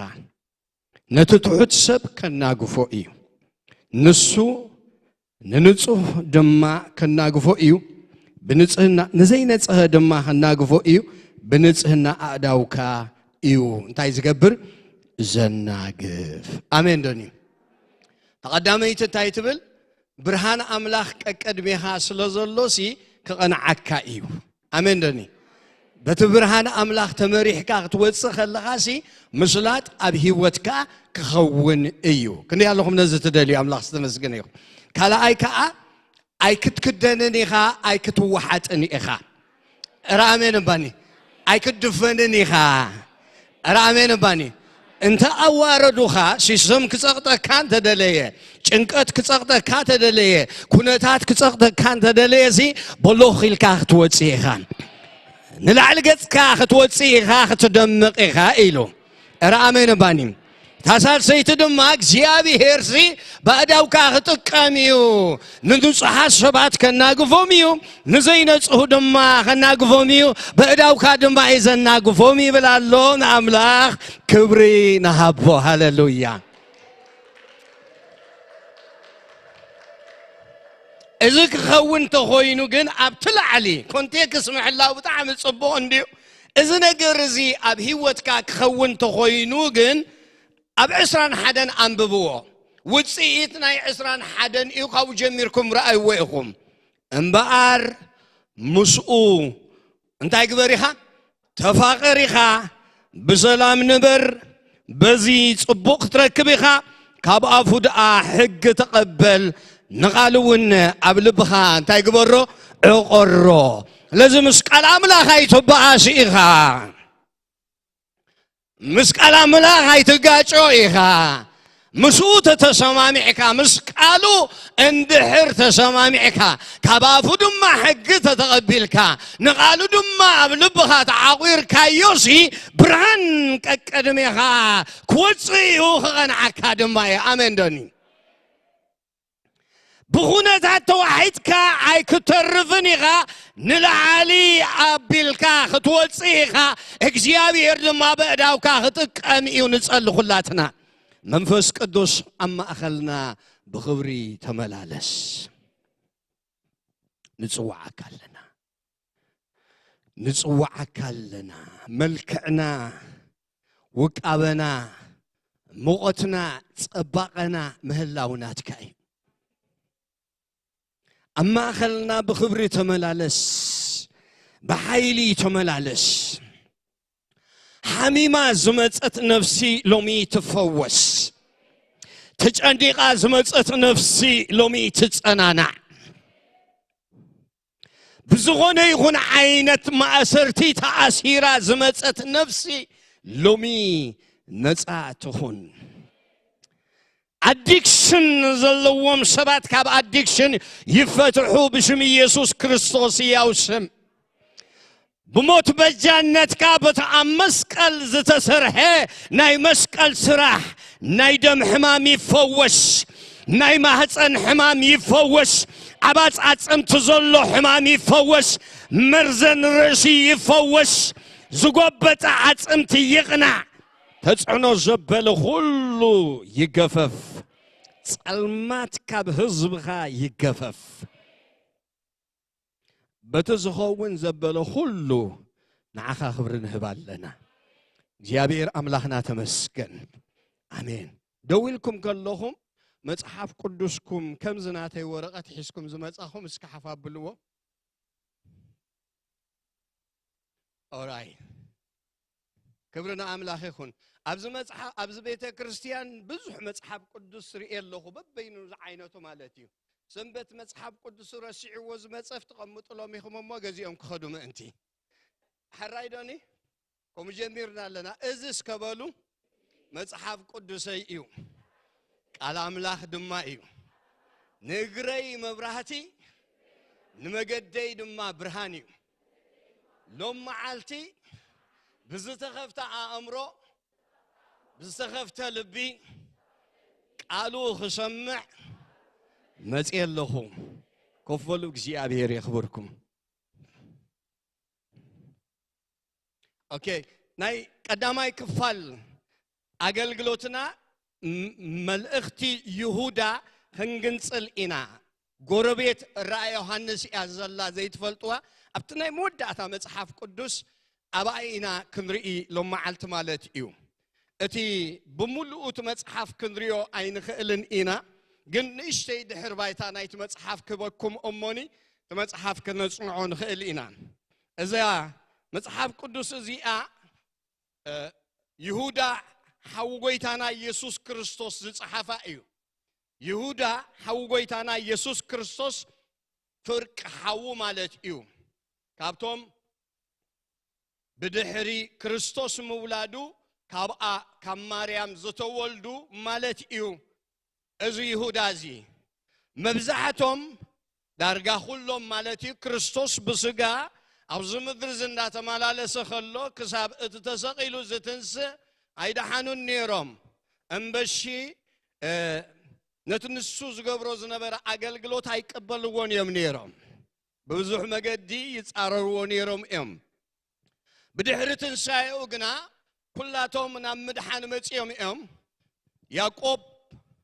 ነቲ ትሑት ሰብ ከናግፎ እዩ፣ ንሱ ንንጹህ ድማ ከናግፎ እዩ። ብንጽህና ንዘይነጽሀ ድማ ከናግፎ እዩ፣ ብንጽህና ኣእዳውካ እዩ እንታይ ዝገብር? ዘናግፍ። ኣሜን ዶኒ? ተቐዳመይቲ እንታይ ትብል? ብርሃን ኣምላኽ ቀቀድሜኻ ስለ ዘሎሲ ክቐንዓካ እዩ። ኣሜን ዶኒ? በቲ ብርሃን ኣምላኽ ተመሪሕካ ክትወጽእ ከለኻሲ ምስላጥ ኣብ ህይወትካ ክኸውን እዩ። ክንደይ ኣለኹም ነዚ ትደልዩ? ኣምላኽ ዝተመስገነ ይኹን። ካልኣይ ከኣ ኣይክትክደንን ኢኻ፣ ኣይክትወሓጥን ኢኻ። እረ ኣሜን እባኒ። ኣይክትድፈንን ኢኻ። እረ ኣሜን እባኒ። እንተ ኣዋረዱኻ፣ ሲስተም ክጸቕጠካ እንተደለየ፣ ጭንቀት ክጸቕጠካ እንተደለየ፣ ኩነታት ክጸቕጠካ እንተደለየ ሲ በሎኽ ኢልካ ክትወጽእ ኢኻ። ንላዕሊ ገጽካ ክትወጽእ ኢኻ፣ ክትደምቕ ኢኻ ኢሉ። እረ ኣሜን እባኒ። እታ ሳልሰይቲ ድማ እግዚኣብሄርሲ በእዳውካ ክጥቀም እዩ፣ ንንጹሓት ሰባት ከናግፎም እዩ፣ ንዘይነጽሁ ድማ ከናግፎም እዩ፣ በእዳውካ ድማ እዩ ዘናግፎም ይብል ኣሎ። ንኣምላኽ ክብሪ ንሃቦ። ሃሌሉያ። እዚ ክኸውን ተኾይኑ ግን ኣብቲ ላዕሊ ኮንቴክስት ምሕላው ብጣዕሚ ጽቡቕ እንድዩ። እዚ ነገር እዚ ኣብ ህይወትካ ክኸውን ተኾይኑ ግን ኣብ ዕስራን ሓደን ኣንብብዎ። ውጽኢት ናይ ዕስራን ሓደን እዩ፣ ካብኡ ጀሚርኩም ረኣይዎ ኢኹም። እምበኣር ምስኡ እንታይ ግበር ኢኻ? ተፋቐር ኢኻ፣ ብሰላም ንበር፣ በዚ ጽቡቕ ክትረክብ ኢኻ፣ ካብ ኣፉ ደኣ ሕጊ ተቐበል፣ ንቓሉ እውን ኣብ ልብኻ እንታይ ግበሮ? ዕቖሮ። ስለዚ ምስ ቃል ኣምላኽ ኣይትበኣስ ኢኻ። ምስ ቃል ኣምላኽ ኣይትጋጮ ኢኻ። ምስኡ ተተሰማሚዕካ፣ ምስ ቃሉ እንድሕር ተሰማሚዕካ፣ ካብ ኣፉ ድማ ሕጊ ተተቐቢልካ፣ ንቓሉ ድማ ኣብ ልብኻ ተዓቑርካዮሲ፣ ብርሃን ቀቀድሜኻ ክወጽእ እዩ፣ ክቐንዓካ ድማ እዩ። ኣሜን ዶኒ? ብኹነታት ተዋሒጥካ ኣይክተርፍን ኢኻ፣ ንላዕሊ ኣቢልካ ክትወጽእ ኢኻ። እግዚኣብሔር ድማ በእዳውካ ክጥቀም እዩ። ንጸሊ ኩላትና። መንፈስ ቅዱስ ኣብ ማእኸልና ብኽብሪ ተመላለስ። ንጽውዓካ ኣለና። ንጽውዓካ ኣለና። መልክዕና፣ ውቃበና፣ ሙቐትና፣ ጸባቐና ምህላው ናትካ እዩ። ኣብ ማእኸልና ብኽብሪ ተመላለስ፣ ብሓይሊ ተመላለስ። ሓሚማ ዝመጸት ነፍሲ ሎሚ ትፈወስ። ተጨኒቓ ዝመጸት ነፍሲ ሎሚ ትጸናናዕ። ብዝኾነ ይኹን ዓይነት ማእሰርቲ ተኣሲራ ዝመጸት ነፍሲ ሎሚ ነጻ ትኹን። ኣዲክሽን ዘለዎም ሰባት ካብ ኣዲክሽን ይፈትሑ ብሽም ኢየሱስ ክርስቶስ ሕያው ስም። ብሞት በጃነትካ በቲ ኣብ መስቀል ዝተሰርሐ ናይ መስቀል ስራሕ ናይ ደም ሕማም ይፈወስ፣ ናይ ማህፀን ሕማም ይፈወስ፣ ኣብ ኣፃፅምቲ ዘሎ ሕማም ይፈወስ፣ መርዘን ርእሲ ይፈወስ፣ ዝጎበጠ ዓፅምቲ ይቕናዕ፣ ተፅዕኖ ዘበለ ኩሉ ይገፈፍ፣ ፀልማት ካብ ህዝብኻ ይገፈፍ። በቲ ዝኸውን ዘበለ ኩሉ ንዓኻ ክብሪ ንህብ ኣለና። እግዚኣብሔር ኣምላኽና ተመስገን። ኣሜን። ደው ኢልኩም ከለኹም መጽሓፍ ቅዱስኩም ከምዚ ናተይ ወረቐት ሒዝኩም ዝመጻኹም እስኪ ሓፍ ኣብልዎ። ኦራይ። ክብሪ ንኣምላኽ ይኹን። ኣብዚ መጽሓ-፣ ኣብዚ ቤተ ክርስቲያን ብዙሕ መጽሓፍ ቅዱስ ርእየ ኣለኹ፣ በበይኑ ዝዓይነቱ ማለት እዩ። ሰንበት መጽሓፍ ቅዱስ ረሲዕዎ ዝመጸ ተቐምጥሎም ኢኹም እሞ ገዚኦም ክኸዱ ምእንቲ። ሕራይ ዶኒ? ከምኡ ጀሚርና ኣለና። እዚ እስከ በሉ፣ መጽሓፍ ቅዱሰይ እዩ፣ ቃል ኣምላኽ ድማ እዩ። ንእግረይ መብራህቲ፣ ንመገደይ ድማ ብርሃን እዩ። ሎም መዓልቲ ብዝተኸፍተ ኣእምሮ፣ ብዝተኸፍተ ልቢ ቃሉ ክሰምዕ መጽየ ኣለኹ። ኮፍ በሉ፣ እግዚኣብሔር የኽብርኩም። ኦኬ፣ ናይ ቀዳማይ ክፋል ኣገልግሎትና ም-፣ መልእኽቲ ይሁዳ ክንግንጽል ኢና። ጎረቤት ራእይ ዮሃንስ እያ ዘላ ዘይትፈልጥዋ። ኣብቲ ናይ መወዳእታ መጽሓፍ ቅዱስ ኣብኣ ኢና ክንርኢ ሎም መዓልቲ ማለት እዩ። እቲ ብምሉኡ እቲ መጽሓፍ ክንሪኦ ኣይንኽእልን ኢና፣ ግን ንእሽተይ ድሕር ባይታ ናይቲ መጽሓፍ ክበኩም እሞኒ እቲ መጽሓፍ ክነጽንዖ ንኽእል ኢና። እዛ መጽሓፍ ቅዱስ እዚኣ፣ እ፣ ይሁዳ ሓው ጎይታና ኢየሱስ ክርስቶስ ዝጸሓፋ እዩ። ይሁዳ ሓው ጎይታና ኢየሱስ ክርስቶስ ፍርቂ ሓዉ ማለት እዩ። ካብቶም ብድሕሪ ክርስቶስ ምውላዱ ካብኣ ካብ ማርያም ዝተወልዱ ማለት እዩ። እዚ ይሁዳ እዚ መብዛሕቶም ዳርጋ ኩሎም ማለት እዩ ክርስቶስ ብስጋ ኣብዚ ምድሪ እዚ እንዳተመላለሰ ከሎ ክሳብ እቲ ተሰቒሉ ዝትንስእ ኣይደሓኑን ነይሮም። እምበሺ፣ እ፣ ነቲ ንሱ ዝገብሮ ዝነበረ ኣገልግሎት ኣይቀበልዎን እዮም ነይሮም። ብብዙሕ መገዲ ይጻረርዎ ነይሮም እዮም። ብድሕሪ ትንሳኤኡ ግና ኩላቶም ናብ ምድሓን መጺኦም እዮም። ያዕቆብ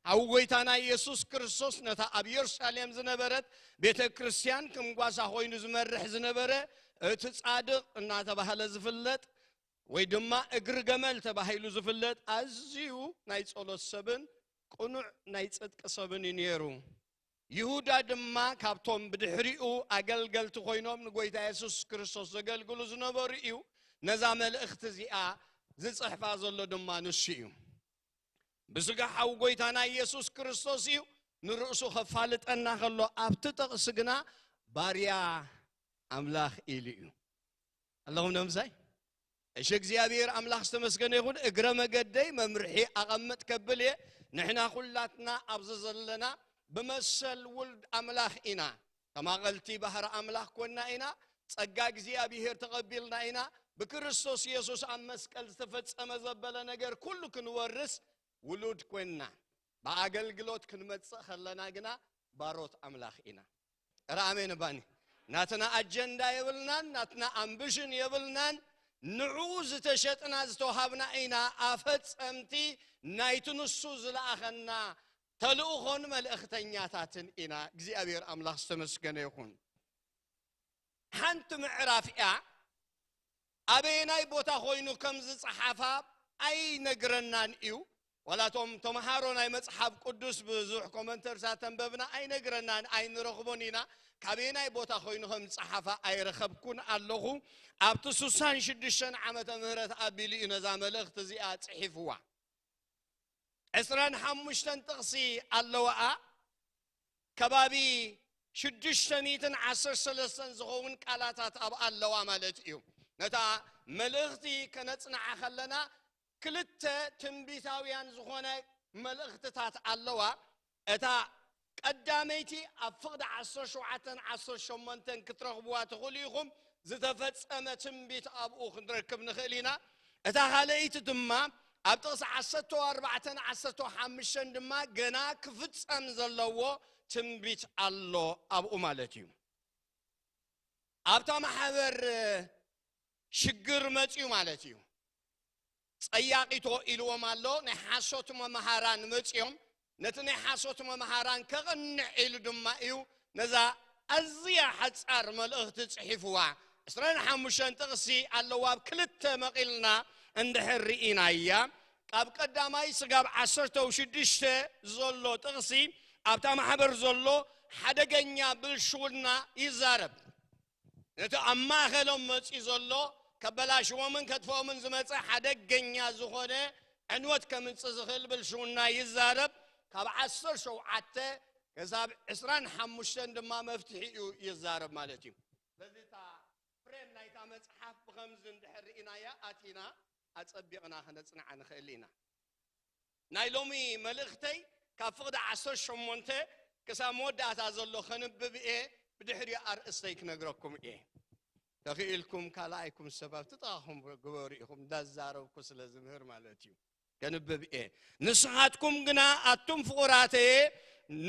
ሓው ጎይታና ኢየሱስ ክርስቶስ ነታ ኣብ የሩሳሌም ዝነበረት ቤተ ክርስቲያን ከም ጓሳ ኮይኑ ዝመርሕ ዝነበረ እቲ ጻድቕ እናተባህለ ዝፍለጥ ወይ ድማ እግሪ ገመል ተባሂሉ ዝፍለጥ ኣዝዩ ናይ ጸሎት ሰብን ቅኑዕ ናይ ጽድቂ ሰብን እዩ ነይሩ። ይሁዳ ድማ ካብቶም ብድሕሪኡ ኣገልገልቲ ኮይኖም ንጎይታ የሱስ ክርስቶስ ዘገልግሉ ዝነበሩ እዩ። ነዛ መልእኽቲ እዚኣ ዝጽሕፋ ዘሎ ድማ ንሱ እዩ። ብስጋ ሓው ጎይታና ኢየሱስ ክርስቶስ እዩ። ንርእሱ ከፋልጠና ከሎ ኣብቲ ጥቕሲ ግና ባርያ ኣምላኽ ኢሉ እዩ። ኣለኹም ዶ ምሳይ? እሺ፣ እግዚኣብሔር ኣምላኽ ዝተመስገነ ይኹን። እግረ መገደይ መምርሒ ኣቐምጥ ከብል እየ። ንሕና ኩላትና ኣብዚ ዘለና ብመሰል ውልድ ኣምላኽ ኢና። ተማቐልቲ ባህሪ ኣምላኽ ኮንና ኢና። ጸጋ እግዚኣብሔር ተቐቢልና ኢና። ብክርስቶስ የሱስ ኣብ መስቀል ዝተፈጸመ ዘበለ ነገር ኩሉ ክንወርስ ውሉድ ኮንና። ብኣገልግሎት ክንመጽእ ከለና ግና ባሮት ኣምላኽ ኢና። ኧረ ኣሜን እባኒ። ናትና ኣጀንዳ የብልናን፣ ናትና ኣምቢሽን የብልናን። ንዕኡ ዝተሸጥና ዝተውሃብና ኢና። ኣፈጸምቲ ናይቲ ንሱ ዝለኣኸና ተልእኾን መልእኽተኛታትን ኢና። እግዚኣብሔር ኣምላኽ ዝተመስገነ ይኹን። ሓንቲ ምዕራፍ እያ። ኣበየናይ ቦታ ኮይኑ ከም ዝጸሓፋ ኣይነግረናን እዩ። ዋላ እቶም ተምሃሮ ናይ መጽሓፍ ቅዱስ ብዙሕ ኮመንተርሳት ተንበብና ኣይነግረናን ኣይንረኽቦን ኢና። ካበየናይ ቦታ ኮይኑ ከም ዝጸሓፋ ኣይረኸብኩን ኣለኹ። ኣብቲ ስሳን ሽዱሽተን ዓመተ ምህረት ኣቢሉ እዩ ነዛ መልእኽቲ እዚኣ ጽሒፍዋ። ዕስራን ሓሙሽተን ጥቕሲ ኣለዋኣ። ከባቢ ሽዱሽተ ሚእትን ዓሰርተ ሰለስተን ዝኸውን ቃላታት ኣብ ኣለዋ ማለት እዩ። ነታ መልእኽቲ ከነጽንዓ ከለና ክልተ ትንቢታውያን ዝኾነ መልእኽትታት ኣለዋ። እታ ቀዳመይቲ ኣብ ፍቕዲ ዓሰርተ ሸውዓተን ዓሰርተ ሸሞንተን ክትረኽብዋ ትኽእሉ ኢኹም። ዝተፈጸመ ትንቢት ኣብኡ ክንረክብ ንኽእል ኢና። እታ ካልኣይቲ ድማ ኣብ ጥቕሲ ዓሰርተ ኣርባዕተን ዓሰርተ ሓሙሽተን ድማ ገና ክፍጸም ዘለዎ ትንቢት ኣሎ ኣብኡ ማለት እዩ። ኣብታ ማሕበር ሽግር መጽዩ ማለት እዩ። ጸያቒቶ ኢልዎም ኣሎ። ናይ ሓሶት መምሃራን መጽዮም፣ ነቲ ናይ ሓሶት መምሃራን ከቕንዕ ኢሉ ድማ እዩ ነዛ ኣዝያ ሓጻር መልእኽቲ ጽሒፍዋ። ዕስራን ሓሙሽተን ጥቕሲ ኣለዋ። ኣብ ክልተ መቒልና እንድሕር ርኢናያ፣ ካብ ቀዳማይ ስጋብ ዓሰርተ ሽዱሽተ ዘሎ ጥቕሲ ኣብታ ማሕበር ዘሎ ሓደገኛ ብልሽውና ይዛረብ። ነቲ ኣብ ማእከሎም መጺኡ ዘሎ ከበላሽዎምን ከጥፍኦምን ዝመጸ ሓደገኛ ዝኾነ ዕንወት ከምጽእ ዝኽእል ብልሽውና ይዛረብ። ካብ ዓሰርተ ሸውዓተ ክሳብ ዕስራን ሓሙሽተን ድማ መፍትሒኡ ይዛረብ ማለት እዩ። ስለዚ እታ ፍሬም ናይታ መጽሓፍ ብኸምዚ እንድሕር ርኢናያ ኣቲና ኣጸቢቕና ከነጽንዓ ንኽእል ኢና። ናይ ሎሚ መልእኽተይ ካብ ፍቕዲ ዓሰርተ ሸሞንተ ክሳብ መወዳእታ ዘሎ ከንብብ እየ። ብድሕሪኡ ኣርእስተይ ክነግረኩም እየ። ተኽኢልኩም ካልኣይኩም ሰብ ኣብ ትጥቓኹም ግበሩ ኢኹም፣ እንዳዛረብኩ ስለ ዝምህር ማለት እዩ። ከንብብ እየ። ንስኻትኩም ግና ኣቱም ፍቑራተየ፣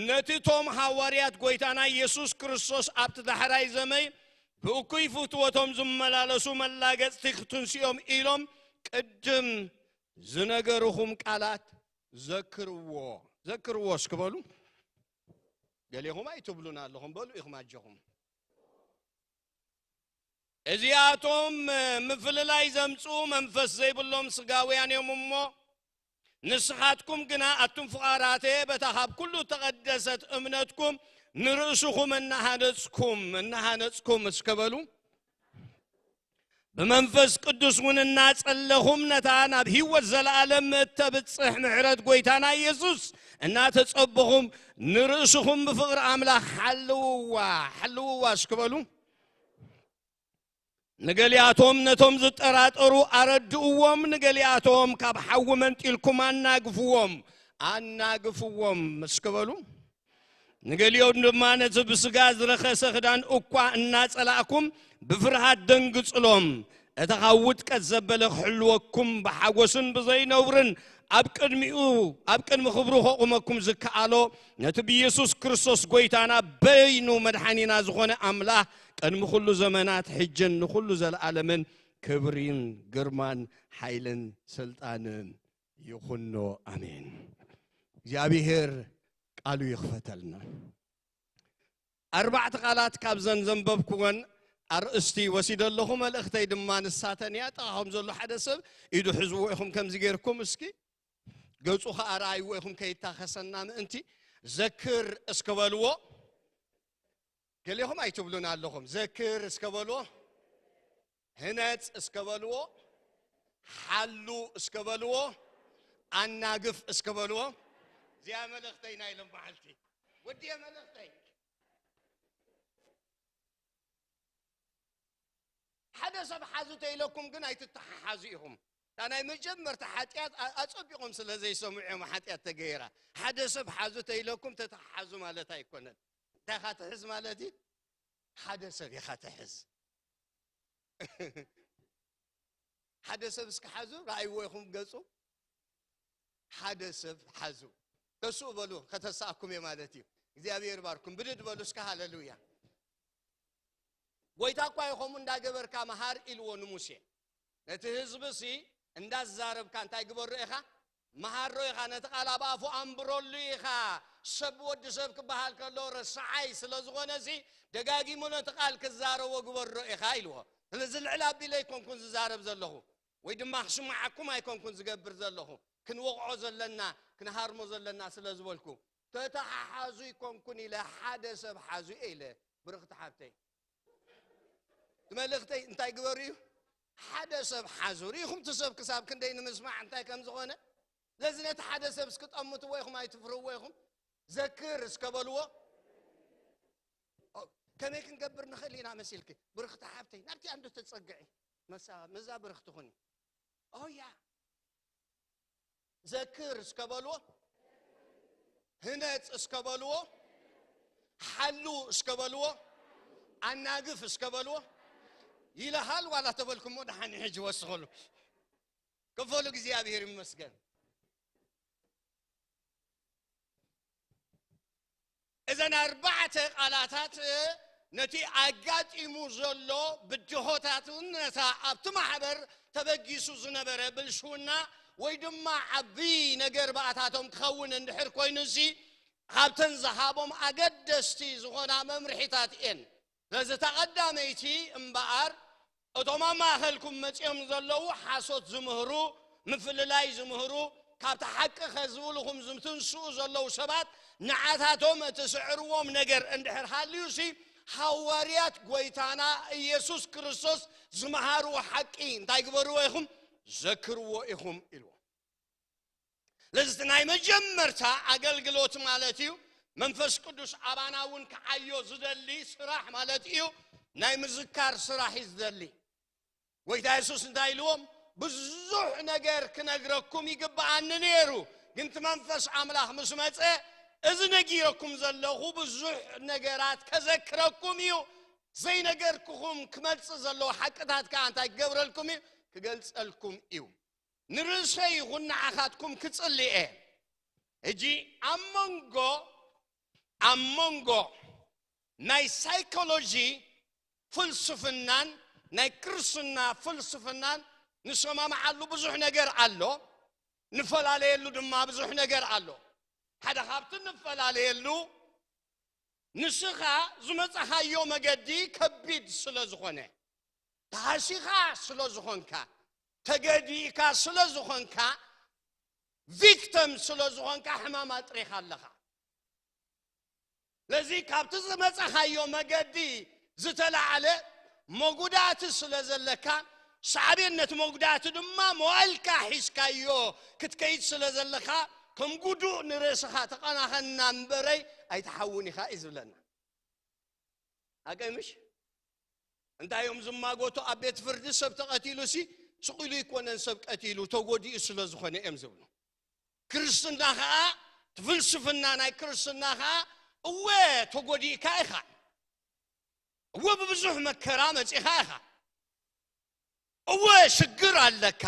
ነቲ እቶም ሃዋርያት ጐይታና ኢየሱስ ክርስቶስ ኣብቲ ዳሕራይ ዘመይ ብእኩይ ፍትወቶም ዝመላለሱ መላገጽቲ ክትንስኦም ኢሎም ቅድም ዝነገርኹም ቃላት ዘክርዎ። ዘክርዎ እስኪ በሉ። ገሌኹም ኣይትብሉን ኣለኹም፣ በሉ ኢኹም ኣጆኹም። እዚኣቶም ምፍልላይ ዘምጽኡ መንፈስ ዘይብሎም ስጋውያን እዮም እሞ፣ ንስኻትኩም ግና ኣቱም ፍቓራተ በታ ካብ ኩሉ ተቐደሰት እምነትኩም ንርእስኹም እናሃነጽኩም፣ እናሃነጽኩም እስከ በሉ። ብመንፈስ ቅዱስ እውን እናጸለኹም ነታ ናብ ህይወት ዘለኣለም እተብጽሕ ምሕረት ጐይታና ኢየሱስ እናተጸበኹም ንርእስኹም ብፍቕሪ ኣምላኽ ሓልውዋ፣ ሓልውዋ እስኪ በሉ። ንገሊኣቶም ነቶም ዝጠራጠሩ ኣረድእዎም፣ ንገሊኣቶም ካብ ሓዊ መንጢልኩም ኣናግፍዎም፣ ኣናግፍዎም እስኪ በሉ። ንገሊኦም ድማ ነቲ ብስጋ ዝረኸሰ ክዳን እኳ እናጸላእኩም ብፍርሃት ደንግጽሎም፣ እቲ ካብ ውድቀት ዘበለ ክሕልወኩም ብሓጎስን ብዘይነውርን ኣብ ቅድሚኡ፣ ኣብ ቅድሚ ክብሩ ከቑመኩም ዝከኣሎ ነቲ ብኢየሱስ ክርስቶስ ጐይታና በይኑ መድሓኒና ዝኾነ ኣምላኽ ቅድሚ ኩሉ ዘመናት ሕጅን ንኹሉ ዘለኣለምን ክብሪን ግርማን ሓይልን ስልጣንን ይኹኖ። ኣሜን። እግዚኣብሔር ቃሉ ይኽፈተልና። ኣርባዕተ ቃላት ካብዘን ዘንበብኩወን ኣርእስቲ ወሲደ ኣለኹ። መልእኽተይ ድማ ንሳተን እያ። ጥቓኹም ዘሎ ሓደ ሰብ ኢዱ ሕዝዎ ኢኹም ከምዚ ጌርኩም እስኪ ገጹ ኸኣ ረኣይዎ ኢኹም ከይታኸሰና ምእንቲ። ዘክር እስከ በልዎ። ገሌኹም ኣይትብሉን ኣለኹም። ዘክር እስከ በልዎ። ህነጽ እስከ በልዎ። ሓሉ እስከ በልዎ። ኣናግፍ እስከ በልዎ። እዚኣ መልእኽተይ ናይ ሎም መዓልቲ። ወዲየ መልእኽተይ። ሓደ ሰብ ሓዙ ተይለኩም ግን ኣይትተሓሓዙ ኢኹም። እታ ናይ መጀመርታ ሓጢኣት ኣ-፣ ኣጸቢቖም ስለ ዘይሰምዑ እዮም ሓጢኣት ተገይራ። ሓደ ሰብ ሓዙ ተይለኩም ተተሓሓዙ ማለት ኣይኮነን። እንታይ ኢኻ ትሕዝ ማለት እዩ? ሓደ ሰብ ኢኻ ትሕዝ። ሓደ ሰብ እስኪ ሓዙ፣ ረኣይዎ ኢኹም ገጹ። ሓደ ሰብ ሓዙ። ተስኡ በሉ፣ ከተስኣኩም እየ ማለት እዩ። እግዚኣብሔር ባርኩም። ብድድ በሉ እስከ ሃሌሉያ። ጐይታ እኳ እዩ ከምኡ እንዳገበርካ መሃር ኢልዎ ንሙሴ። ነቲ ህዝቢ ሲ እንዳዛረብካ እንታይ ግበሮ ኢኻ? መሃሮ ኢኻ። ነቲ ቃል ኣብ ኣፉ ኣንብረሉ ኢኻ። ሰብ ወዲ ሰብ ክበሃል ከሎ ረሳዓይ ስለ ዝኾነ ሲ ደጋጊሙ ነቲ ቃል ክዛረቦ ግበሮ ኢኻ ኢልዎ። ስለዚ ልዕል ኣቢለ ኣይኮንኩን ዝዛረብ ዘለኹ፣ ወይ ድማ ክስምዓኩም ኣይኮንኩን ዝገብር ዘለኹ። ክንወቕዖ ዘለና፣ ክንሃርሞ ዘለና ስለ ዝበልኩ፣ ተተሓሓዙ ይኮንኩን ኢለ፣ ሓደ ሰብ ሓዙ እየ ኢለ። ብርኽቲ ሓብተይ፣ እቲ መልእኽተይ እንታይ ግበሩ እዩ? ሓደ ሰብ ሓዙ። ርኢኹም፣ እቲ ሰብ ክሳብ ክንደይ ንምስማዕ እንታይ ከም ዝኾነ። ስለዚ ነቲ ሓደ ሰብ እስኪ ጠምትዎ ኢኹም፣ ኣይትፍርህዎ ኢኹም። ዘክር እስከ በልዎ። ኦ፣ ከመይ ክንገብር ንኽእል ኢና መሲልኪ? ብርኽቲ ሓብተይ፣ ናብቲ ኣንዶ ተጸግዒ። መሳ-፣ መዛ ብርኽቲ ኩኒ። ኦያ። ዘክር እስከ በልዎ። ህነጽ እስከ በልዎ። ሓሉ እስከ በልዎ። ኣናግፍ እስከ በልዎ። ይልሃል ዋላ ተበልኩሞ፣ ደሓን ሕጂ ወስኸሉ። ክፈሉ፣ እግዚኣብሔር ይመስገን። እዘን ኣርባዕተ ቃላታት ነቲ ኣጋጢሙ ዘሎ ብድሆታትን ነታ ኣብቲ ማሕበር ተበጊሱ ዝነበረ ብልሽውና ወይ ድማ ዓብዪ ነገር ብኣታቶም ክኸውን እንድሕር ኮይኑሲ፣ ካብተን ዝሃቦም ኣገደስቲ ዝኾና መምርሒታት እየን። ስለዚ እታ ቀዳመይቲ እምበኣር፣ እቶም ኣብ ማእከልኩም መጺኦም ዘለዉ ሓሶት ዝምህሩ፣ ምፍልላይ ዝምህሩ፣ ካብቲ ሓቂ ከዝብልኹም ዝትንስኡ ዘለዉ ሰባት፣ ንዓታቶም እቲ ስዕርዎም ነገር እንድሕር ሃልዩሲ፣ ሃዋርያት ጐይታና ኢየሱስ ክርስቶስ ዝመሃርዎ ሓቂ እንታይ ግበርዎ ኢኹም? ዘክርዎ ኢኹም ኢልዎ። ስለዚ እቲ ናይ መጀመርታ ኣገልግሎት ማለት እዩ። መንፈስ ቅዱስ ኣባና እውን ክዓዮ ዝደሊ ስራሕ ማለት እዩ። ናይ ምዝካር ስራሕ እዩ ዝደሊ። ጎይታ የሱስ እንታይ ኢልዎም? ብዙሕ ነገር ክነግረኩም ይግብኣኒ ነይሩ፣ ግን እቲ መንፈስ ኣምላኽ ምስ መጸ፣ እዚ ነጊረኩም ዘለኹ ብዙሕ ነገራት ከዘክረኩም እዩ። ዘይነገርኩኹም ክመጽእ ዘለዎ ሓቅታት ከኣ እንታይ ክገብረልኩም እዩ? ክገልጸልኩም እዩ። ንርእሰይ ይኹን ንዓኻትኩም ክጽሊ እየ። ሕጂ ኣብ መንጎ፣ ኣብ መንጎ ናይ ሳይኮሎጂ ፍልስፍናን ናይ ክርስትና ፍልስፍናን ንሰማምዓሉ ብዙሕ ነገር ኣሎ፣ ንፈላለየሉ ድማ ብዙሕ ነገር ኣሎ። ሓደ ካብቲ ንፈላለየሉ፣ ንስኻ ዝመጻኻዮ መገዲ ከቢድ ስለ ዝኾነ፣ ተሃሲኻ ስለ ዝኾንካ፣ ተገዲእካ ስለ ዝኾንካ፣ ቪክተም ስለ ዝኾንካ፣ ሕማም ኣጥሪኻ ኣለኻ። ስለዚ ካብቲ ዝመጻኻዮ መገዲ ዝተላዕለ መጉዳእቲ ስለ ዘለካ፣ ሳዕቤን ነቲ መጉዳእቲ ድማ መዋእልካ ሒዝካዮ ክትከይድ ስለ ዘለኻ፣ ከም ጉዱእ ንርእስኻ ተቐናኸና እምበረይ ኣይትሓውን ኢኻ እዩ ዝብለና። ሓቀይ ምሽ? እንታይ እዮም ዝማጎቱ? ኣብ ቤት ፍርዲ ሰብ ተቐቲሉሲ፣ ስቕ ኢሉ ኣይኮነን ሰብ ቀቲሉ፣ ተጎዲኡ ስለ ዝኾነ እዮም ዝብሉ። ክርስትና ኸኣ፣ እቲ ፍልስፍና ናይ ክርስትና ኸኣ፣ እወ ተጎዲእካ ኢኻ፣ እወ ብብዙሕ መከራ መጺኻ ኢኻ፣ እወ ሽግር ኣለካ፣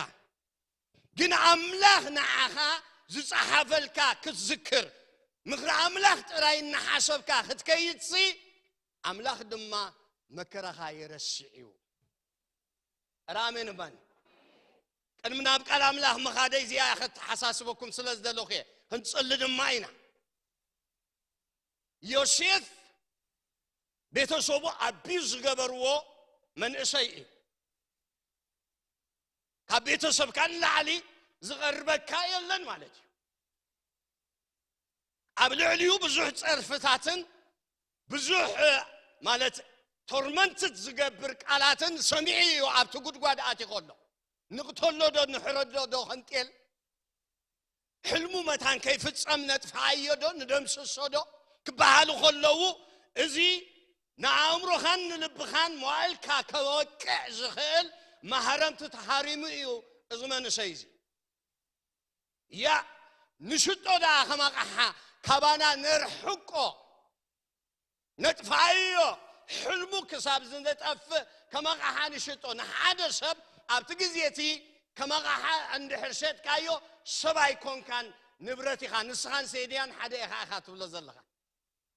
ግን ኣምላኽ ንዓኻ ዝጸሓፈልካ ክትዝክር፣ ምኽሪ ኣምላኽ ጥራይ እናሓሰብካ ክትከይድሲ፣ ኣምላኽ ድማ መከራኻ ይረስዕ እዩ። ኧረ ኣሜን እባን። ቅድሚ ናብ ቃል ኣምላኽ ምኻደይ እዚኣ ከተሓሳስበኩም ስለ ዝደለኹ እየ። ክንጽሊ ድማ ኢና። ዮሴፍ ቤተሰቡ ኣቢዩዝ ዝገበርዎ መንእሰይ እዩ። ካብ ቤተሰብካ ንላዕሊ ዝቐርበካ የለን ማለት እዩ። ኣብ ልዕሊኡ ብዙሕ ጸርፍታትን ብዙሕ፣ እ፣ ማለት ቶርመንትድ ዝገብር ቃላትን ሰሚዑ እዩ ኣብቲ ጉድጓድ ኣትዩ ከሎ። ንቕተሎ ዶ ንሕረዶ ዶ ከንቄል? ሕልሙ መታን ከይፍጸም ነጥፍኣዮ ዶ ንደምስሶ ዶ ክበሃሉ ከለዉ፣ እዚ ንኣእምሮኻን ንልብኻን መዋእልካ ከወቅዕ ዝኽእል ማህረምቲ ተሃሪሙ እዩ እዚ መንእሰይ እዚ። ያ ንሽጦ ደኣ ከም ኣቕሓ ካባና ነርሕቆ፣ ነጥፍኣዮ፣ ሕልሙ ክሳብ ዝንጠፍእ ከም ኣቕሓ ንሽጦ። ንሓደ ሰብ ኣብቲ ግዜ እቲ ከም ኣቕሓ እንድሕር ሸጥካዮ፣ ሰብ ኣይኮንካን፣ ንብረት ኢኻ። ንስኻን ሰይድያን ሓደ ኢኻ፣ ኢኻ ትብሎ ዘለኻ።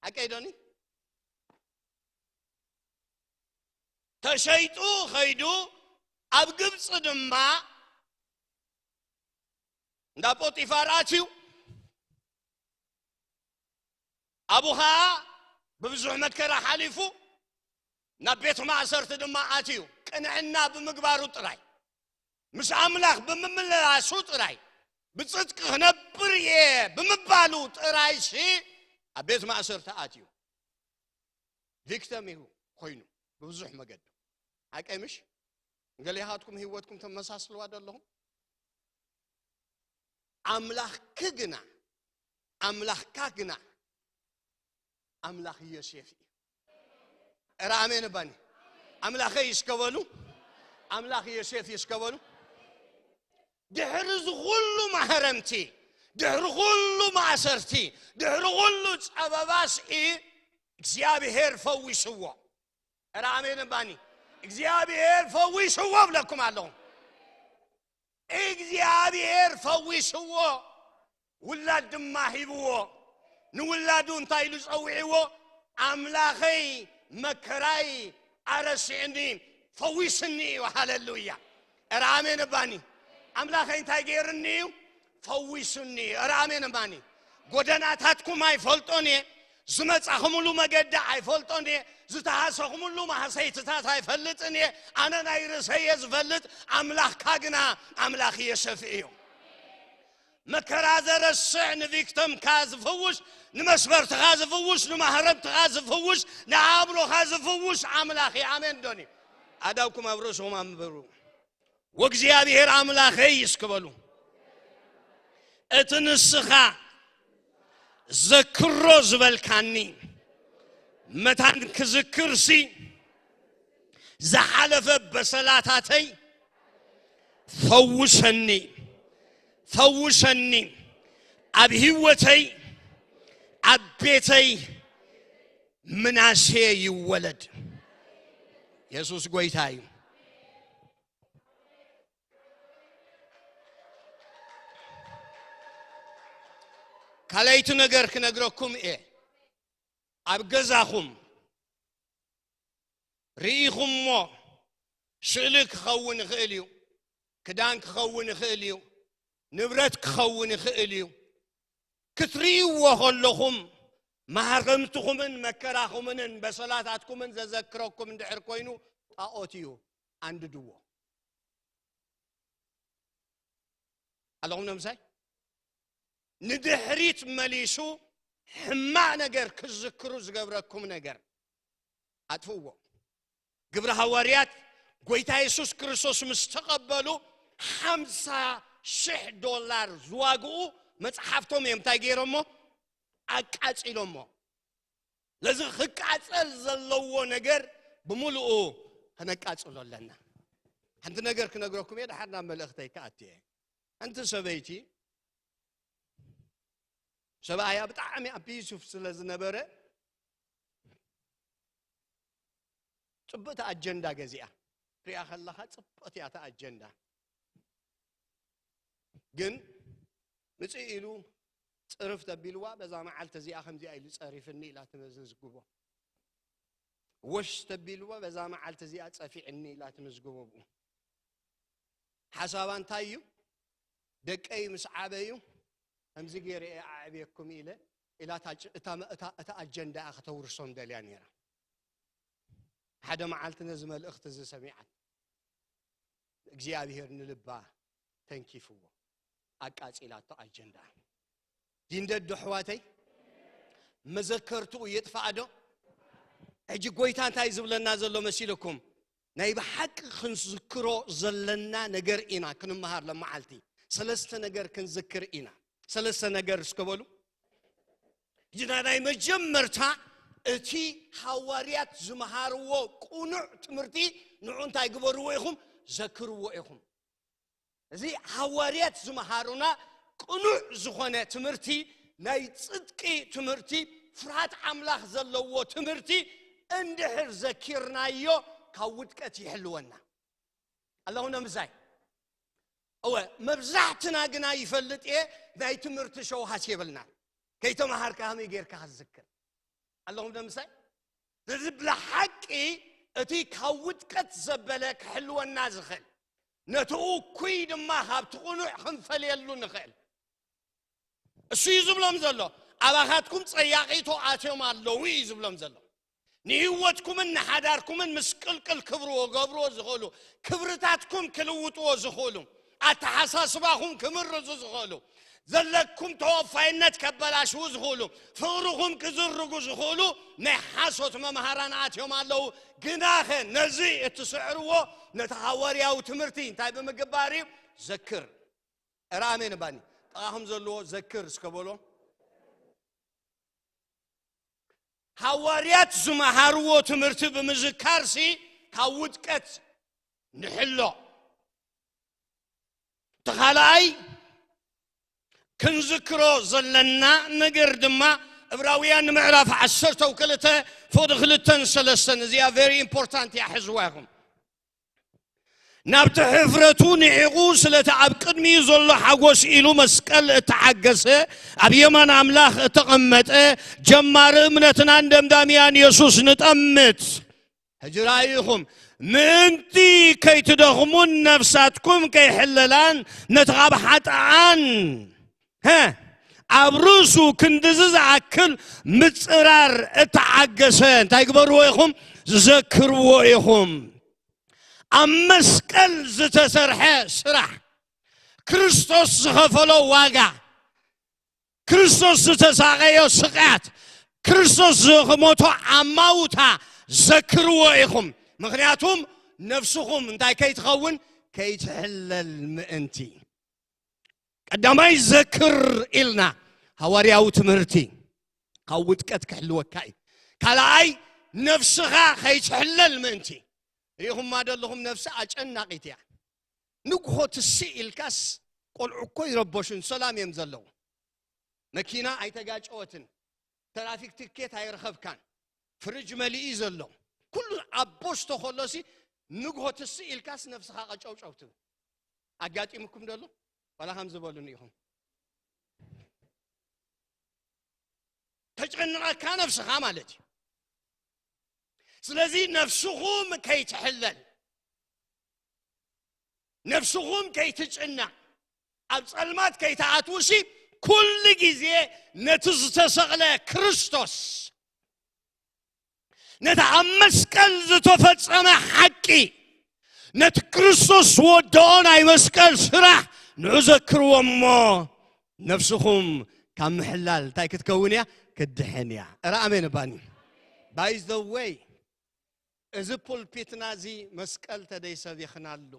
ሓቀይ ዶኒ? ተሸይጡ ኸይዱ፣ ኣብ ግብጺ ድማ እንዳ ጶጢፋር ኣትዩ። ኣብኡ ኸኣ ብብዙሕ መከራ ሓሊፉ፣ ናብ ቤት ማእሰርቲ ድማ ኣትዩ። ቅንዕና ብምግባሩ ጥራይ፣ ምስ ኣምላኽ ብምምላሱ ጥራይ፣ ብጽድቂ ክነብር እየ ብምባሉ ጥራይሲ ኣብ ቤት ማእሰርቲ ኣትዩ። ቪክተም እዩ ኮይኑ ብብዙሕ መገዲ። ሓቀይ ምሽ? ገሊኻትኩም ህይወትኩም ተመሳስልዋ ዶ ኣለኹም? ኣምላኽኪ ግና፣ ኣምላኽካ ግና፣ ኣምላኽ ዮሴፍ እዩ። እረ ኣሜን እባኒ። ኣምላኸይ እስከ በሉ፣ ኣምላኽ ዮሴፍ እዩ እስከ በሉ። ድሕሪ እዚ ኩሉ ማህረምቲ፣ ድሕሪ ኩሉ ማእሰርቲ፣ ድሕሪ ኩሉ ጸበባስ እግዚኣብሔር ፈዊስዎ። እረ ኣሜን እባኒ። እግዚኣብሔር ፈዊስዎ እብለኩም ኣለኹ። እግዚኣብሔር ፈዊስዎ፣ ውላድ ድማ ሂብዎ። ንውላዱ እንታይ ኢሉ ጸዊዕዎ? ኣምላኸይ መከራይ ኣረሲዕኒ፣ ፈዊስኒ እዩ። ሃለሉያ። እረ ኣሜን እባኒ። ኣምላኸይ እንታይ ገይርኒ እዩ? ፈዊሱኒ እዩ። እረ ኣሜን እባኒ። ጎደናታትኩም ኣይፈልጦን እየ። ዝመጻኹምሉ መገዲ ኣይፈልጦን እየ። ዝተሃሰኹምሉ ማህሰይትታት ኣይፈልጥን እየ። ኣነ ናይ ርእሰይ እየ ዝፈልጥ፣ ኣምላኽካ ግና ኣምላኽ ዮሴፍ እዩ። መከራ ዘረስዕ፣ ንቪክተምካ ዝፍውስ፣ ንመስበርትኻ ዝፍውስ፣ ንማህረምትኻ ዝፍውስ፣ ንኣእምሮኻ ዝፍውስ ኣምላኽ እዩ። ኣሜን ዶኒ? ኣዳውኩም ኣብ ርእስኹም ኣንብሩ። ወእግዚኣብሔር ኣምላኸይ እስክበሉ። እቲ ንስኻ ዘክሮ ዝበልካኒ መታን ክዝክርሲ፣ ዝሓለፈ በሰላታተይ ፈውሰኒ፣ ፈውሰኒ። ኣብ ህይወተይ፣ ኣብ ቤተይ ምናሴ ይወለድ። የሱስ ጎይታ እዩ። ካልኣይቲ ነገር ክነግረኩም እየ። ኣብ ገዛኹም ርኢኹምሞ፣ ስእሊ ክኸውን ይኽእል እዩ፣ ክዳን ክኸውን ይኽእል እዩ፣ ንብረት ክኸውን ይኽእል እዩ። ክትርእይዎ ከለኹም፣ ማህረምትኹምን መከራኹምንን በሰላታትኩምን ዘዘክረኩም እንድሕር ኮይኑ፣ ጣኦት እዩ፣ ኣንድድዎ። ኣለኹም ነምሳይ? ንድሕሪት መሊሱ ሕማቕ ነገር ክዝክሩ ዝገብረኩም ነገር ኣጥፍእዎ። ግብረ ሃዋርያት ጎይታ የሱስ ክርስቶስ ምስ ተቐበሉ፣ ሓምሳ ሽሕ ዶላር ዝዋግኡ መጽሓፍቶም እዮም እንታይ ገይሮሞ? ኣቃጺሎሞ። ለዚ ክቃጸል ዘለዎ ነገር ብምሉኡ ከነቃጽሎ ኣለና። ሓንቲ ነገር ክነግረኩም እየ፣ ድሓር ናብ መልእኽተይ ክኣቱ እየ። ሓንቲ ሰበይቲ፣ ሰብኣያ ብጣዕሚ ኣቢዩሲቭ ስለ ዝነበረ፣ ጽብቕቲ ኣጀንዳ ገዚኣ። ሪኣ ከለኻ ጽብቕቲ እያ እታ ኣጀንዳ። ግን ምጽእ ኢሉ ጽርፍ ተቢልዋ፣ በዛ መዓልቲ እዚኣ ከምዚኣ ኢሉ ጸሪፍኒ ኢላ ትመዝግቦ። ወሽ ተቢልዋ፣ በዛ መዓልቲ እዚኣ ጸፊዕኒ ኢላ ትምዝግቦ ብኡ። ሓሳባ እንታይ እዩ? ደቀይ ምስ ዓበዩ ከምዚ ገይረ እየ ኣዕብየኩም ኢለ ኢላ እታ ጭ-፣ እታ መ-፣ እታ፣ እታ ኣጀንዳ እያ ከተውርሶም ደልያ ነይራ። ሓደ መዓልቲ ነዚ መልእኽቲ እዚ ሰሚዓት፣ እግዚኣብሔር ንልባ ተንኪፍዎ፣ ኣቃጺላቶ ኣጀንዳ። ዲንደዶ ኣሕዋተይ፣ መዘከርትኡ የጥፋእ ዶ? ሕጂ ጎይታ እንታይ ዝብለና ዘሎ መሲልኩም? ናይ ብሓቂ ክንዝክሮ ዘለና ነገር ኢና ክንመሃር ለመዓልቲ። ሰለስተ ነገር ክንዝክር ኢና። ሰለስተ ነገር እስከ በሉ። ሕጂ ናይ መጀመርታ እቲ ሃዋርያት ዝመሃርዎ ቅኑዕ ትምህርቲ ንዑ እንታይ ግበርዎ ኢኹም? ዘክርዎ ኢኹም። እዚ ሃዋርያት ዝመሃሩና ቅኑዕ ዝኾነ ትምህርቲ፣ ናይ ጽድቂ ትምህርቲ፣ ፍርሃት ኣምላኽ ዘለዎ ትምህርቲ እንድሕር ዘኪርናዮ ካብ ውድቀት ይሕልወና። ኣለኹም ነምሳይ? እወ፣ መብዛሕትና ግና ይፈልጥ እየ፣ ናይ ትምህርቲ ሸውሃት የብልና። ከይተመሃርካ ከመይ ጌርካ ክትዝክር? ኣለኹም ነምሳይ? እዚ ብሓቂ እቲ ካብ ውድቀት ዘበለ ክሕልወና ዝኽእል፣ ነቲ እኩይ ድማ ካብቲ ቅኑዕ ክንፈልየሉ ንኽእል። እሱ እዩ ዝብሎም ዘሎ። ኣባኻትኩም ጸያቒቶ ኣትዮም ኣለዉ እዩ ዝብሎም ዘሎ። ንህይወትኩምን ንሓዳርኩምን ምስቅልቅል ክብርዎ፣ ገብርዎ ዝኽእሉ፣ ክብርታትኩም ክልውጥዎ ዝኽእሉ፣ ኣተሓሳስባኹም ክምርዙ ዝኽእሉ፣ ዘለኩም ተወፋይነት ከበላሽዉ ዝኽእሉ፣ ፍቕርኹም ክዝርጉ ዝኽእሉ ናይ ሓሶት መምሃራን ኣትዮም ኣለዉ። ግናኸ ነዚ እትስዕርዎ ነቲ ሃዋርያዊ ትምህርቲ እንታይ ብምግባር እዩ? ዘክር። እረ ኣሜን ባኒ። ጥቓኹም ዘለዎ ዘክር እስከ በሎ። ሃዋርያት ዝመሃርዎ ትምህርቲ ብምዝካርሲ ካብ ውድቀት ንሕሎ። እቲ ካልኣይ ክንዝክሮ ዘለና ነገር ድማ ዕብራውያን ምዕራፍ ዓሰርተ ክልተ ፍቕዲ ክልተን ሰለስተን፣ እዚኣ very important እያ፣ ሕዝዋ ኢኹም። ናብቲ ሕፍረቱ ንዒቑ ስለቲ ኣብ ቅድሚኡ ዘሎ ሓጎስ ኢሉ መስቀል እተዓገሰ፣ ኣብ የማን ኣምላኽ እተቐመጠ፣ ጀማሪ እምነትናን ደምዳሚያን የሱስ ንጠምት። ሕጂ ርኣዩ ኢኹም፣ ምእንቲ ከይትደኽሙን ነፍሳትኩም ከይሕለላን ነቲ ካብ ሓጥኣን፣ ሀ፣ ኣብ ርእሱ ክንድዚ ዝኣክል ምጽራር እተዓገሰ እንታይ ግበርዎ ኢኹም? ዘክርዎ ኢኹም። ኣብ መስቀል ዝተሰርሐ ስራሕ፣ ክርስቶስ ዝኸፈሎ ዋጋ፣ ክርስቶስ ዝተሳቐዮ ስቕያት፣ ክርስቶስ ዝሞቶ ኣማውታ ዘክርዎ ኢኹም። ምኽንያቱም ነፍስኹም እንታይ ከይትኸውን? ከይትሕለል ምእንቲ። ቀዳማይ ዘክር ኢልና፣ ሃዋርያዊ ትምህርቲ ካብ ውድቀት ክሕልወካ እዩ። ካልኣይ ነፍስኻ ከይትሕለል ምእንቲ። ርኢኹማ ደለኹም፣ ነፍሲ ኣጨናቒት እያ። ንግሆ ትስእ ኢልካስ ቆልዑ እኮ ይረበሹን ሰላም እዮም ዘለዉ። መኪና ኣይተጋጨወትን፣ ትራፊክ ትኬት ኣይረኸብካን፣ ፍርጅ መሊኡ ዘሎ ኩሉ ኣብ ቦስቶ ከሎሲ፣ ንግሆ ትስእ ኢልካስ ነፍስኻ ቀጨውጨው ትብል። ኣጋጢሙኩም ደሎ? ዋላ ከም ዝበሉኒ ኢኹም። ተጨንቐካ ነፍስኻ ማለት እዩ። ስለዚ ነፍስኹም ከይትሕለል፣ ነፍስኹም ከይትጭነቕ፣ ኣብ ጸልማት ከይትኣትዉሲ፣ ኩሉ ግዜ ነቲ ዝተሰቕለ ክርስቶስ፣ ነቲ ኣብ መስቀል ዝተፈጸመ ሓቂ፣ ነቲ ክርስቶስ ዝወደኦ ናይ መስቀል ስራሕ ንዑ ዘክርዎ እሞ፣ ነፍስኹም ካብ ምሕላል እንታይ ክትከውን እያ? ክትድሕን እያ። እረ ኣሜን ባኒ። By the way፣ እዚ ፑልፒትና እዚ መስቀል ተደይ ሰቢኽናሉ፣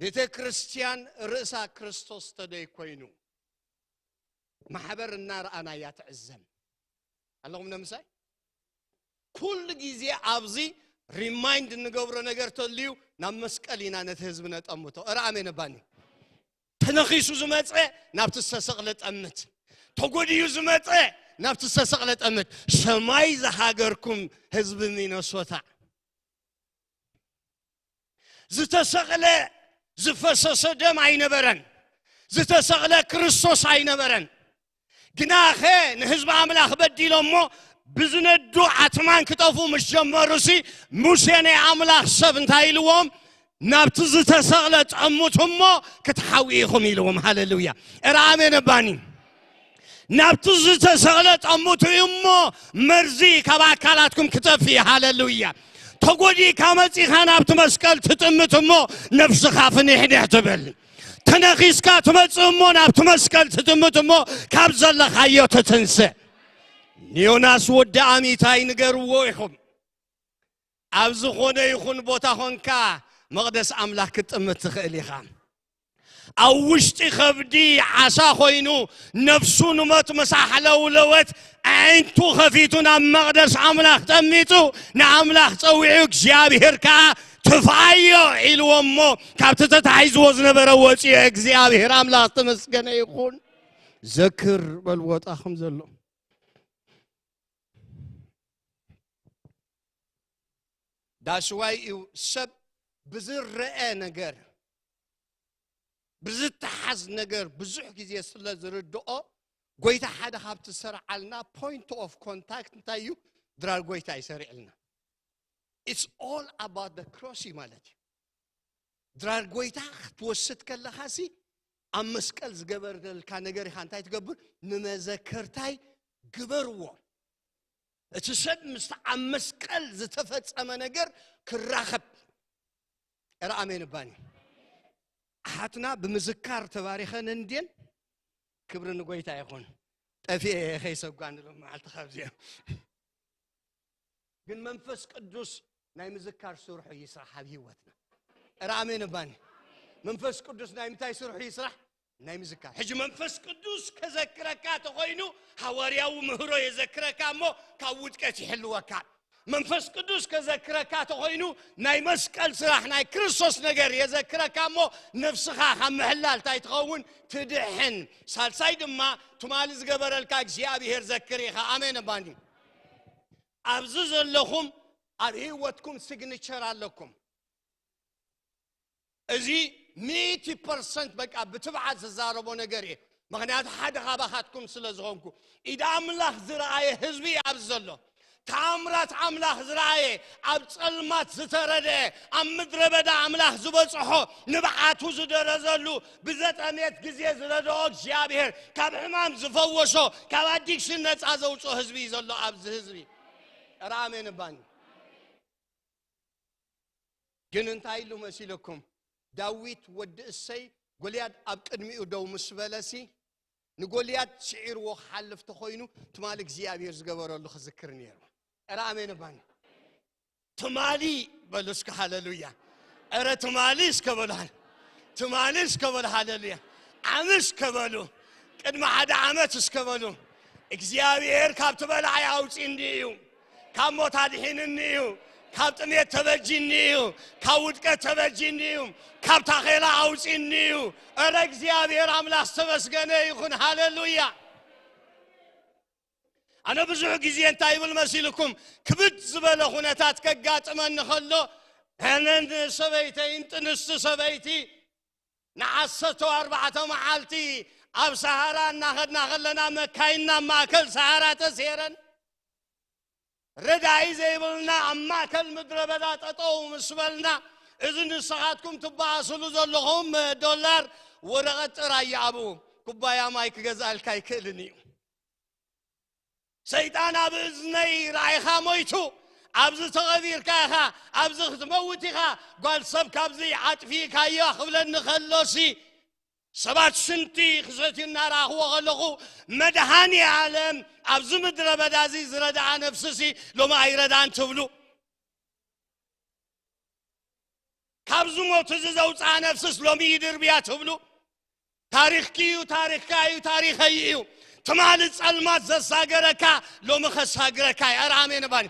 ቤተ ክርስቲያን ርእሳ ክርስቶስ ተደይ ኮይኑ፣ ማሕበር እናረኣና እያ ትዕዘም። ኣለኹም ነምሳይ? ኩሉ ግዜ ኣብዚ ሪማይንድ እንገብሮ ነገር ተልዩ ናብ መስቀል ኢና ነቲ ህዝቢ ነጠምቶ። እረ ኣሜን ባኒ። ተነኺሱ ዝመጸ ናብቲ ዝተሰቕለ ጠምት። ተጎድዩ ዝመጸ ናብቲ ዝተሰቕለ ጠምት። ሰማይ ዝሃገርኩም ህዝቢ ሚነሶታ። ዝተሰቕለ ዝፈሰሰ ደም ኣይነበረን። ዝተሰቕለ ክርስቶስ ኣይነበረን። ግናኸ ንህዝቢ ኣምላኽ በዲሎሞ ብዝነዱ ኣትማን ክጠፉ ምስ ጀመሩሲ፣ ሙሴ ናይ ኣምላኽ ሰብ እንታይ ኢልዎም? ናብቲ ዝተሰቕለ ጠምቱ እሞ ክትሓዊ ኢኹም ኢልዎም። ሃሌሉያ። እረ ኣሜን እባኒ። ናብቲ ዝተሰቕለ ጠምቱ እዩ እሞ መርዚ ካብ ኣካላትኩም ክጠፍእ። ሃሌሉያ። ተጎዲእካ መጺኻ ናብቲ መስቀል ትጥምት እሞ ነፍስኻ ፍኒሕኒሕ ትብል። ተነኺስካ ትመጽእ እሞ ናብቲ መስቀል ትጥምት እሞ ካብ ዘለኻዮ ትትንስእ። ንዮናስ ወዲ ኣሚታይ ንገርዎ ኢኹም። ኣብ ዝኾነ ይኹን ቦታ ኾንካ መቕደስ ኣምላኽ ክትጥምት ትኽእል ኢኻ። ኣብ ውሽጢ ኸብዲ ዓሳ ኾይኑ ነፍሱ ንሞት ምስ ኣሕለውለወት፣ ኣዒንቱ ኸፊቱ ናብ መቕደስ ኣምላኽ ጠሚቱ ንኣምላኽ ጸዊዑ፣ እግዚኣብሄር ከኣ ትፍኣዮ ኢልዎ እሞ ካብቲ ተታሒዝዎ ዝነበረ ወጺኡ፣ እግዚኣብሄር ኣምላኽ ተመስገነ ይኹን። ዘክር በልዎ ጣኹም ዘሎ። ዳስዋይ እዩ ሰብ ብዝረአ ነገር፣ ብዝተሓዝ ነገር ብዙሕ ግዜ ስለ ዝርድኦ፣ ጎይታ ሓደ ካብቲ ዝሰርዓልና ፖይንት ኦፍ ኮንታክት እንታይ እዩ? ድራር ጎይታ ይሰርዕልና። It's all about the cross እዩ ማለት እዩ። ድራር ጎይታ ክትወስድ ከለኻሲ ኣብ መስቀል ዝገበረልካ ነገር ኢኻ እንታይ ትገብር? ንመዘከርታይ ግበርዎ። እቲ ሰብ ምስቲ ኣብ መስቀል ዝተፈጸመ ነገር ክራኸብ። እረ ኣሜን እባኒ። ኣሓትና ብምዝካር ተባሪኸን እንድየን። ክብሪ ንጎይታ ይኹን። ጠፊኤ እየ ከይሰጓንሎም መዓልቲ ካብዚኦም። ግን መንፈስ ቅዱስ ናይ ምዝካር ስርሑ ይስራሕ ኣብ ህይወትና። እረ ኣሜን እባኒ። መንፈስ ቅዱስ ናይ ምንታይ ስርሑ ይስራሕ? ናይ ምዝካር። ሕጂ መንፈስ ቅዱስ ከዘክረካ ተኾይኑ፣ ሃዋርያዊ ምህሮ የዘክረካ እሞ ካብ ውድቀት ይሕልወካ። መንፈስ ቅዱስ ከዘክረካ ተኾይኑ፣ ናይ መስቀል ስራሕ ናይ ክርስቶስ ነገር የዘክረካ እሞ ነፍስኻ ካብ ምሕላል እንታይ ትኸውን? ትድሕን። ሳልሳይ ድማ ትማሊ ዝገበረልካ እግዚኣብሔር ዘክር ኢኻ። ኣሜን እባኒ። ኣብዚ ዘለኹም ኣብ ህይወትኩም ሲግኒቸር ኣለኩም። እዚ ሚእቲ ፐርሰንት በቃ ብትብዓት ዝዛረቦ ነገር እየ። ምኽንያቱ ሓደ ካባኻትኩም ስለ ዝኾንኩ። ኢድ ኣምላኽ ዝረኣየ ህዝቢ ኣብዚ ዘሎ። ተኣምራት ኣምላኽ ዝረኣየ፣ ኣብ ጸልማት ዝተረድአ፣ ኣብ ምድረ በዳ ኣምላኽ ዝበጽሖ፣ ንብዓቱ ዝደረዘሉ፣ ብዘጠሜት ግዜ ዝረድኦ እግዚኣብሔር፣ ካብ ሕማም ዝፈወሶ፣ ካብ ኣዲክሽን ነጻ ዘውፅኦ ህዝቢ እዩ ዘሎ ኣብዚ ህዝቢ። ኧረ ኣሜን እባኒ። ግን እንታይ ኢሉ መሲለኩም? ዳዊት ወዲ እሰይ ጎልያድ ኣብ ቅድሚኡ ደው ምስ በለሲ፣ ንጎልያድ ስዒርዎ ክሓልፍ ተኾይኑ፣ ትማሊ እግዚኣብሔር ዝገበረሉ ክዝክር ነይሩ። ኧረ ኣሜን እባኒ። ትማሊ በሉ እስከ ሃሌሉያ። ኧረ ትማሊ እስከ በሉ ሃሌ-፣ ትማሊ እስከ በሉ ሃሌሉያ። ዓሚ እስከ በሉ፣ ቅድሚ ሓደ ዓመት እስከ በሉ። እግዚኣብሔር ካብቲ በላዒ ኣውፂእኒ እዩ። ካብ ሞት ኣድሒንኒ እዩ። ካብ ጥሜት ተበጂኒ እዩ። ካብ ውድቀት ተበጂኒ እዩ። ካብ ታኼላ ኣውፂእኒ እዩ። ኧረ እግዚኣብሔር ኣምላኽ ዝተመስገነ ይኹን። ሃሌሉያ። ኣነ ብዙሕ ግዜ እንታይ ይብል መሲልኩም? ክብድ ዝበለ ኩነታት ከጋጥመኒ ከሎ፣ ኣነ ንሰበይተይን ጥንስቲ ሰበይቲ ንዓሰርተ ኣርባዕተ መዓልቲ ኣብ ሰሃራ እናኸድና ከለና፣ መካይንና ኣብ ማእከል ሰሃራ ተሴረን፣ ረዳኢ ዘይብልና ኣብ ማእከል ምድረ በዳ ጠጠው ምስ በልና፣ እዚ ንስኻትኩም ትበኣስሉ ዘለኹም ዶላር ወረቐት ጥራይ እዩ ኣብኡ። ኩባያ ማይ ክገዝኣልካ ኣይክእልን እዩ። ሰይጣን ኣብ እዝነይ ርኣይኻ ሞይቱ፣ ኣብዚ ተቐቢርካ ኢኻ፣ ኣብዚ ክትመውት ኢኻ፣ ጓል ሰብ ካብዚ ኣጥፊእካዮ ክብለኒ ከሎሲ፣ ሰባት ሽንቲ ክሰትዩ እናረኣኽዎ ከለኹ፣ መድሃኒ ኣለም ኣብዚ ምድረ በዳ እዚ ዝረድኣ ነፍስሲ ሎሚ ኣይረድኣን ትብሉ። ካብዚ ሞት እዚ ዘውፅኣ ነፍስስ ሎሚ ይድርብያ ትብሉ። ታሪኽኪ እዩ፣ ታሪኽካ እዩ፣ ታሪኸይ እዩ። ትማሊ ጸልማት ዘሳገረካ ሎሚ ከሳግረካ እዩ። ኧረ ኣሜን እባኒ።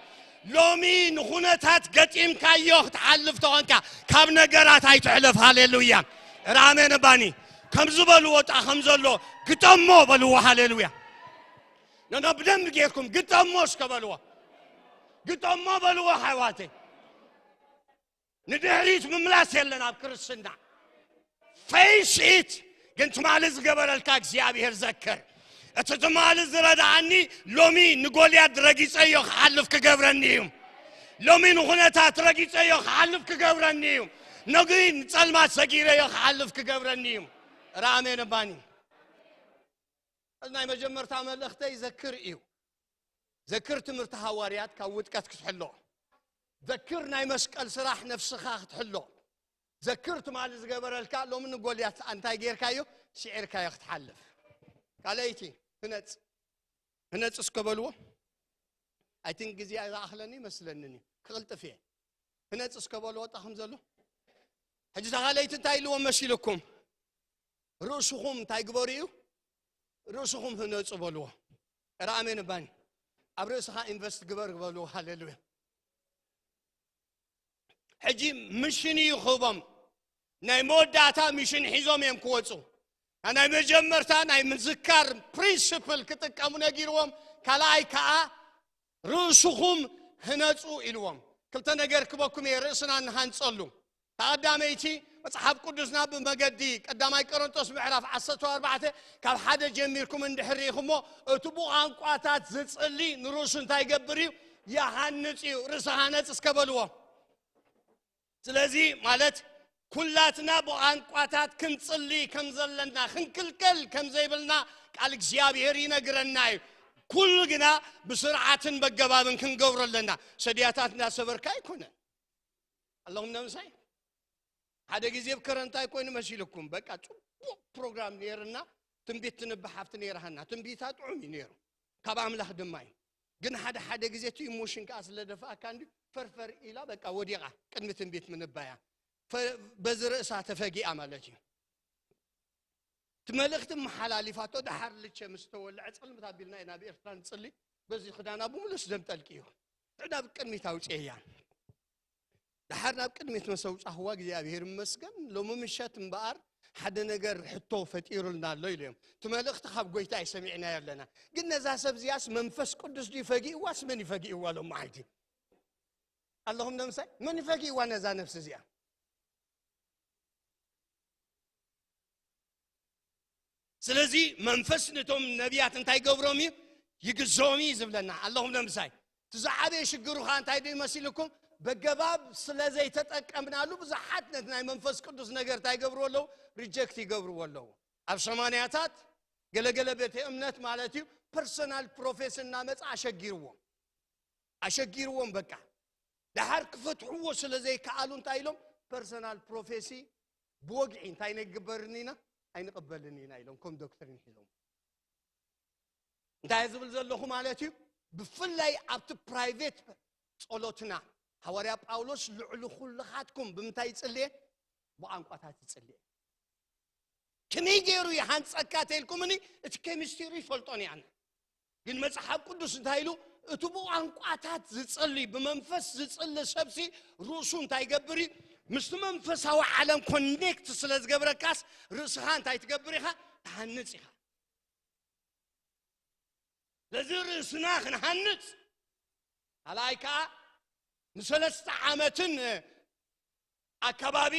ሎሚ ንኹነታት ገጢምካዮ ክትሓልፍ ተኾንካ፣ ካብ ነገራት ኣይትሕለፍ። ሃሌሉያ። ኧረ ኣሜን እባኒ። ከምዚ በልዎ፣ ጣ ከም ዘሎ ግጠሞ በልዎ። ሃሌሉያ። ነኖ ብደንብ ጌርኩም ግጠሞ እስከ በልዎ። ግጠሞ በልዎ ኣሕዋተይ። ንድሕሪት ምምላስ የለን ኣብ ክርስትና። ፌስ ኢት። ግን ትማሊ ዝገበረልካ እግዚኣብሔር ዘክር። እቲ ትማሊ ዝረድኣኒ ሎሚ ንጎልያድ ረጊጸዮ ክሓልፍ ክገብረኒ እዩ። ሎሚ ንኹነታት ረጊጸዮ ክሓልፍ ክገብረኒ እዩ። ነጊ ንጸልማት ሰጊረዮ ክሓልፍ ክገብረኒ እዩ። ራሜን ባኒ። እዚ ናይ መጀመርታ መልእኽተይ ዘክር እዩ። ዘክር ትምህርቲ ሃዋርያት ካብ ውድቀት ክትሕሎ። ዘክር ናይ መስቀል ስራሕ ነፍስኻ ክትሕሎ። ዘክር ትማሊ ዝገበረልካ ሎሚ ንጎልያት እንታይ ጌርካዮ? ስዒርካዮ ክትሓልፍ። ካልኣይቲ ህነጽ። ህነጽ እስከ በልዎ። ኣይ ቲንክ ግዜ ኣይዝኣኽለኒ ይመስለኒ። ክቕልጥፍ እየ። ህነጽ እስከ በልዎ ጣ ከም ዘሎ። ሕጂ እታ ካልኣይቲ እንታይ ኢልዎም መሲልኩም? ርእስኹም እንታይ ግበሩ እዩ? ርእስኹም ህነጹ በልዎ። ኧረ ኣሜን እባኒ። ኣብ ርእስኻ ኢንቨስት ግበር በልዎ። ሃሌሉያ። ሕጂ ሚሽን እዩ ክህቦም። ናይ መወዳእታ ሚሽን ሒዞም እዮም ክወጹ። ናይ መጀመርታ ናይ ምዝካር ፕሪንሲፕል ክጥቀሙ ነጊርዎም። ካልኣይ ከኣ ርእስኹም ህነጹ ኢልዎም። ክልተ ነገር ክበኩም እየ ርእስና ንሃንጸሉ። እታ ቀዳመይቲ መጽሓፍ ቅዱስና ብመገዲ ቀዳማይ ቆሮንቶስ ምዕራፍ ዓሰርተ ኣርባዕተ ካብ ሓደ ጀሚርኩም እንድሕር ርኢኹሞ፣ እቲ ብቋንቋታት ዝጽሊ ንርእሱ እንታይ ይገብር እዩ? ይሃንጽ እዩ። ርእሲ ሃነጽ እስከ በልዎ። ስለዚ ማለት ኩላትና ብቋንቋታት ክንጽሊ ከም ዘለና፣ ክንክልከል ከም ዘይብልና ቃል እግዚኣብሔር ይነግረና እዩ። ኩሉ ግና ብስርዓትን በገባብን ክንገብሮ ኣለና። ሰድያታት እናሰበርካ ኣይኮነን። ኣለኹም ነምሳይ? ሓደ ግዜ ኣብ ከረንታይ ኮይኑ መሲልኩም፣ በቃ ጽቡቕ ፕሮግራም ነይርና፣ ትንቢት ትንብብ ሓፍቲ ነይራ ሃና። ትንቢታ ጥዑም እዩ ነይሩ፣ ካብ ኣምላኽ ድማ እዩ። ግን ሓደ ሓደ ግዜ እቲ ኢሞሽን ከኣ ስለ ደፍኣካ እንዲ ፈርፈር ኢላ በቃ ወዲቓ ቅድሚ ትንቢት ምንባያ። ፈ-፣ በዚ ርእሳ ተፈጊኣ ማለት እዩ። እቲ መልእኽቲ መሓላሊፋቶ ደሓር ልቸ ምስ ተወልዐ ጸልምት ኣቢልና ኢና ናብ ኤርትራ ንጽሊ። በዚ ክዳና ብምሉስ ደም ጠልቂ እዩ። ናብ ቅድሚት ኣውጽኤያ። ደሓር ናብ ቅድሚት መሰውጻኽዋ እግዚኣብሔር ይመስገን። ሎሚ ምሸት እምበኣር ሓደ ነገር ሕቶ ፈጢሩልና ኣሎ ኢሉ እዮም። እቲ መልእኽቲ ካብ ጎይታ እዩ ሰሚዕናዮ ኣለና። ግን ነዛ ሰብ እዚኣስ መንፈስ ቅዱስ ድዩ ፈጊእዋስ መን እዩ ፈጊእዋ ሎም መዓልቲ? ኣለኹም ዶ ምሳይ? መን እዩ ፈጊእዋ ነዛ ነፍሲ እዚኣ? ስለዚ መንፈስ ነቶም ነቢያት እንታይ ገብሮም እዩ? ይግዞም እዩ ዝብለና። ኣለኹም ዶ ምሳይ? እቲ ዝዓበየ ሽግሩ ኸዓ እንታይ ዶ ይመሲልኩም? በገባብ ስለ ዘይተጠቀምናሉ ብዙሓት ነቲ ናይ መንፈስ ቅዱስ ነገር እንታይ ይገብርዎ ኣለዉ? ሪጀክት ይገብርዎ ኣለዉ። ኣብ ሰማንያታት ገለገለ ቤተ እምነት ማለት እዩ ፐርሰናል ፕሮፌሲ እናመጽኣ ኣሸጊርዎም። ኣሸጊርዎም በቃ። ደሓር ክፈትሕዎ ስለ ዘይከኣሉ እንታይ ኢሎም? ፐርሰናል ፕሮፌሲ ብወግዒ እንታይ ነግበርን ኢና? ኣይንቕበልን ኢና ኢሎም ከም ዶክትሪን ሒዞም። እንታይ ዝብል ዘለኹ ማለት እዩ? ብፍላይ ኣብቲ ፕራይቬት ጸሎትና ሃዋርያ ጳውሎስ ልዕሊ ኩልኻትኩም ብምንታይ ይጽልየ? ብቋንቋታት ይጽልየ። ከመይ ገይሩ ይሃንጸካ ተልኩምኒ? እቲ ኬሚስትሪ ይፈልጦን እየ ኣነ። ግን መጽሓፍ ቅዱስ እንታይ ኢሉ? እቲ ብቋንቋታት ዝጽሊ፣ ብመንፈስ ዝጽሊ ሰብሲ ርእሱ እንታይ ይገብር እዩ? ምስቲ መንፈሳዊ ዓለም ኮኔክት ስለ ዝገብረካስ ርእስኻ እንታይ ትገብር ኢኻ? ትሃንጽ ኢኻ። ስለዚ ርእስና ክንሃንጽ፣ ካልኣይ ከኣ ንሰለስተ ዓመትን ኣከባቢ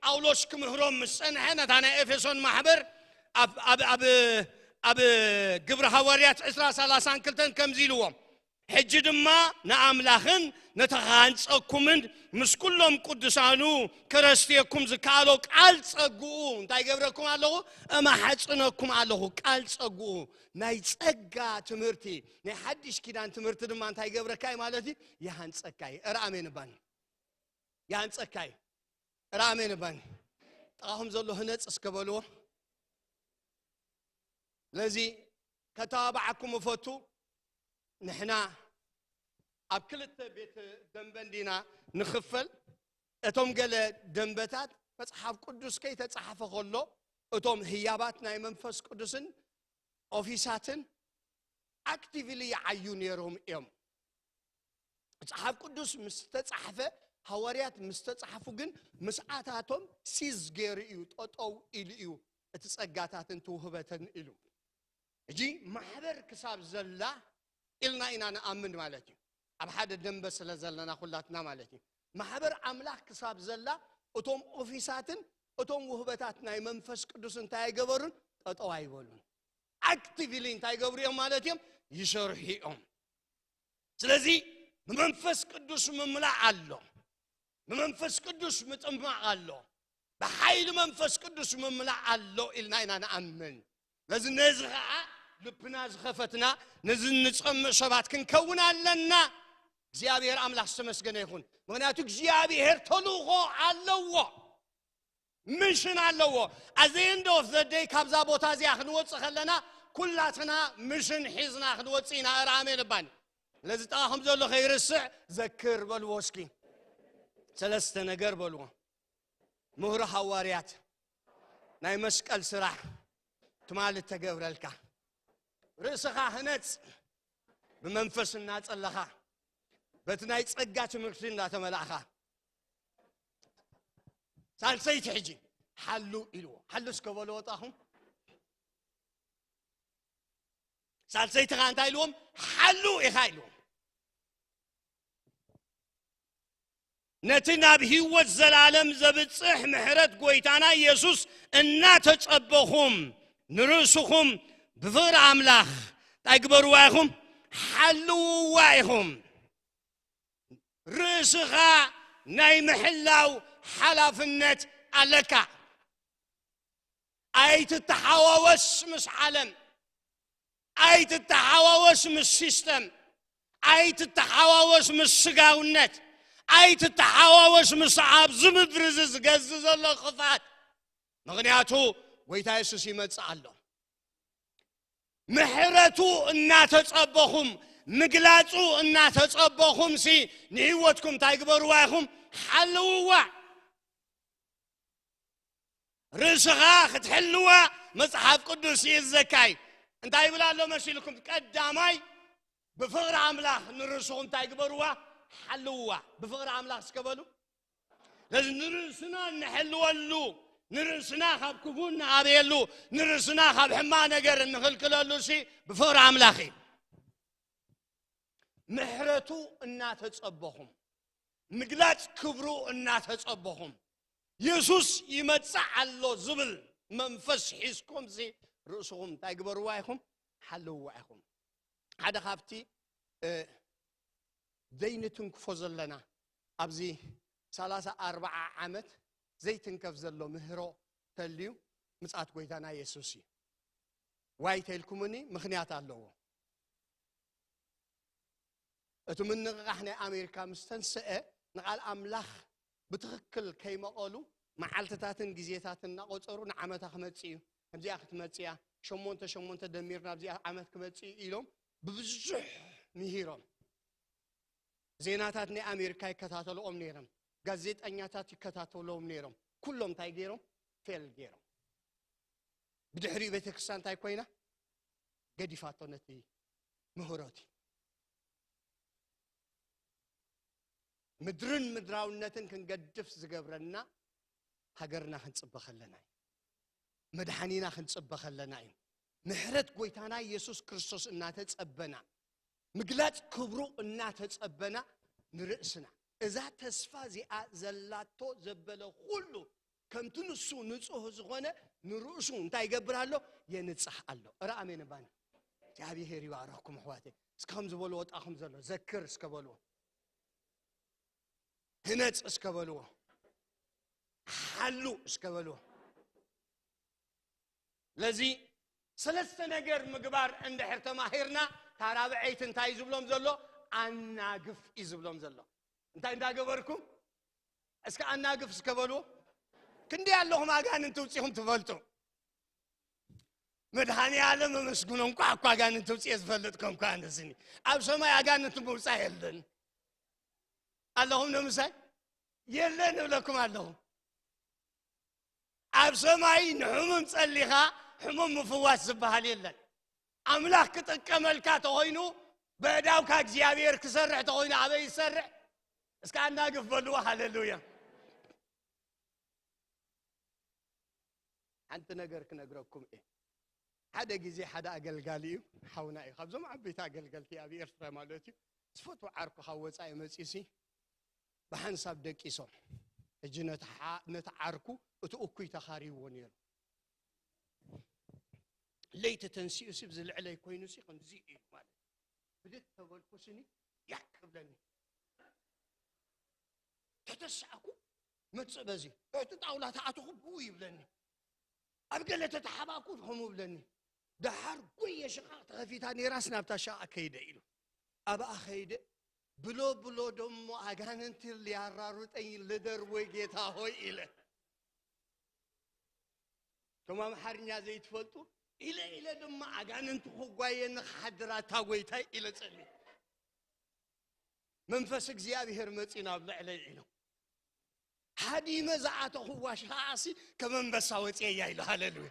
ጳውሎስ ክምህሮም ምስ ጸንሐ፣ ነታ ናይ ኤፌሶን ማሕበር ኣብ፣ ኣብ፣ ኣብ፣ ኣብ ግብሪ ሃዋርያት ዕስራ ሰላሳን ክልተን ከምዚ ኢልዎም፣ ሕጂ ድማ ንኣምላኽን ነቲ ክሃንጸኩምን ምስ ኩሎም ቅዱሳኑ ከረስትየኩም ዝከኣሎ ቃል ጸግኡ እንታይ ገብረኩም ኣለኹ? እማሓጽነኩም ኣለኹ። ቃል ጸግኡ ናይ ጸጋ ትምህርቲ፣ ናይ ሓድሽ ኪዳን ትምህርቲ ድማ እንታይ ገብረካ እዩ ማለት እዩ? ይሃንጸካ እዩ። እረ ኣሜን እባኒ። ይሃንጸካ እዩ። እረ ኣሜን እባኒ። ጥቓኹም ዘሎ ህነጽ እስከ በልዎ። ስለዚ ከተባብዓኩም እፈቱ። ንሕና ኣብ ክልተ ቤት ደንበ እንዲና ንኽፈል። እቶም ገለ ደንበታት መጽሓፍ ቅዱስ ከይተጻሕፈ ከሎ እቶም ህያባት ናይ መንፈስ ቅዱስን ኦፊሳትን ኣክቲቭሊ ይዓዩ ነይሮም እዮም። መጽሓፍ ቅዱስ ምስ ተጻሕፈ፣ ሃዋርያት ምስ ተጻሕፉ ግን ምስኣታቶም ሲዝ ገይሩ እዩ፣ ጠጠው ኢሉ እዩ እቲ ጸጋታትን ትውህበትን ኢሉ። ሕጂ ማሕበር ክሳብ ዘላ ኢልና ኢና ንኣምን ማለት እዩ። ኣብ ሓደ ደንበ ስለ ዘለና ኩላትና ማለት እዩ። ማሕበር ኣምላኽ ክሳብ ዘላ እቶም ኦፊሳትን እቶም ውህበታት ናይ መንፈስ ቅዱስ እንታይ ኣይገበሩን? ጠጠው ኣይበሉን። ኣክቲቭሊ እንታይ ይገብሩ እዮም ማለት እዮም? ይሰርሑ እዮም። ስለዚ ብመንፈስ ቅዱስ ምምላእ ኣሎ፣ ብመንፈስ ቅዱስ ምጥማቕ ኣሎ፣ ብሓይሊ መንፈስ ቅዱስ ምምላእ ኣሎ ኢልና ኢና ንኣምን። ስለዚ ነዚ ኸዓ ልብና ዝኸፈትና ነዚ እንጸምእ ሰባት ክንከውን ኣለና። እግዚኣብሔር ኣምላኽ ዝተመስገነ ይኹን። ምኽንያቱ እግዚኣብሔር ተልእኾ ኣለዎ፣ ምሽን ኣለዎ። At the end of the day ካብዛ ቦታ እዚኣ ክንወፅእ ከለና ኩላትና ምሽን ሒዝና ክንወፅእ ኢና። እረ ኣሜን እባኒ። ስለዚ ጥቓኹም ዘሎ ከይርስዕ ዘክር በልዎ እስኪ። ሰለስተ ነገር በልዎ። ምህሮ ሃዋርያት፣ ናይ መስቀል ስራሕ ትማሊ እተገብረልካ፣ ርእስኻ ህነጽ፣ ብመንፈስ እናጸለኻ፣ በቲ ናይ ጸጋ ትምህርቲ እናተመላእኻ። ሳልሰይቲ ሕጂ ሓሉ ኢልዎ። ሓሉ እስከ በልዎ ጣኹም። ሳልሰይቲ ኸዓ እንታይ ኢልዎም? ሓሉ ኢኻ ኢልዎም። ነቲ ናብ ህይወት ዘላለም ዘብጽሕ ምሕረት ጐይታና ኢየሱስ እናተጸበኹም፣ ንርእስኹም ብፍቕሪ ኣምላኽ እንታይ ግበርዋ ኢኹም? ሓልውዋ ኢኹም። ርእስኻ ናይ ምሕላው ሓላፍነት ኣለካ። ኣይትተሓዋወስ ምስ ዓለም፣ ኣይትተሓዋወስ ምስ ሲስተም፣ ኣይትተሓዋወስ ምስ ስጋውነት፣ ኣይትተሓዋወስ ምስ ኣብዚ ምድሪ እዚ ዝገዝ ዘሎ ክፋት። ምኽንያቱ ጎይታ የሱስ ይመጽእ ኣሎ። ምሕረቱ እናተጸበኹም፣ ምግላጹ እናተጸበኹም ሲ ንህይወትኩም እንታይ ግበርዋ ኢኹም? ሓልውዋ። ርእስኻ ክትሕልዋ መጽሓፍ ቅዱስ ይእዘካ እዩ። እንታይ ይብል ኣሎ መሲልኩም? ቀዳማይ ብፍቕሪ ኣምላኽ ንርእስኹም እንታይ ግበርዋ? ሓልውዋ። ብፍቕሪ ኣምላኽ እስከ በሉ። ስለዚ ንርእስና እንሕልወሉ፣ ንርእስና ካብ ክፉእ እንኣበየሉ፣ ንርእስና ካብ ሕማቕ ነገር እንኽልክለሉ ሲ ብፍቕሪ ኣምላኽ እዩ። ምሕረቱ እናተጸበኹም፣ ምግላጽ ክብሩ እናተጸበኹም፣ የሱስ ይመጽእ ኣሎ ዝብል መንፈስ ሒዝኩም ሲ ርእስኹም እንታይ ግበርዋ ኢኹም? ሓልውዋ ኢኹም። ሓደ ካብቲ፣ እ፣ ዘይንትንክፎ ዘለና ኣብዚ ሰላሳ ኣርብዓ ዓመት ዘይትንከፍ ዘሎ ምህሮ ተልዩ ምጽኣት ጎይታና የሱስ እዩ። ዋይ ተልኩምኒ ምኽንያት ኣለዎ። እቲ ምንቕቓሕ ናይ ኣሜሪካ ምስ ተንስአ ንቓል ኣምላኽ ብትኽክል ከይመቐሉ መዓልትታትን ግዜታትን እናቖጸሩ ንዓመታ ክመጽእ እዩ፣ ከምዚኣ ክትመጽእ እያ፣ ሸሞንተ ሸሞንተ ደሚርና ኣብዚኣ ዓመት ክመጽእ እዩ ኢሎም ብብዙሕ ምሂሮም። ዜናታት ናይ ኣሜሪካ ይከታተልኦም ነይሮም፣ ጋዜጠኛታት ይከታተልዎም ነይሮም። ኩሎም እንታይ ገይሮም? ፌል ገይሮም። ብድሕሪኡ ቤተ ክርስቲያን እንታይ ኮይና? ገዲፋቶ ነቲ ምህሮቲ። ምድርን ምድራውነትን ክንገድፍ ዝገብረና ሃገርና ክንጽበ ከለና እዩ። መድሓኒና ክንጽበ ከለና እዩ። ምሕረት ጎይታና ኢየሱስ ክርስቶስ እናተጸበና፣ ምግላጽ ክብሩ እናተጸበና ንርእስና እዛ ተስፋ እዚኣ ዘላቶ ዘበለ ኩሉ ከምቲ ንሱ ንጹህ ዝኾነ ንርእሱ እንታይ ይገብር ኣሎ? የንጽህ ኣሎ። እረ ኣሜን እባኒ። እግዚኣብሔር ይባረኽኩም ኣሕዋተይ። እስከ ከም ዝበሉ ወጣኹም ዘሎ ዘክር እስከ በልዎ። ህነጽ እስከ በልዎ። ሓሉ እስከ በልዎ። ለዚ ሰለስተ ነገር ምግባር እንድሕር ተማሂርና፣ ታራብዐይቲ እንታይ እዩ ዝብሎም ዘሎ? ኣናግፍ እዩ ዝብሎም ዘሎ። እንታይ እንዳገበርኩም? እስከ ኣናግፍ እስከ በልዎ። ክንደይ ኣለኹም ኣጋንንቲ ውጺኹም ትፈልጡ? መድሃኒ ዓለም ኣመስግኖ፣ እንቋዕ እኳ ኣጋንንቲ ውጽኤ ዝፈልጥ ኮንኩ። ኣነስኒ ኣብ ሰማይ ኣጋንንቲ ምውጻእ የለን። ኣለኹም ንምሳይ? የለን እብለኩም ኣለኹ። ኣብ ሰማይ ንሕሙም ጸሊኻ ሕሙም ምፍዋስ ዝበሃል የለን። ኣምላኽ ክጥቀመልካ ተኾይኑ፣ በእዳውካ እግዚኣብሔር ክሰርሕ ተኾይኑ፣ ኣበይ ይሰርሕ? እስከ ኣናግፍ በልዎ። ሃሌሉያ። ሓንቲ ነገር ክነግረኩም እየ። ሓደ ግዜ ሓደ ኣገልጋሊ እዩ፣ ሓውና እዩ። ካብዞም ዓበይቲ ኣገልገልቲ ኣብ ኤርትራ ማለት እዩ። ዝፈትዎ ዓርኩ ካብ ወጻኢ መጺኡሲ ብሓንሳብ ደቂሶም። ሕጂ ነቲ ሓ-፣ ነቲ ዓርኩ እቲ እኩይ ተኻርይዎ ነይሩ። ለይቲ ተንሲኡሲ ብዚ ልዕለይ ኮይኑሲ ከምዚ እዩ ማለት። ብድት ተበልኩስኒ ያክ ክብለኒ። ተተሳእኩ መጽእ በዚ። እቲ ጣውላ ተኣተኹ ብኡ ይብለኒ። ኣብ ገለ ተተሓባእኩ ከምኡ ይብለኒ። ደሓር ጎየ ሽቓቕ ተኸፊታ ነይራስ ናብታ ሽቓቕ ከይደ ኢሉ። ኣብኣ ከይደ ብሎ ብሎ ደሞ ኣጋንንቲ ሊያራሩጠኝ ልደር ወይ ጌታ ሆይ ኢለ። እቶም ኣምሓርኛ ዘይትፈልጡ ኢለ ኢለ ድማ ኣጋንንቲ ክጓየኒ ክሓድር ኣታ ጎይታይ ኢለ ጸልየ። መንፈስ እግዚኣብሔር መጺኡ ናብ ልዕለይ ኢሉ። ሃዲመ ዝኣተኹዋ ሽኻኣሲ ከም ኣንበሳ ወፅየያ ኢሉ። ሃሌሉያ።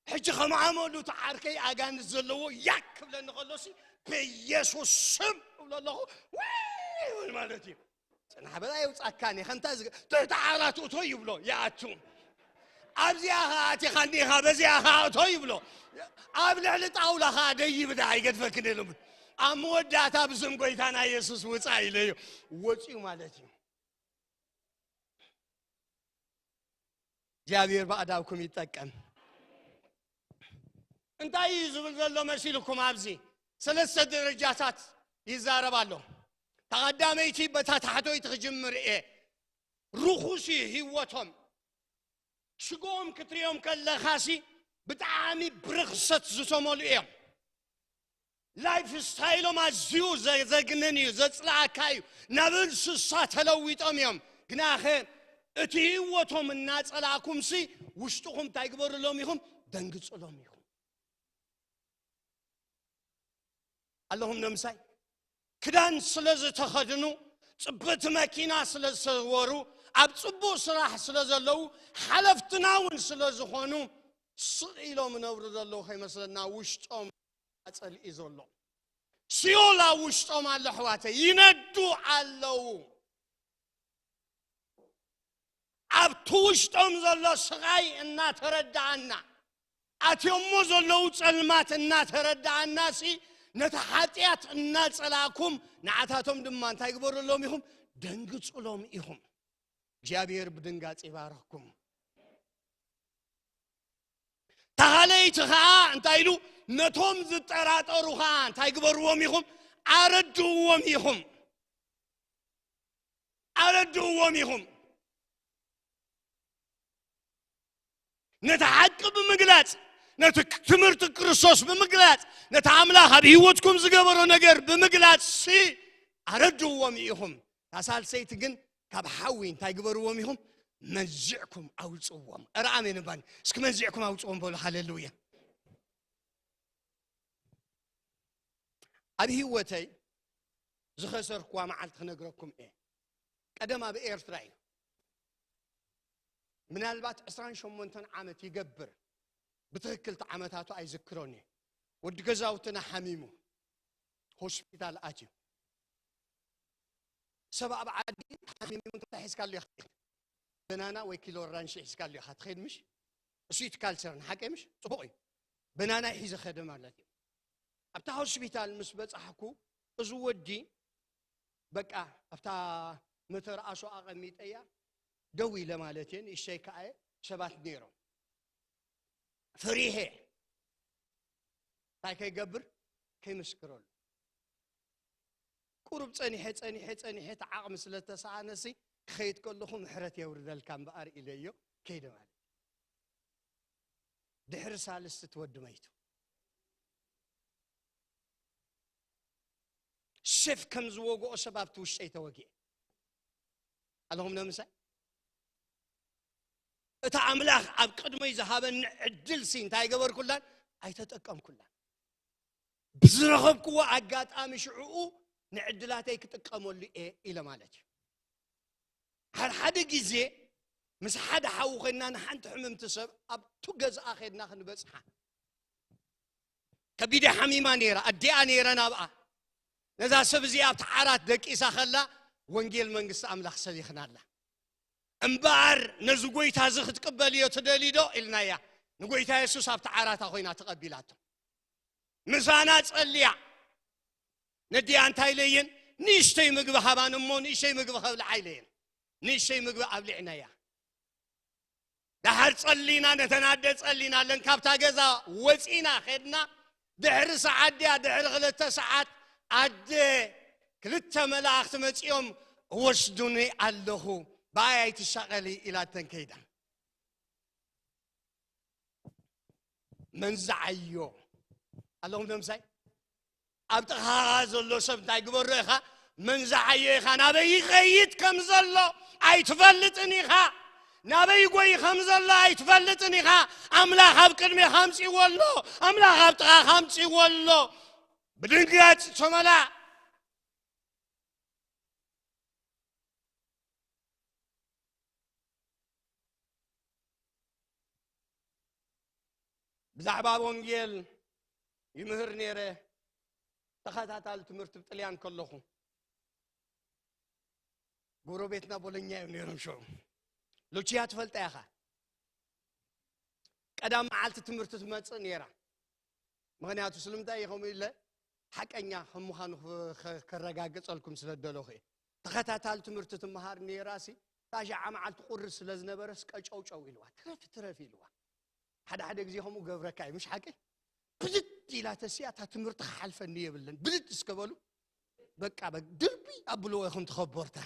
ሕጂ ከም ዓመሉ እቲ ዓርከይ ኣጋንንት ዘለዎ ያክ ክብለኒ ከሎሲ በኢየሱስ ስም እብሎ ኣለኹ። ወይ ይብል ማለት እዩ። ጽናሕ በላ የውጻካኒ። ከምታ ዝገ-፣ ትሕቲ ዓራት እቶ ይብሎ፣ ይኣቱ። ኣብዚኣ ኸኣ ኣቲኻ እኒኻ፣ በዚኣ ኸኣ እቶ ይብሎ። ኣብ ልዕሊ ጣውላ ኸኣ ደይብ ደኣ ኣይገድፈክን ኢሉ። ኣብ መወዳእታ ብስም ጎይታና የሱስ ውጻእ ኢለዮ። ወጺኡ ማለት እዩ። እግዚኣብሔር ብኣእዳውኩም ይጠቀም። እንታይ እዩ ዝብል ዘሎ መሲልኩም? ኣብዚ ሰለስተ ደረጃታት ይዛረብ ኣሎ። ተቐዳመይቲ በታ ታሕተወይቲ ክጅምር እየ። ርኹስ እዩ ህይወቶም። ሽግኦም ክትሪኦም ከለኻሲ ብጣዕሚ ብርኽሰት ዝተመሉ እዮም። ላይፍ ስታይሎም ኣዝዩ ዘዘግንን እዩ፣ ዘጽልኣካ እዩ። ናብ እንስሳ ተለዊጦም እዮም። ግናኸ እቲ ህይወቶም እናጸላእኩምሲ ውሽጥኹም እንታይ ግበሩሎም ኢኹም? ደንግጹሎም ኢኹም። ኣለኹም ዶ ምሳይ? ክዳን ስለ ዝተኸድኑ፣ ጽብቕቲ መኪና ስለ ዝሰወሩ፣ ኣብ ጽቡቕ ስራሕ ስለ ዘለዉ፣ ሓለፍትና እውን ስለ ዝኾኑ፣ ስቕ ኢሎም እነብሩ ዘለዉ ከይመስለና ውሽጦም ኣጸልኢ ዘሎ። ሲኦል ኣብ ውሽጦም ኣሎ ኣሕዋተይ፣ ይነዱ ኣለዉ። ኣብቲ ውሽጦም ዘሎ ስቓይ እናተረዳኣና፣ ኣትዮሞ ዘለዉ ጸልማት እናተረዳኣና ሲ፣ ነቲ ሓጢኣት እናጸላእኩም፣ ንዓታቶም ድማ እንታይ ግበሩሎም ኢኹም? ደንግጹሎም ኢኹም። እግዚኣብሔር ብድንጋጽ ይባርኽኩም። ተኻለይቲ ኸዓ እንታይ ኢሉ? ነቶም ዝጠራጠሩ ኸዓ እንታይ ግበርዎም ኢኹም? ኣረድእዎም ኢኹም። ኣረድእዎም ኢኹም። ነቲ ሓቂ ብምግላጽ፣ ነቲ ትምህርቲ ክርስቶስ ብምግላጽ፣ ነቲ ኣምላኽ ኣብ ህይወትኩም ዝገበሮ ነገር ብምግላጽ ሲ ኣረድእዎም ኢኹም። እታ ሳልሰይቲ ግን ካብ ሓዊ እንታይ ግበርዎም ኢኹም? መዚዕኩም ኣውጽዎም። እረ ኣሜን እባኒ። እስኪ መዚዕኩም ኣውጽዎም በሉ። ሃሌሉያ። ኣብ ህይወተይ ዝኸሰርኩዋ መዓልቲ ክነግረኩም እየ። ቀደም ኣብ ኤርትራ እዩ። ምናልባት ዕስራን ሸሞንተን ዓመት ይገብር። ብትኽክል እቲ ዓመታቱ ኣይዝክሮን እየ። ወዲ ገዛውትና ሓሚሙ ሆስፒታል ኣትዩ። ሰብ ኣብ ዓዲ ሓሚሙ እንታይ ሒዝካሉ ኢኻ? በናና ወይ ኪሎ ኣራንሺ ሒዝካሉ ኢኻ ትኸይድ ምሽ? እሱ እቲ ካልቸር ንሓቀይ ምሽ? ጽቡቕ እዩ። በናና ሒዘ ኸደ ማለት እዩ። ኣብታ ሆስፒታል ምስ በጻሕኩ፣ እዚ ወዲ በቃ ኣብታ መተርኣሶ ኣቐሚጠያ ደው ኢለ ማለት እየ፣ ንእሽተይ ከኣ ሰባት ነይሮም። ፈሪሐ እንታይ ከይገብር? ከይምስክረሉ። ቁሩብ ጸኒሐ፣ ጸኒሐ፣ ጸኒሐ፣ እቲ ዓቕሚ ስለ ዝተሰኣነሲ፣ ክኸይድ ከለኹ ምሕረት የውርደልካ እምበኣር ኢለዮ፣ ከይደ ማለት እዩ። ድሕሪ ሳልስቲ እቲ ወዲ መይቱ። ሸፍ ከም ዝወግኦ ሰብ ኣብቲ ውሽጠይ ተወጊአ። ኣለኹም ዶ ምሳይ? እቲ ኣምላኽ ኣብ ቅድመይ ዝሃበኒ ዕድል ሲ እንታይ ገበርኩላን? ኣይተጠቀምኩላን። ብዝረኸብክዎ ኣጋጣሚ ሽዕኡ ንዕድላተይ ክጥቀመሉ እየ ኢለ ማለት እዩ። ሓደ ሓደ ግዜ ምስ ሓደ ሓው ኮይንና ንሓንቲ ሕምምቲ ሰብ ኣብቱ ገዝኣ ከድና ክንበጽሓ። ከቢዳ ሓሚማ ነይራ፣ ኣዲኣ ነይረ ናብኣ። ነዛ ሰብ እዚኣ ኣብቲ ዓራት ደቂሳ ከላ ወንጌል መንግስቲ ኣምላኽ ሰቢኽናላ። እምበኣር ነዚ ጎይታ እዚ ክትቅበልዮ ትደልዩ ዶ? ኢልናያ። ንጎይታ የሱስ ኣብቲ ዓራታ ኮይና ተቐቢላቶ። ምሳና ጸልያ። ነዲኣ እንታይ ኢለየን? ንእሽተይ ምግቢ ሃባን እሞ ንእሽተይ ምግቢ ከብልዓ ኢለየን። ንእሽተይ ምግቢ ኣብሊዕናያ። ደሓር ጸሊና፣ ነተን ኣደ ጸሊና ኣለን። ካብታ ገዛ ወጺና ኸድና። ድሕሪ ሰዓት ድያ፣ ድሕሪ ክልተ ሰዓት ኣደ ክልተ መላእኽቲ መጺኦም፣ "እወስዱኒ ኣለኹ፣ ብኣይ ኣይትሻቐሊ" ኢላተን ከይዳ። መንዝዓዮ ኣለኹም ዶ ምሳይ? ኣብ ጥቓኻ ዘሎ ሰብ እንታይ ግበሮ ኢኻ? መንዝዓዮ ኢኻ። ናበይ ይኸይድ ከም ዘሎ ኣይትፈልጥን ኢኻ። ናበይ ይጎይ ከም ዘሎ ኣይትፈልጥን ኢኻ። ኣምላኽ ኣብ ቅድሜኻ ኣምጺእዎ ኣሎ። ኣምላኽ ኣብ ጥቓኻ ኣምጺእዎ ኣሎ። ብድንጋጽ ተመላእ። ብዛዕባ ወንጌል ይምህር ነይረ። ተኸታታሊ ትምህርቲ ብጥልያን ከለኹ፣ ጎረቤትና ቦሎኛ እዮም ነይሮም። ሽዑ ሉቺያ ትፈልጣ ኢኻ። ቀዳም መዓልቲ ትምህርቲ ትመጽእ ነይራ። ምኽንያቱ ስለምንታይ እዩ ከምኡ ኢለ፣ ሓቀኛ ከም ምዃኑ ክ-፣ ክ-፣ ከረጋግጸልኩም ስለ ዝደለኹ እየ። ተኸታታሊ ትምህርቲ ትመሃር ነይራሲ፣ ታሽዓ መዓልቲ ቁሪ ስለ ዝነበረስ ቀጨውጨው ኢልዋ፣ ትረፊ፣ ትረፊ ኢልዋ። ሓደ ሓደ ግዜ ከምኡ ገብረካ እዩ፣ ምሽ ሓቂ? ብድድ ኢላ ተሲኣ፣ እታ ትምህርቲ ክሓልፈኒ የብለን። ብድድ እስከ በሉ፣ በቃ፣ በ-፣ ድርቢ ኣብልዎ ኢኹም ተኸበርታ፣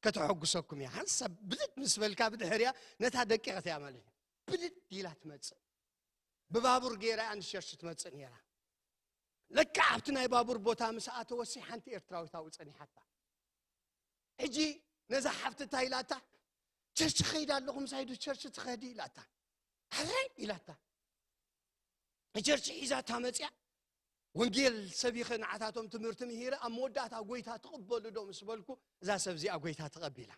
ከተሐጉሰኩም እያ። ሓንሳብ ብድድ ምስ በልካ ብድሕሪያ ነታ ደቂቕት እያ ማለት እዩ። ብድድ ኢላ ትመጽእ። ብባቡር ገይራ እያ ንሸርሽ ትመጽእ ነይራ። ለካ ኣብቲ ናይ ባቡር ቦታ ምስ ኣተወሲ ሓንቲ ኤርትራዊት ኣብኡ ጸኒሓታ። ሕጂ ነዛ ሓፍቲ እንታይ ኢላታ? ቸርች ኸይድ ኣለኹ፣ ምሳይ ዶ ቸርች ትኸዲ ኢላታ። ሕራይ ኢላታ። ቸርች ሒዛታ መጽያ፣ ወንጌል ሰቢኸ ንዓታቶም ትምህርቲ ምሂረ፣ ኣብ መወዳእታ ጎይታ ትቕበሉ ዶ ምስ በልኩ፣ እዛ ሰብ እዚኣ ጎይታ ተቐቢላ።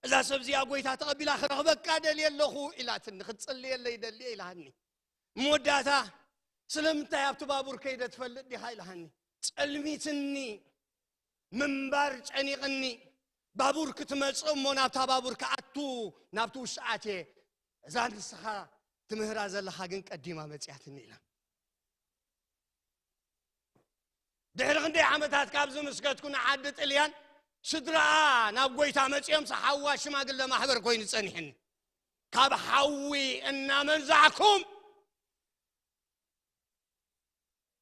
እዛ ሰብ እዚኣ ጎይታ ተቐቢላ፣ ክረኽበካ ደልየ ኣለኹ ኢላትኒ፣ ክትጽልየለይ ደልየ ኢላሃኒ። መወዳእታ፣ ስለምንታይ ኣብቲ ባቡር ከይደ ትፈልጥ ዲኻ ኢላሃኒ። ጸልሚትኒ፣ ምንባር ጨኒቕኒ። ባቡር ክትመጽእ እሞ ናብታ ባቡር ክኣቱ ናብቲ ውሽጢ ኣትየ፣ እዛ ንስኻ ትምህራ ዘለኻ ግን ቀዲማ መጽያትኒ ኢላ። ድሕሪ ክንደይ ዓመታት ካብዚ ምስ ከድኩ ንዓዲ ጥልያን፣ ስድራኣ ናብ ጎይታ መጺኦም፣ ሓዋ ሽማግለ ማሕበር ኮይኑ ጸኒሕኒ። ካብ ሓዊ እናመንዛዕኩም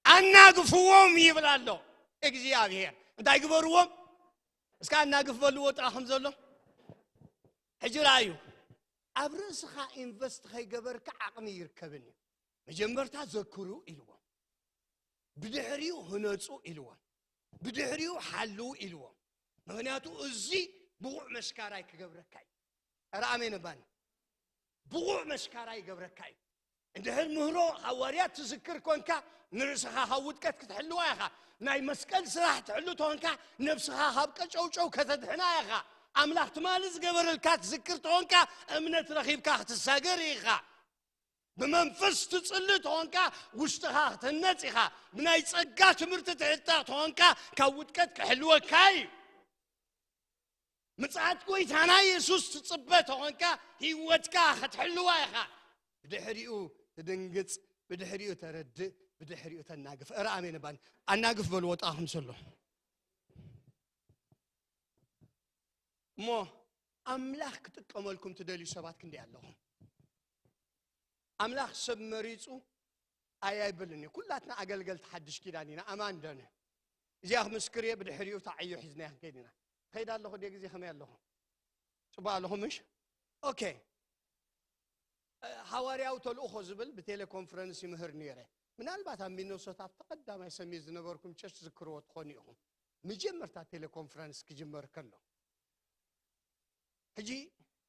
ኣናግፍዎም ይብል ኣሎ እግዚኣብሔር። እንታይ ግበርዎም? እስከ ኣናግፍ በልዎ ጥራኹም ዘሎ። ሕጂ ረኣዩ፣ ኣብ ርእስኻ ኢንቨስት ከይገበርካ ዓቕሚ ይርከብን እዩ። መጀመርታ ዘክሩ ኢልዎም፣ ብድሕሪኡ ህነጹ ኢልዎም፣ ብድሕሪኡ ሓልዉ ኢልዎም። ምኽንያቱ እዚ ብቑዕ መሽካራይ ክገብረካ እዩ። ኧረ ኣሜን እባኒ። ብቑዕ መሽካራይ ይገብረካ እዩ። እንድሕር ምህሮ ሃዋርያት ትዝክር ኮንካ፣ ንርእስኻ ካብ ውድቀት ክትሕልዋ ኢኻ። ናይ መስቀል ስራሕ ትሕሉ ተኾንካ፣ ነብስኻ ካብ ቀጨውጨው ከተድሕና ኢኻ። ኣምላኽ ትማሊ ዝገበረልካ ትዝክር ተኾንካ፣ እምነት ረኺብካ ክትሳገር ኢኻ። ብመንፈስ ትጽሊ ተኾንካ፣ ውሽጥኻ ክትህነጽ ኢኻ። ብናይ ጸጋ ትምህርቲ ትሕታ ተኾንካ፣ ካብ ውድቀት ክሕልወካ እዩ። ምጽኣት ጎይታና የሱስ ትጽበ ተኾንካ፣ ህይወትካ ክትሕልዋ ኢኻ። ብድሕሪኡ ትድንግጽ፣ ብድሕሪኡ ተረድእ፣ ብድሕሪኡ ተናግፍ። እረ ኣሜን እባን። ኣናግፍ በልዎ ጥቓኹም ዘሎ። እሞ ኣምላኽ ክጥቀመልኩም ትደልዩ ሰባት ክንደይ ኣለኹም? ኣምላኽ ሰብ መሪጹ ኣይ ኣይብልን እዩ። ኩላትና ኣገልገልቲ ሓድሽ ኪዳን ኢና። ኣማን ደነ። እዚኣ ክምስክር እየ፣ ብድሕሪኡ እታ ዕዮ ሒዝናያ ክንከይድ ኢና። ከይድ ኣለኹ ድየ ግዜ ከመይ ኣለኹ? ጽቡቕ ኣለኹ ምሽ? ኦኬ። እ፣ ሃዋርያዊ ተልእኾ ዝብል ብቴሌኮንፈረንስ ይምህር ነይረ። ምናልባት ኣብ ሚነሶታ ኣብቲ ቀዳማይ ሰሚት ዝነበርኩም ቸርች ዝክርዎ ትኾኑ ኢኹም። መጀመርታ ቴሌኮንፈረንስ ክጅመር ከሎ። ሕጂ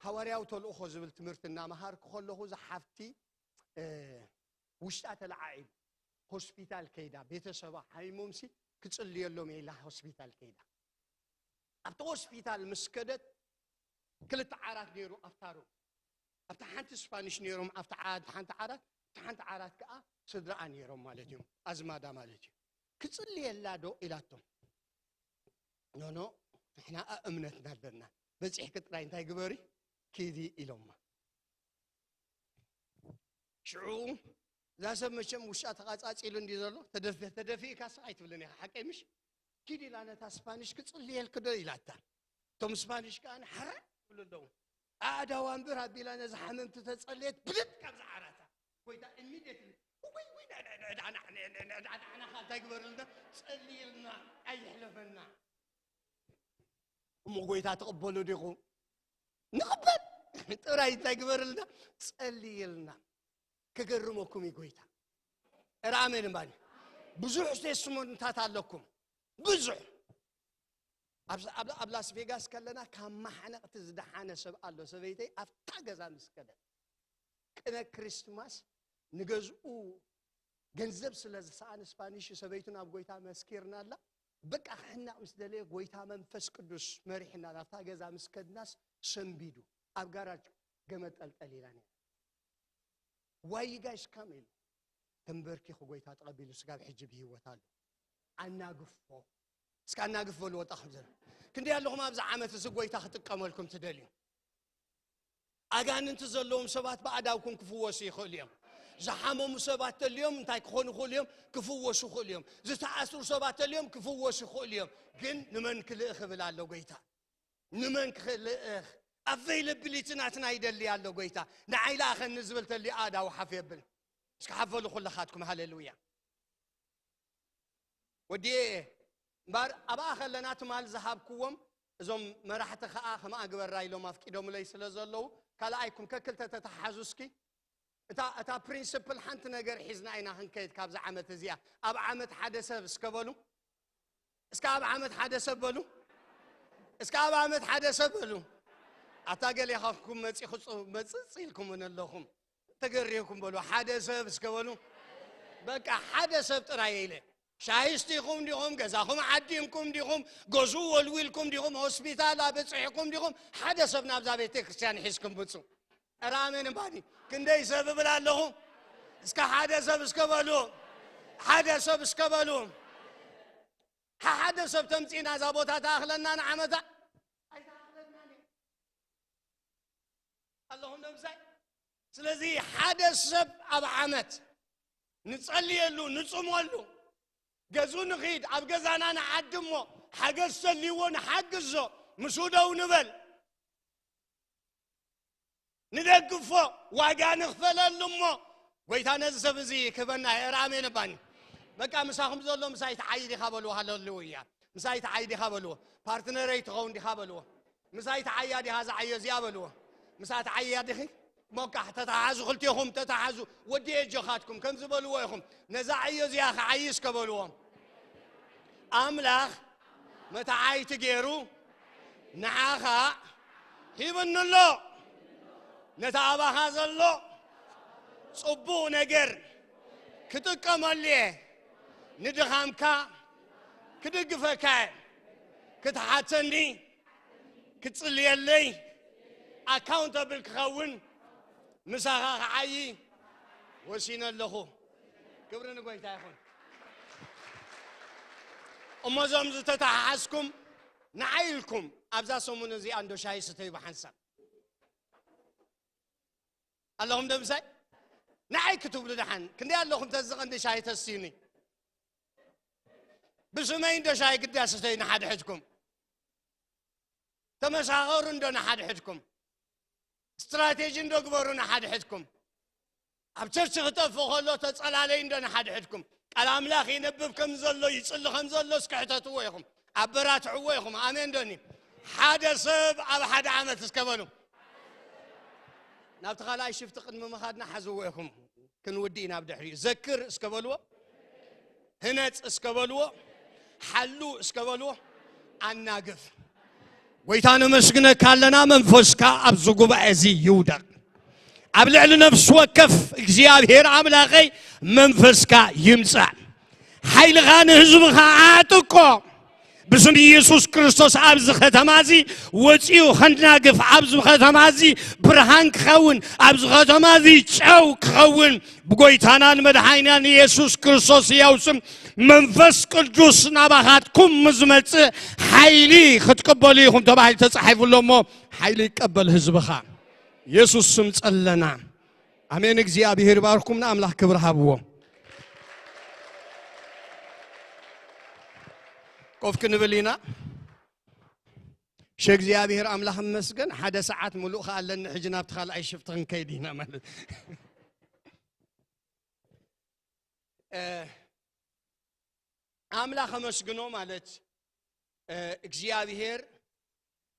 ሃዋርያዊ ተልእኾ ዝብል ትምህርቲ እናመሃርኩ ከለኹ፣ እዛ ሓፍቲ፣ እ፣ ውሽጣ ተለዓዒሉ፣ ሆስፒታል ከይዳ፣ ቤተሰባ ሓሚሞምሲ ክጽልየሎም እየ ኢላ ሆስፒታል ከይዳ። ኣብቲ ሆስፒታል ምስ ከደት፣ ክልተ ዓራት ነይሩ ኣብታ ሩም። ኣብታ ሓንቲ ስፓኒሽ ነይሮም፣ ኣብታ ዓ-፣ ሓንቲ ዓራት፣ ኣብታ ሓንቲ ዓራት ከኣ ስድራኣ ነይሮም ማለት እዮም፣ ኣዝማዳ ማለት እዩ። "ክጽልየላ ዶ?" ኢላቶም። "ኖ፣ ኖ፣ ንሕና እምነትና ኣለና። በጺሕኪ ጥራይ እንታይ ግበሪ? ኪዲ" ኢሎማ። ሽዑ እዛ ሰብ መቸም ውሻ ተቓጻጺሉ እንዲ ዘሎ፣ ተደፊ-፣ ተደፊእካ ስቕ ኣይትብልን ኢኻ፣ ሓቀይ ምሽ? ኪድ ኢላ ነታ ስፓኒሽ "ክጽልየልኪ ዶ?" ኢላታ። እቶም ስፓኒሽ ከኣ ንሓራ ይብሉ ኣለዉ። ኣእዳዋ እምበር ኣቢላ ነዛ ሓመምቲ ተጸለየት፣ ብልጥ ካብዛ ዓራታ። ጎይታ ኢሚድየትሊ፣ ወይ፣ ወይ፣ ንዕድዕድዕድዕናኻ እንታይ ግበርልና? ጸልይልና፣ ኣይሕለፈና። እሞ ጎይታ ትቕበሉ ዲኹም? ንቕበል። ጥራይ እንታይ ግበርልና? ጸልይልና። ክገርመኩም እዩ ጎይታ። እረ ኣሜን እምባኒ። ብዙሕ ቴስቲሞኒታት ኣለኩም። ብዙሕ። ኣብ፣ ኣብ፣ ኣብ ላስ ቬጋስ ከለና ካብ ማሕነቕቲ ዝደሓነ ሰብ ኣሎ። ሰበይተይ ኣብታ ገዛ ምስ ከደት። ቅነ ክሪስትማስ ንገዝኡ ገንዘብ ስለ ዝሰኣነ ስፓኒሽ ሰበይቱ ናብ ጎይታ መስኪርና ኣላ። በቃ ክሕነቕ ምስ ደለየ ጎይታ መንፈስ ቅዱስ መሪሕና ናብታ ገዛ ምስ ከድናስ ሰንቢዱ ኣብ ጋራጅ ገመድ ጠልጠል ኢላ ነይራ። "Why you guys come?" ኢሉ ተንበርኪኹ ጎይታ ተቐቢሉ ስጋብ ሕጂ ብህይወት ኣሎ። ኣናግፎ። እስከ ኣናግፍ በሉ ወጣኹም ዘለ። ክንደይ ኣለኹም ኣብዚ ዓመት እዚ ጎይታ ክጥቀመልኩም ትደልዩ? ኣጋንንቲ ዘለዎም ሰባት ብኣእዳውኩም ክፍወሱ ይኽእሉ እዮም። ዝሓመሙ ሰባት ተልዮም እንታይ ክኾኑ ይኽእሉ እዮም? ክፍወሱ ይኽእሉ እዮም። ዝተኣስሩ ሰባት ተልዮም ክፍወሱ ይኽእሉ እዮም። ግን ንመን ክልእኽ ይብል ኣሎ ጎይታ? ንመን ክልእኽ? ኣቨይለብሊቲ ናትና ይደሊ ኣሎ ጎይታ። ንዓይ ለኣኸኒ ዝብል ተልዩ ኣእዳው ሓፍ የብል። እስኪ ሓፍ በሉ ኩልኻትኩም። ሃሌሉያ። ወዲኤ እየ። እምበር ኣብኣ ከለና ትማል ዝሃብክዎም እዞም መራሕቲ ኸኣ ከምኣ ግበራ ኢሎም ኣፍቂዶምለይ ስለ ዘለዉ፣ ካልኣይኩም ከክልተ ተተሓዙ እስኪ። እታ እታ ፕሪንስፕል ሓንቲ ነገር ሒዝና ኢና ክንከይድ ካብዛ ዓመት እዚኣ። ኣብ ዓመት ሓደ ሰብ እስከ በሉ። እስከ ኣብ ዓመት ሓደ ሰብ በሉ። እስከ ኣብ ዓመት ሓደ ሰብ በሉ። ኣታ ገሊኻኩም መጺኹ ጽ- መጽጽ ኢልኩም ኣለኹም። ተገሪኹም በሉ። ሓደ ሰብ እስከ በሉ። በቃ ሓደ ሰብ ጥራይ ኢለ። ሻሂ ስቲኹም ዲኹም፣ ገዛኹም ዓዲምኩም ዲኹም፣ ገዝኡ ወልዊልኩም ዲኹም፣ ሆስፒታል ኣብጽሕኩም ዲኹም፣ ሓደ ሰብ ናብዛ ቤተ ክርስቲያን ሒዝኩም ምጹ። ኧረ ኣሜን እምባኒ። ክንደይ ሰብ እብል ኣለኹ? እስከ ሓደ ሰብ እስከ በሉ። ሓደ ሰብ እስከ በሉ። ሓ- ሓደ ሰብ ተምጺና እዛ ቦታ ተኣኽለና ንዓመታ ኣይተኣኽለናን እያ። ኣለኹም ዶ ምሳይ? ስለዚ ሓደ ሰብ ኣብ ዓመት ንጸልየሉ፣ ንጽመሉ፣ ገዙ ንኺድ፣ ኣብ ገዛና ንዓድሞ፣ ሓገዝ ተልይዎ ንሓግዞ፣ ምስኡ ደው ንበል፣ ንደግፎ፣ ዋጋ ንኽፈለሉ እሞ፣ ጎይታ ነዚ ሰብ እዚ ክህበና የራሜ ነባኒ። በቃ ምሳኹም ዘሎ ምሳይ ተዓይ ዲኻ በልዎ፣ ሃለሉያ። ምሳይ ተዓይ ዲኻ በልዎ፣ ፓርትነረይ ትኸውን ዲኻ በልዎ፣ ምሳይ ተዓያ ዲኻ ዝዓዮ እዚኣ በልዎ። ምሳ ተዓያ ዲኺ ሞካሕ ተተሓዙ፣ ክልቴኹም ተተሓዙ፣ ወዲ ኣጆኻትኩም ከምዚ በልዎ ኢኹም። ነዛ ዕዮ እዚኣ ክዓይስ ከበልዎም። ኣምላኽ መተዓይቲ ገይሩ ንዓኻ ሂብኒ ኣሎ። ነቲ ኣባኻ ዘሎ ጽቡቕ ነገር ክጥቀመሉ እየ። ንድኻምካ ክድግፈካ እየ። ክትሓተኒ፣ ክትጽልየለይ፣ ኣካውንተብል ክኸውን፣ ምሳኻ ክዓዪ ወሲነ ኣለኹ። ክብሪ ንጎይታ ይኹን። እሞ እዞም ዝተተሓሓዝኩም ንዓይ ኢልኩም ኣብዛ ሰሙን እዚኣ እንዶ ሻሂ ስተዩ ብሓንሳብ ኣለኹም ዶ ምሳይ? ንዓይ ክትብሉ ደሓን ክንደይ ኣለኹም? ተዚ ቀንዲ ሻሂ ተስትዩኒ። ብስመይ እንዶ ሻሂ ግዳ ስተዩ ንሓድሕድኩም። ተመሳኸሩ እንዶ ንሓድሕድኩም። ስትራቴጂ እንዶ ግበሩ ንሓድሕድኩም። ኣብ ቸርች ክጠፍእ ከሎ ተጸላለዩ እንዶ ንሓድሕድኩም። ቃል ኣምላኽ ይነብብ ከም ዘሎ፣ ይጽሊ ከም ዘሎ እስኪ ሕተትዎ ኢኹም። ኣበራትዕዎ ኢኹም። ኣሜን ዶኒ? ሓደ ሰብ ኣብ ሓደ ዓመት እስከ በሉ። ናብቲ ካልኣይ ሽፍቲ ቅድሚ ምኻድና ሓዝዎ ኢኹም። ክንውዲ ኢና ብድሕሪኡ። ዘክር እስከ በልዎ። ህነጽ እስከ በልዎ። ሓሉ እስከ በልዎ። ኣናግፍ። ጎይታ ነመስግነካ ኣለና። መንፈስካ ኣብዚ ጉባኤ እዚ ይውደቕ። ኣብ ልዕሊ ነፍሲ ወከፍ እግዚኣብሔር ኣምላኸይ መንፈስካ ይምጻእ። ሓይልኻ ንህዝብኻ ኣጥቆ። ብስም ኢየሱስ ክርስቶስ ኣብዚ ከተማ እዚ ወጺኡ ከናግፍ፣ ኣብዚ ከተማ እዚ ብርሃን ክኸውን፣ ኣብዚ ከተማ እዚ ጨው ክኸውን ብጎይታናን መድሓኒናን ኢየሱስ ክርስቶስ ሕያው ስም መንፈስ ቅዱስ ናባኻትኩም ምስ ዝመጽእ ሓይሊ ክትቅበሉ ኢኹም ተባሂሉ ተጻሒፉ ኣሎ እሞ ሓይሊ ይቀበል ህዝብኻ። ኢየሱስ ስም ጸለና። ኣሜን። እግዚኣብሔር ይባርኩም። ንኣምላኽ ክብሪ ሃብዎ። ኮፍ ክንብል ኢና። ሸ እግዚኣብሔር ኣምላኽ ይመስገን። ሓደ ሰዓት ሙሉእ ከኣ ኣለኒ። ሕጂ ናብቲ ካልኣይ ሽፍቲ ክንከይድ ኢና ማለት። እ፣ ኣምላኽ ኣመስግኖ ማለት፣ እ፣ እግዚኣብሔር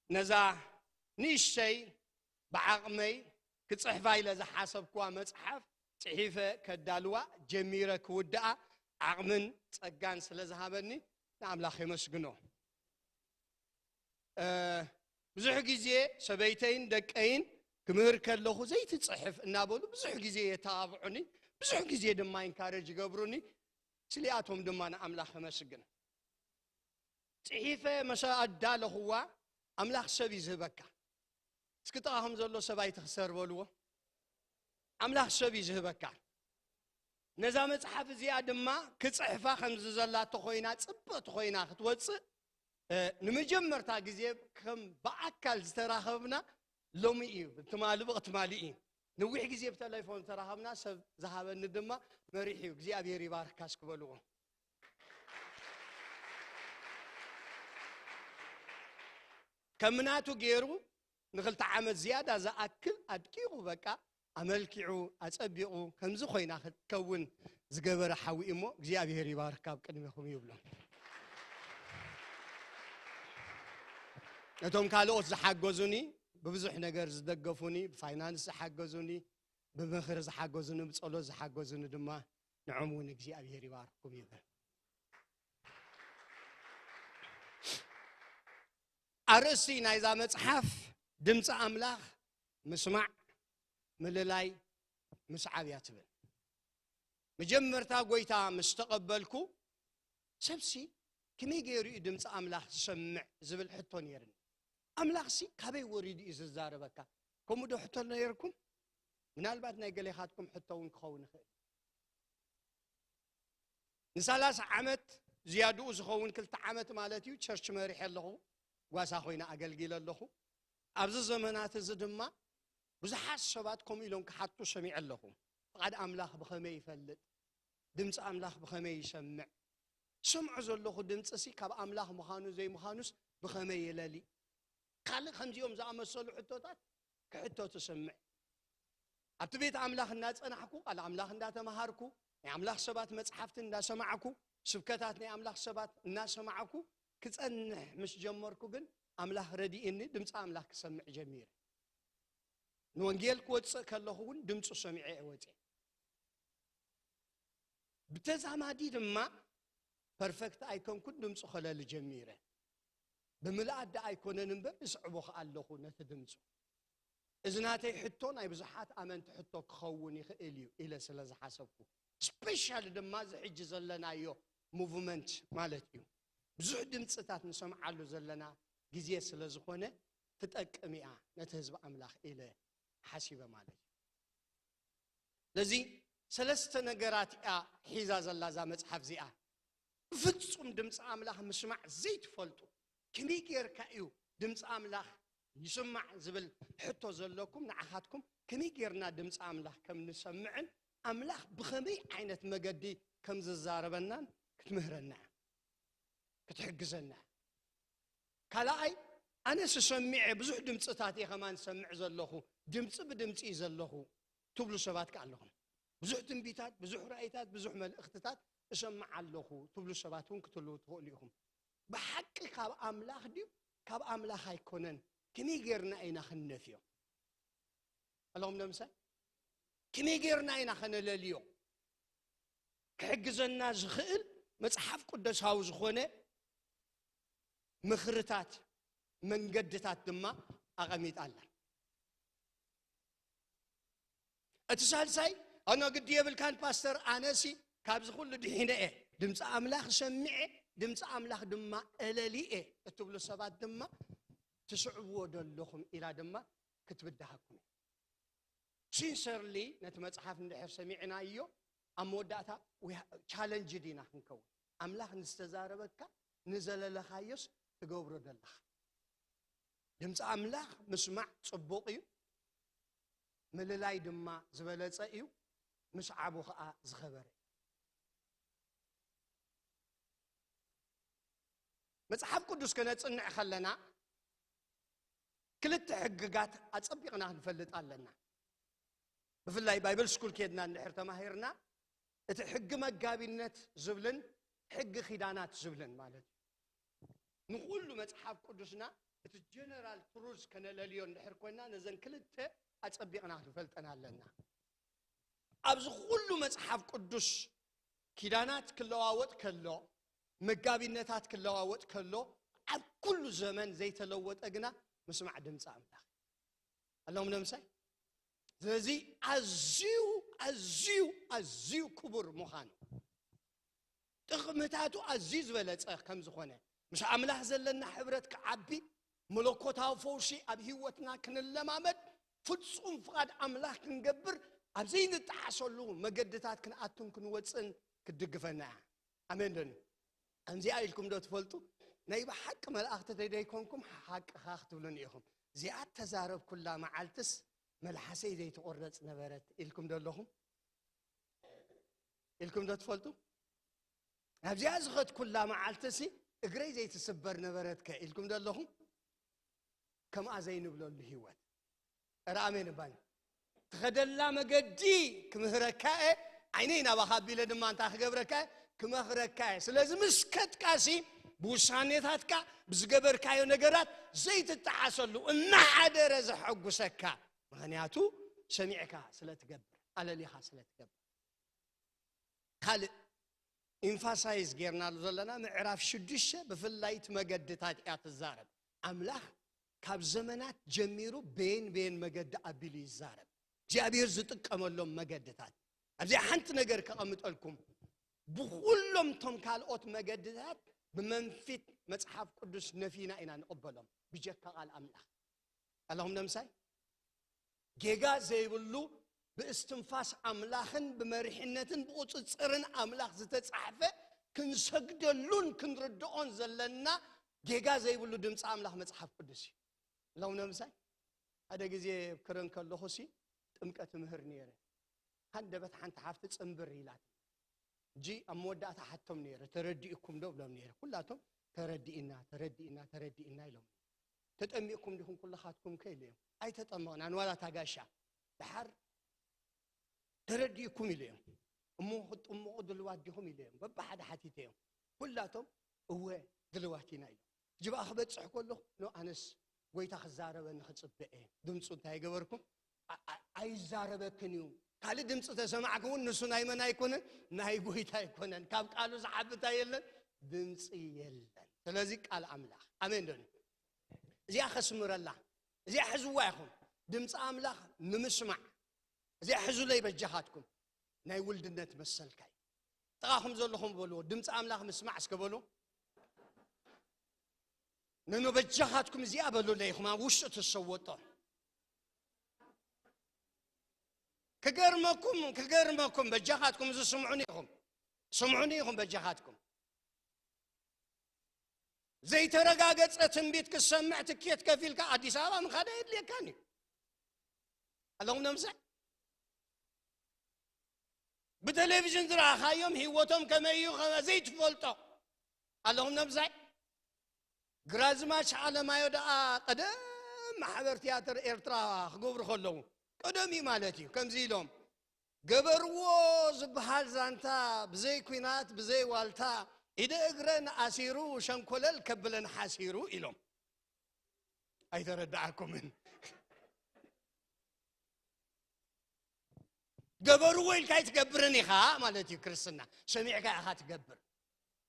ነዛ ንእሽተይ ብዓቕመይ ክጽሕፋ ኢለ ዝሓሰብክዋ መጽሓፍ ጽሒፈ ከዳልዋ ጀሚረ ክውድኣ ዓቕምን ጸጋን ስለ ዝሃበኒ ንኣምላኽ የመስግኖ። እ፣ ብዙሕ ግዜ ሰበይተይን ደቀይን ክምህር ከለኹ ዘይትጽሕፍ እናበሉ ብዙሕ ግዜ የተባብዑኒ፣ ብዙሕ ግዜ ድማ ኢንካረጅ ይገብሩኒ። ስሊኣቶም ድማ ንኣምላኽ የመስግን። ጽሒፈ መሰ ኣዳለኹዋ ኣምላኽ ሰብ እዩ ዝህበካ። እስኪ ጥቓኹም ዘሎ ሰብ ኣይትኽሰር በልዎ። ኣምላኽ ሰብ እዩ ዝህበካ። ነዛ መጽሓፍ እዚኣ ድማ ክጽሕፋ ከምዚ ዘላቶ ኮይና ጽብቕቲ ኮይና ክትወጽእ፣ እ፣ ንመጀመርታ ግዜ ከም ብኣካል ዝተራኸብና ሎሚ እዩ። ትማሊ ብቕትማሊ እዩ። ነዊሕ ግዜ ብተሌፎን ዝተራኸብና ሰብ ዝሃበኒ ድማ መሪሕ እዩ። እግዚኣብሔር ይባርካ እስኪ በልዎ። ከም ናቱ ገይሩ ንኽልተ ዓመት ዝያዳ ዝኣክል ኣድቂቑ በቃ ኣመልኪዑ ኣጸቢቑ ከምዚ ኮይና ክትከውን ዝገበረ ሓዊ እሞ እግዚኣብሔር ይባርካ ኣብ ቅድሚኹም ይብሎ። ነቶም ካልኦት ዝሓገዙኒ፣ ብብዙሕ ነገር ዝደገፉኒ፣ ብፋይናንስ ዝሓገዙኒ፣ ብምኽሪ ዝሓገዙኒ፣ ብጸሎት ዝሓገዙኒ ድማ ንዖም እውን እግዚኣብሔር ይባርኩም ይብል። ኣርእስቲ ናይዛ መጽሓፍ ድምፂ ኣምላኽ ምስማዕ፣ ምልላይ፣ ምስዓብ እያ ትብል። መጀመርታ ጎይታ ምስ ተቐበልኩ፣ ሰብሲ ከመይ ገይሩ እዩ ድምፂ ኣምላኽ ዝሰምዕ ዝብል ሕቶ ነይርኒ። ኣምላኽሲ ካበይ ወሪዱ እዩ ዝዛረበካ? ከምኡ ዶ ሕቶ ነይርኩም? ምናልባት ናይ ገሌኻትኩም ሕቶ እውን ክኸውን ይኽእል። ንሰላሳ ዓመት ዝያድኡ ዝኸውን ክልተ ዓመት ማለት እዩ፣ ቸርች መሪሐ ኣለኹ፣ ጓሳ ኮይነ ኣገልጊለ ኣለኹ። ኣብዚ ዘመናት እዚ ድማ ብዙሓት ሰባት ከምኡ ኢሎም ክሓቱ ሰሚዐ ኣለኹ። ፍቓድ ኣምላኽ ብኸመይ ይፈልጥ? ድምፂ ኣምላኽ ብኸመይ ይሰምዕ? ዝሰምዖ ዘለኹ ድምፂ ሲ ካብ ኣምላኽ ምዃኑ ዘይምዃኑስ ብኸመይ ይለሊ? ካልእ ከምዚኦም ዝኣመሰሉ ሕቶታት ክሕቶ ትሰምዕ። ኣብቲ ቤት ኣምላኽ እናጸናሕኩ፣ ቃል ኣምላኽ እንዳተማሃርኩ፣ ናይ ኣምላኽ ሰባት መጽሓፍቲ እንዳሰማዕኩ፣ ስብከታት ናይ ኣምላኽ ሰባት እናሰማዕኩ ክጸንሕ ምስ ጀመርኩ ግን ኣምላኽ ረዲእኒ፣ ድምፂ ኣምላኽ ክሰምዕ ጀሚረ። ንወንጌል ክወጽእ ከለኹ እውን ድምፁ ሰሚዐ እየ ወፅየ። ብተዛማዲ ድማ ፐርፌክት ኣይኮንኩን፣ ድምፁ ከለሊ ጀሚረ። ብምልኣት ደኣ ኣይኮነን እምበር፣ እስዕቦ ከኣ ኣለኹ ነቲ ድምፁ። እዚ ናተይ ሕቶ ናይ ብዙሓት ኣመንቲ ሕቶ ክኸውን ይኽእል እዩ ኢለ ስለ ዝሓሰብኩ፣ ስፔሻሊ ድማ እዚ ሕጂ ዘለናዮ ሙቭመንት ማለት እዩ፣ ብዙሕ ድምፅታት ንሰምዓሉ ዘለና ግዜ ስለ ዝኾነ፣ ትጠቅም እያ ነቲ ህዝቢ ኣምላኽ ኢለ ሓሲበ ማለት እዩ። ስለዚ ሰለስተ ነገራት እያ ሒዛ ዘላ እዛ መጽሓፍ እዚኣ። ብፍጹም ድምፂ ኣምላኽ ምስማዕ ዘይትፈልጡ፣ ከመይ ጌርካ እዩ ድምፂ ኣምላኽ ይስማዕ ዝብል ሕቶ ዘለኩም ንዓኻትኩም፣ ከመይ ጌርና ድምፂ ኣምላኽ ከም ንሰምዕን ኣምላኽ ብኸመይ ዓይነት መገዲ ከም ዝዛረበናን ክትምህረና እያ፣ ክትሕግዘና እያ። ካልኣይ፣ ኣነስ ሰሚዐ ብዙሕ ድምፅታት እየ ከማን ሰምዕ ዘለኹ፣ ድምፂ ብድምፂ እዩ ዘለኹ ትብሉ ሰባት ከ ኣለኹም። ብዙሕ ትንቢታት፣ ብዙሕ ራእይታት፣ ብዙሕ መልእኽትታት እሰምዕ ኣለኹ ትብሉ ሰባት እውን ክትህልዉ ትኽእሉ ኢኹም። ብሓቂ ካብ ኣምላኽ ድዩ ካብ ኣምላኽ ኣይኮነን? ከመይ ጌርና ኢና ክንነፍዮ? ኣለኹም ዶ ምሳይ? ከመይ ጌርና ኢና ከነለልዮ? ክሕግዘና ዝኽእል መጽሓፍ ቅዱሳዊ ዝኾነ ምኽርታት፣ መንገድታት ድማ ኣቐሚጣ ኣላ። እቲ ሳልሳይ፣ ኣነ ግዲ የብልካን ፓስተር፣ ኣነሲ ካብዚ ኩሉ ድሒነ እየ። ድምፂ ኣምላኽ ሰሚዐ፣ ድምፂ ኣምላኽ ድማ እለሊየ እትብሉ ሰባት ድማ ትስዕብዎ ዶ ኣለኹም ኢላ ድማ ክትብድሃኩም እያ። ሲንሰርሊ ነቲ መጽሓፍ እንድሕር ሰሚዕናዮ፣ ኣብ መወዳእታ ቻለንጅድ ኢና ክንከውን። ኣምላኽ ንዝተዛረበካ ንዘለለኻዮስ ትገብሮ ደለኻ። ድምፂ ኣምላኽ ምስማዕ ጽቡቕ እዩ፣ ምልላይ ድማ ዝበለጸ እዩ፣ ምስዓቡ ኸኣ ዝኸበረ እዩ። መጽሓፍ ቅዱስ ከነጽንዕ ከለና ክልተ ሕግጋት ኣጸቢቕና ክንፈልጥ ኣለና። ብፍላይ ባይብል ስኩል ኬድና እንድሕር ተማሂርና፣ እቲ ሕጊ መጋቢነት ዝብልን ሕጊ ኪዳናት ዝብልን ማለት እዩ። ንኹሉ መጽሓፍ ቅዱስና እቲ ጀነራል ትሩዝ ከነለልዮ እንድሕር ኮይና፣ ነዘን ክልተ ኣጸቢቕና ክንፈልጠን ኣለና። ኣብዚ ኩሉ መጽሓፍ ቅዱስ ኪዳናት ክለዋወጥ ከሎ፣ መጋቢነታት ክለዋወጥ ከሎ፣ ኣብ ኩሉ ዘመን ዘይተለወጠ ግና ምስማዕ ድምፂ ኣምላኽ ኣለኹም ዶ ምሳይ? ስለዚ ኣዝዩ፣ ኣዝዩ፣ ኣዝዩ ክቡር ምዃኑ፣ ጥቕምታቱ ኣዝዩ ዝበለጸ ከም ዝኾነ፣ ምስ ኣምላኽ ዘለና ሕብረት ክዓቢ፣ መለኮታዊ ፈውሲ ኣብ ህይወትና ክንለማመድ፣ ፍጹም ፍቓድ ኣምላኽ ክንገብር፣ ኣብ ዘይንጠዓሰሉ መገድታት ክንኣቱን ክንወጽእን ክትድግፈና እያ። ኣሜን ዶ? ከምዚኣ ኢልኩም ዶ ትፈልጡ? ናይ ብሓቂ መላእኽቲ ተደይኮንኩም ሓቅኻ ክትብሉኒ ኢኹም። እዚኣ ተዛረብኩላ መዓልትስ መልሓሰይ ዘይትቑረጽ ነበረት ኢልኩም ዶ ኣለኹም? ኢልኩም ዶ ትፈልጡ? ኣብዚኣ ዝኸድኩላ መዓልትሲ እግረይ ዘይትስበር ነበረትከ ኢልኩም ዶ ኣለኹም? ከምኣ ዘይንብለሉ ህይወት። ኧረ ኣሜን እባኒ። ትኸደላ መገዲ ክምህረካ እየ፣ ዓይነይ ናባኻ ኣቢለ ድማ እንታይ ክገብረካ እየ? ክመኽረካ እየ። ስለዚ ምስ ከድካሲ ብውሳኔታትካ፣ ብዝገበርካዮ ነገራት ዘይትጠዓሰሉ፣ እናሓደረ ዘሐጉሰካ። ምኽንያቱ ሰሚዕካ ስለ ትገብር፣ ኣለሊኻ ስለ ትገብር። ካልእ ኢምፋሳይዝ ጌርናሉ ዘለና ምዕራፍ ሽዱሽተ ብፍላይ እቲ መገድታት እያ ትዛረብ። ኣምላኽ ካብ ዘመናት ጀሚሩ በየን በየን መገዲ ኣቢሉ ይዛረብ። እግዚኣብሔር ዝጥቀመሎም መገድታት። ኣብዚኣ ሓንቲ ነገር ከቐምጠልኩም፣ ብኹሎም እቶም ካልኦት መገድታት ብመንፊት መጽሓፍ ቅዱስ ነፊና ኢና ንቕበሎም፣ ብጀካ ቃል ኣምላኽ። ኣለኹም ነምሳይ? ጌጋ ዘይብሉ፣ ብእስትንፋስ ኣምላኽን ብመሪሕነትን ብቁጽጽርን ኣምላኽ ዝተጻሕፈ፣ ክንሰግደሉን ክንርድኦን ዘለና ጌጋ ዘይብሉ ድምፂ ኣምላኽ መጽሓፍ ቅዱስ እዩ። ኣለኹም ነምሳይ? ሓደ ግዜ ክረን ከለኹ ሲ ጥምቀት ምህር ነይረ። ሃንደበት ሓንቲ ሓፍቲ ጽንብር ኢላት። እጂ ኣብ መወዳእታ ሓቶም ነይረ፣ "ተረዲእኩም ዶ?" ብሎም ነይረ። ኩላቶም፣ "ተረዲእና፣ ተረዲእና፣ ተረዲእና" ኢሎም። "ተጠሚቕኩም ዲኹም ኩልኻትኩም ከ?" ኢለዮም። "ኣይተጠመቕናን፣ ዋላ እታ ጋሻ። ደሓር ተረዲእኩም?" ኢለዮም። "እሞ ክትጥምቑ ድልዋት ዲኹም?" ኢለዮም። በብሓደ ሓቲተዮም። ኩላቶም፣ "እወ፣ ድልዋት ኢና" ኢሎም። ሕጂ ብኣ ክበጽሕ ከለኹ፣ ኖ፣ ኣነስ ጎይታ ክዛረበኒ ክጽበ እየ። ድምፁ እንታይ ገበርኩ? ኣ-፣ ኣ-፣ ኣይዛረበክን እዩ። ካልእ ድምፂ ተሰማዕኩ እውን፣ ንሱ ናይ መን ኣይኮነን? ናይ ጎይታ ኣይኮነን። ካብ ቃሉ ዝዓቢ እንታይ የለን? ድምፂ የለን። ስለዚ ቃል ኣምላኽ። ኣሜን ዶ? እዚኣ ከስምረላ። እዚኣ ሕዝዋ ኢኹም። ድምፂ ኣምላኽ ንምስማዕ። እዚኣ ሕዙለይ በጃኻትኩም። ናይ ውልድነት መሰልካ እዩ። ጥቓኹም ዘለኹም በልዎ፣ "ድምፂ ኣምላኽ ምስማዕ" እስከ በሉ። ንኑ በጃኻትኩም እዚኣ በሉለይ ኢኹም፣ ኣብ ውሽጢ ትሰወጦ። ክገርመኩም፣ ክገርመኩም፣ በጃኻትኩም እዚ ስምዑኒ ኢኹም። ስምዑኒ ኢኹም በጃኻትኩም። ዘይተረጋገጸ ትንቢት ክትሰምዕ ትኬት ከፊልካ ኣዲስ ኣበባ ምኻድ ኣየድልየካን እዩ። ኣለኹም ነምሳይ? ብቴሌቪዥን ዝረኣኻዮም ህይወቶም ከመይ እዩ ከመ-፣ ዘይትፈልጦ። ኣለኹም ነምሳይ? ግራዝማች ኣለማዮ ደኣ ቀደም ማሕበር ትያትር ኤርትራ ክገብሩ ከለዉ፣ ቀደም እዩ ማለት እዩ፣ ከምዚ ኢሎም፣ "ገበርዎ ዝበሃል ዛንታ ብዘይ ኲናት ብዘይ ዋልታ፣ ኢደ እግረን ኣሲሩ ሸንኮለል ከብለን ሓሲሩ" ኢሎም። ኣይተረዳኣኩምን። "ገበርዎ" ኢልካ ኣይትገብርን ኢኻ ማለት እዩ ክርስትና። ሰሚዕካ ኢኻ ትገብር።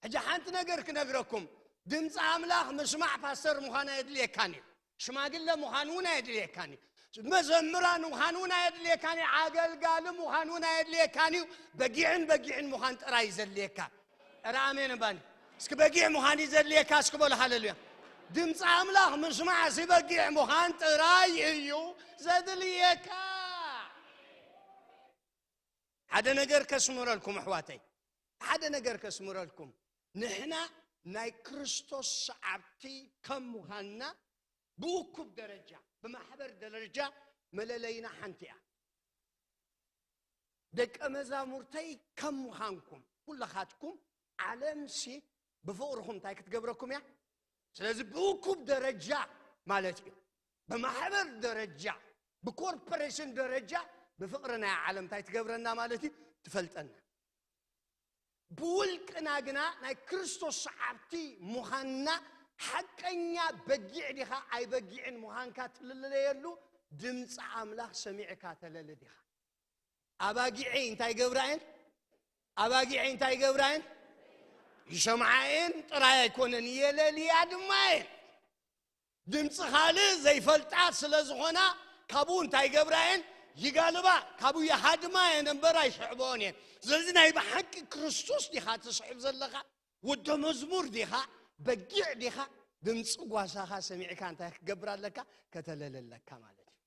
ሕጂ ሓንቲ ነገር ክነግረኩም፣ ድምፂ ኣምላኽ ምስማዕ ፓስተር ምዃን ኣየድልየካን እዩ። ሽማግለ ምዃን እውን ኣየድልየካን እዩ። መዘምራን ምዃን እውን ኣየድልየካን እዩ። ኣገልጋሊ ምዃን እውን ኣየድልየካን እዩ። በጊዕን በጊዕን ምዃን ጥራይ እዩ ዘድልየካ። ኧረ ኣሜን እባኒ። እስኪ በጊዕ ምዃን እዩ ዘድልየካ፣ እስኪ በሉ ሃሌሉያ። ድምፂ ኣምላኽ ምስማዕ፣ እዚ በጊዕ ምዃን ጥራይ እዩ ዘድልየካ። ሓደ ነገር ከስምረልኩም ኣሕዋተይ፣ ሓደ ነገር ከስምረልኩም። ንሕና ናይ ክርስቶስ ሰዓብቲ ከም ምዃንና ብእኩብ ደረጃ፣ ብማሕበር ደረጃ መለለይና ሓንቲ እያ። ደቀ መዛሙርተይ ከም ምዃንኩም ኩልኻትኩም ዓለምሲ ብፍቕርኹም እንታይ ክትገብረኩም እያ? ስለዚ ብእኩብ ደረጃ ማለት እዩ። ብማሕበር ደረጃ፣ ብኮርፖሬሽን ደረጃ ብፍቕሪ ናይ ዓለም እንታይ ትገብረና ማለት እዩ? ትፈልጠና። ብውልቅና ግና ናይ ክርስቶስ ሰዓብቲ ምዃንና ሓቀኛ በጊዕ ዲኻ ኣይበጊዕን ምዃንካ ትልለየሉ ድምፂ ኣምላኽ ሰሚዕካ ተለሊ ዲኻ? ኣባጊዐይ እንታይ ገብራ እየን? ኣባጊዐይ እንታይ ገብራ እየን? ይሰምዓ እየን ጥራይ ኣይኮነን፣ የለልያ ድማ እየን። ድምፂ ካልእ ዘይፈልጣ ስለ ዝኾና ካብኡ እንታይ ገብራ እየን? ይጋልባ፣ ካብኡ ይሃድማ እየን እምበር ኣይስዕብኦን እየን። ስለዚ ናይ ብሓቂ ክርስቶስ ዲኻ ትስዕብ ዘለኻ? ወደ መዝሙር ዲኻ? በጊዕ ዲኻ? ድምፂ ጓሳኻ ሰሚዕካ እንታይ ክገብር ኣለካ? ከተለለለካ ማለት እዩ።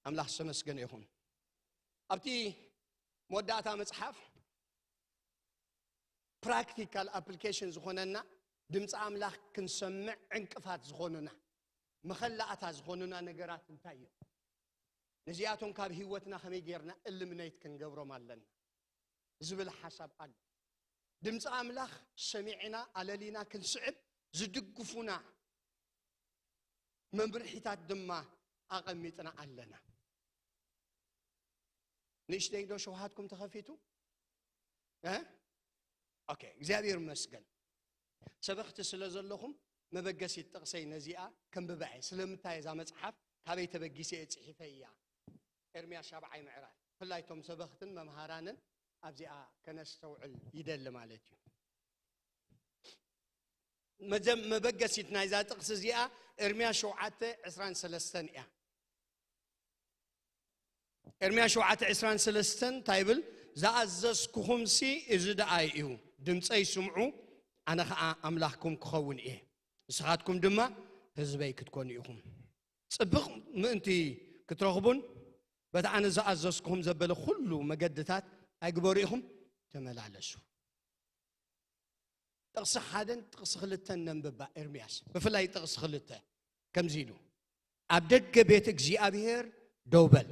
ኣምላኽ ዝተመስገነ ይኹን። ኣብቲ መወዳእታ መጽሓፍ ፕራክቲካል ኣፕሊኬሽን ዝኾነና፣ ድምፂ ኣምላኽ ክንሰምዕ ዕንቅፋት ዝኾኑና፣ መኸላእታ ዝኾኑና ነገራት እንታይ እዮም? ነዚኣቶም ካብ ህይወትና ከመይ ጌርና እልምነይት ክንገብሮም ኣለና ዝብል ሓሳብ ኣሎ። ድምፂ ኣምላኽ ሰሚዕና ኣለሊና ክንስዕብ ዝድግፉና መምርሒታት ድማ ኣቐሚጥና ኣለና። ንእሽተይ ዶ ሸውሃትኩም ተኸፊቱ? እ? ኦኬ፣ እግዚኣብሔር ይመስገን። ሰበኽቲ ስለ ዘለኹም መበገሲት ጥቕሰይ ነዚኣ ከንብባ እየ። ስለምንታይ እዛ መጽሓፍ ካበይ ተበጊሰ እየ ጽሒፈያ? ኤርምያስ ሻብዓይ ምዕራፍ። ብፍላይ እቶም ሰበኽትን መምሃራንን ኣብዚኣ ከነስተውዕል ይደሊ ማለት እዩ። መጀም-፣ መበገሲት ናይዛ ጥቕሲ እዚኣ ኤርምያስ ሸውዓተ ዕስራን ሰለስተን እያ። ኤርምያስ ሸውዓተ ዕስራን ሰለስተን እንታይ ይብል? "ዝኣዘዝኩኹምሲ እዚ ደኣ እዩ፣ ድምፀይ ስምዑ፣ ኣነ ኸዓ ኣምላኽኩም ክኸውን እየ፣ ንስኻትኩም ድማ ህዝበይ ክትኮኑ ኢኹም።" ጽብቕ ምእንቲ ክትረኽቡን በቲ ኣነ ዝኣዘዝኩኹም ዘበለ ኩሉ መገድታት ኣይግበሩ ኢኹም፣ ተመላለሱ። ጥቕሲ ሓደን ጥቕሲ ክልተን ነንብባ። ኤርምያስ ብፍላይ ጥቕሲ ክልተ ከምዚ ኢሉ፣ "ኣብ ደገ ቤት እግዚኣብሔር ደው በል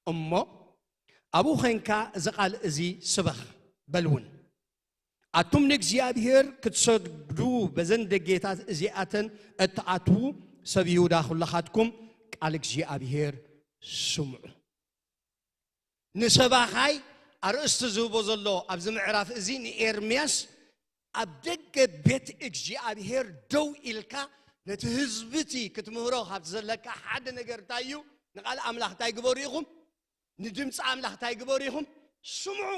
እሞ ኣብኡ ኾይንካ እዚ ቓል እዚ ስበኽ በል እውን። ኣቱም ንእግዚኣብሔር ክትሰግዱ በዘን ደጌታት እዚኣተን እትኣትዉ ሰብ ይሁዳ ኩላኻትኩም ቃል እግዚኣብሔር ስምዑ።" ንሰባኻይ ኣርእስቲ ዝህቦ ዘሎ ኣብዚ ምዕራፍ እዚ ንኤርምያስ ኣብ ደገ ቤት እግዚኣብሔር ደው ኢልካ ነቲ ህዝቢ እቲ ክትምህሮ ካብ ዘለካ ሓደ ነገር እንታይ እዩ? ንቓል ኣምላኽ እንታይ ግበሩ ኢኹም? ንድምፂ ኣምላኽ እንታይ ግበሩ ኢኹም? ስምዑ።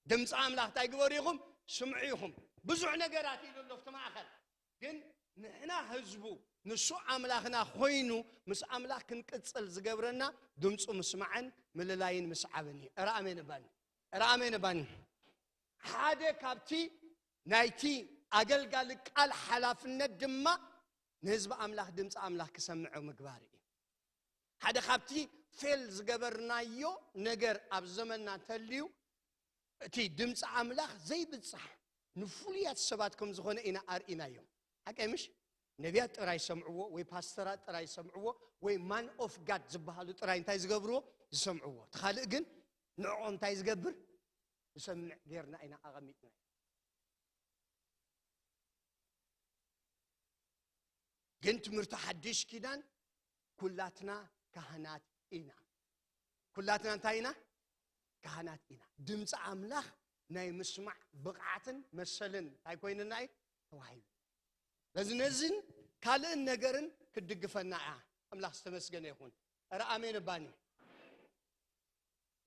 ድምፂ ኣምላኽ እንታይ ግበሩ ኢኹም? ስምዑ ኢኹም። ብዙሕ ነገራት ኢሉ ኣሎ ኣብቲ ማእኸል። ግን ንሕና ህዝቡ ንሱ ኣምላኽና ኮይኑ ምስ ኣምላኽ ክንቅፅል ዝገብረና ድምፁ ምስማዕን ምልላይን ምስዓብን እዩ። እረ ኣሜን እባኒ። እረ ኣሜን እባኒ። ሓደ ካብቲ ናይቲ ኣገልጋሊ ቃል ሓላፍነት ድማ ንህዝቢ ኣምላኽ ድምፂ ኣምላኽ ክሰምዑ ምግባር እዩ። ሓደ ካብቲ ፌል ዝገበርናዮ ነገር ኣብ ዘመንና እንተልዩ እቲ ድምፂ ኣምላኽ ዘይብፃሕ ንፍሉያት ሰባት ከም ዝኾነ ኢና ኣርኢናዮም። ሓቀይ ምሽ? ነቢያት ጥራይ ይሰምዕዎ ወይ ፓስተራት ጥራይ ይሰምዕዎ ወይ ማን ኦፍ ጋድ ዝበሃሉ ጥራይ እንታይ ዝገብርዎ? ዝሰምዕዎ። እቲ ካልእ ግን ንዕኦም እንታይ ዝገብር? ዝሰምዕ ጌርና ኢና ኣቐሚጥና። ግን ትምህርቲ ሓድሽ ኪዳን ኩላትና ካህናት ኢና። ኩላትና እንታይ ኢና? ካህናት ኢና። ድምፂ ኣምላኽ ናይ ምስማዕ ብቕዓትን መሰልን እንታይ ኮይንና እዩ? ተዋሂቡ። ስለዚ ነዝን ካልእን ነገርን ክትድግፈና እያ። ኣምላኽ ዝተመስገነ ይኹን። እረ ኣሜን እባኒ።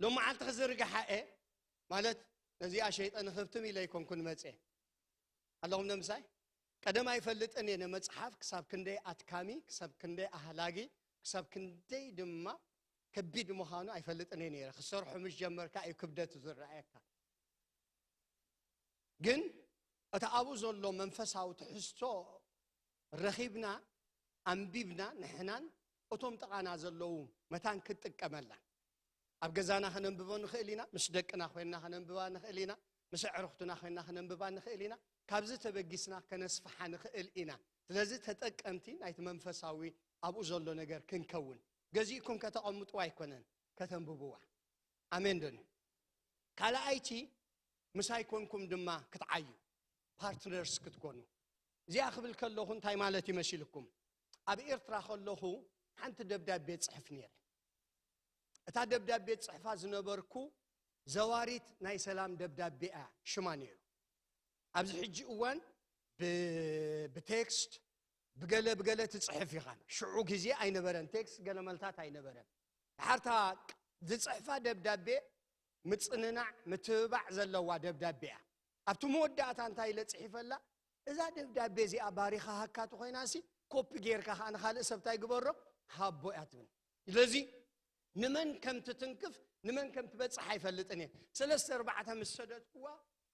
ሎም መዓልቲ ክዝርግሓ እየ ማለት ነዚኣ ሸይጠ ንኽብትም ኢለ ኣይኮንኩን መፅየ። ኣለኹም ነምሳይ? ቀደም ኣይፈልጥን እየ ነመፅሓፍ ክሳብ ክንደይ ኣድካሚ፣ ክሳብ ክንደይ ኣህላጊ፣ ክሳብ ክንደይ ድማ ከቢድ ምዃኑ ኣይፈልጥን እየ ነይረ። ክሰርሖ ምስ ጀመርካ እዩ ክብደቱ ዝረኣየካ። ግን እቲ ኣብኡ ዘሎ መንፈሳዊ ትሕዝቶ ረኺብና፣ ኣንቢብና፣ ንሕናን እቶም ጥቓና ዘለዉ መታን ክትጥቀመላ። ኣብ ገዛና ከነንብቦ ንኽእል ኢና፣ ምስ ደቅና ኮይንና ከነንብባ ንኽእል ኢና፣ ምስ ኣዕሩኽትና ኮይንና ከነንብባ ንኽእል ኢና። ካብዚ ተበጊስና ከነስፍሓ ንኽእል ኢና። ስለዚ ተጠቀምቲ ናይቲ መንፈሳዊ ኣብኡ ዘሎ ነገር ክንከውን። ገዚእኩም ከተቐምጥዋ ኣይኮነን፣ ከተንብብዋ። ኣሜን ዶ? ካልኣይቲ ምሳይ ኮንኩም ድማ ክትዓዩ፣ ፓርትነርስ ክትኮኑ። እዚኣ ክብል ከለኹ እንታይ ማለት ይመሲልኩም? ኣብ ኤርትራ ከለኹ ሓንቲ ደብዳቤ ጽሕፍ ነይረ። እታ ደብዳቤ ጽሕፋ ዝነበርኩ ዘዋሪት ናይ ሰላም ደብዳቤ እያ ሽማ ነይሩ። ኣብዚ ሕጂ እዋን ብ-፣ ብቴክስት ብገለ ብገለ ትጽሕፍ ኢኻ። ሽዑ ግዜ ኣይነበረን፣ ቴክስት ገለ መልታት ኣይነበረን። ድሓርታ ዝጽሕፋ ደብዳቤ ምጽንናዕ፣ ምትብባዕ ዘለዋ ደብዳቤ እያ። ኣብቲ መወዳእታ እንታይ ኢለ ጽሒፈላ? "እዛ ደብዳቤ እዚኣ ባሪኻ ሃካቱ ኮይናሲ፣ ኮፒ ጌርካ ከኣ ንኻልእ ሰብ እንታይ ግበሮ? ሃቦ" እያ ትብል። ስለዚ ንመን ከም ትትንክፍ፣ ንመን ከም ትበጽሕ ኣይፈልጥን እየ። ሰለስተ ኣርባዕተ ምስ ሰደድኩዋ፣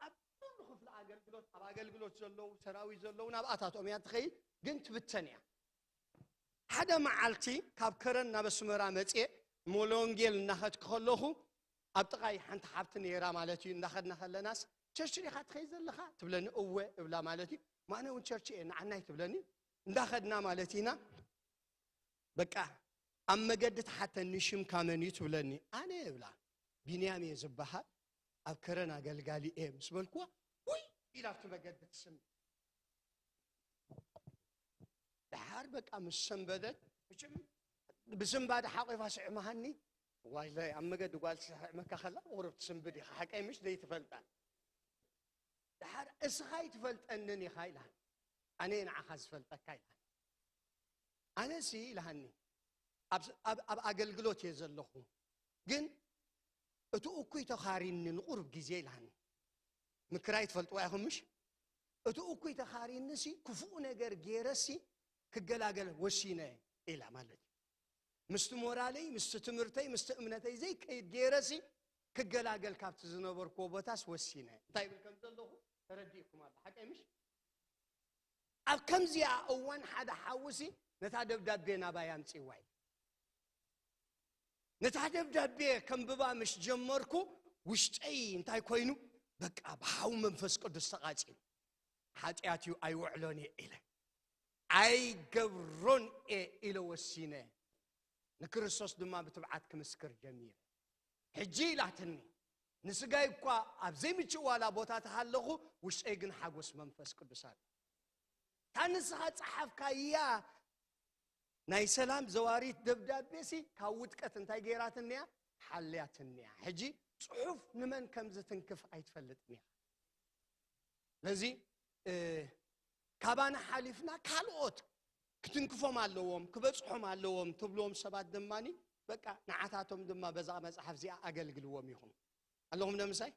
ኣብ ኩሉ ክፍሊ ኣገልግሎት፣ ኣብ ኣገልግሎት ዘለዉ፣ ሰራዊት ዘለዉ፣ ናብኣታቶም እያ ትኸይድ፣ ግን ትብተን እያ። ሓደ መዓልቲ ካብ ከረን ናብ ኣስመራ መጽየ፣ ሙሉ ወንጌል እናኸድኩ ከለኹ፣ ኣብ ጥቓይ ሓንቲ ሓብቲ ነይራ ማለት እዩ። እንዳኸድና ከለናስ፣ "ቸርች ዲኻ ትኸይድ ዘለኻ?" ትብለኒ። "እወ" እብላ ማለት እዩ። "ማነ እውን ቸርች እየ፣ ንዓናይ" ትብለኒ። እንዳኸድና ማለት ኢና። በቃ ኣብ መገዲ ትሓተኒ፣ "ሽምካ መን እዩ?" ትብለኒ። "ኣነ" እብላ። "ቢንያም እየ ዝበሃል፣ ኣብ ከረን ኣገልጋሊ እየ" ምስ በልኩዋ፣ ውይ ኢላ ኣብቲ መገዲ ትስም። ድሓር በቃ ምስ ሰንበደት፣ መቸም ብስንባደ ሓቂፋ ስዕመሃኒ። ዋይላይ፣ ኣብ መገዲ ጓል ትስዕመካ ከላ ቁሩብ ትስንብድ ኢኻ፣ ሓቀይ ምሽ ዘይትፈልጣ። ድሓር "እስኻ ኣይትፈልጠንን ኢኻ" ኢላኒ። "ኣነ እየ ንዓኻ ዝፈልጠካ" ኢላኒ። "ኣነሲ" ኢላሃኒ፣ ኣብ ኣገልግሎት እየ ዘለኹ፣ ግን እቲ እኩይ ተኻሪኒ ንቑሩብ ግዜ ኢላኒ። ምክራይ ትፈልጥዋ ኢኹም ምሽ? እቲ እኩይ ተኻሪኒሲ ክፉእ ነገር ገይረሲ ክገላገል ወሲነ ኢላ ማለት እዩ። ምስቲ ሞራለይ፣ ምስቲ ትምህርተይ፣ ምስቲ እምነተይ ዘይከይድ ገይረሲ ክገላገል ካብቲ ዝነበርኩዎ ቦታስ ወሲነ። እንታይ ይብል ከም ዘለኹ ተረዲእኩም ኣሎ። ሓቀይ ምሽ? ኣብ ከምዚኣ እዋን ሓደ ሓውሲ ነታ ደብዳቤ ናባይ ኣምጺዋ እዩ። ነታ ደብዳቤ ከንብባ ምሽ ጀመርኩ፣ ውሽጠይ እንታይ ኮይኑ፣ በቃ ብሓው መንፈስ ቅዱስ ተቓጺሉ። ሓጢኣት እዩ ኣይውዕሎን እየ ኢለ፣ ኣይገብሮን እየ ኢለ ወሲነ። ንክርስቶስ ድማ ብትብዓት ክምስክር ጀሚረ። ሕጂ ኢላትኒ፣ ንስጋይ እኳ ኣብ ዘይምችእ ዋላ ቦታ ተሃለኹ፣ ውሽጠይ ግን ሓጎስ መንፈስ ቅዱስ ኣሎ። እታ ንስኻ ጸሓፍካያ ናይ ሰላም ዘዋሪት ደብዳቤሲ ካብ ውድቀት እንታይ ገይራትንያ? ሓልያትንያ። ሕጂ ጽሑፍ ንመን ከም ዝትንክፍ ኣይትፈልጥን ኢኻ። ስለዚ ካባና ሓሊፍና ካልኦት ክትንክፎም ኣለዎም፣ ክበጽሖም ኣለዎም ትብልዎም ሰባት ድማኒ በቃ ንዓታቶም ድማ በዛ መጽሓፍ እዚኣ ኣገልግልዎም ኢኹም። ኣለኹም ዶ ምሳይ?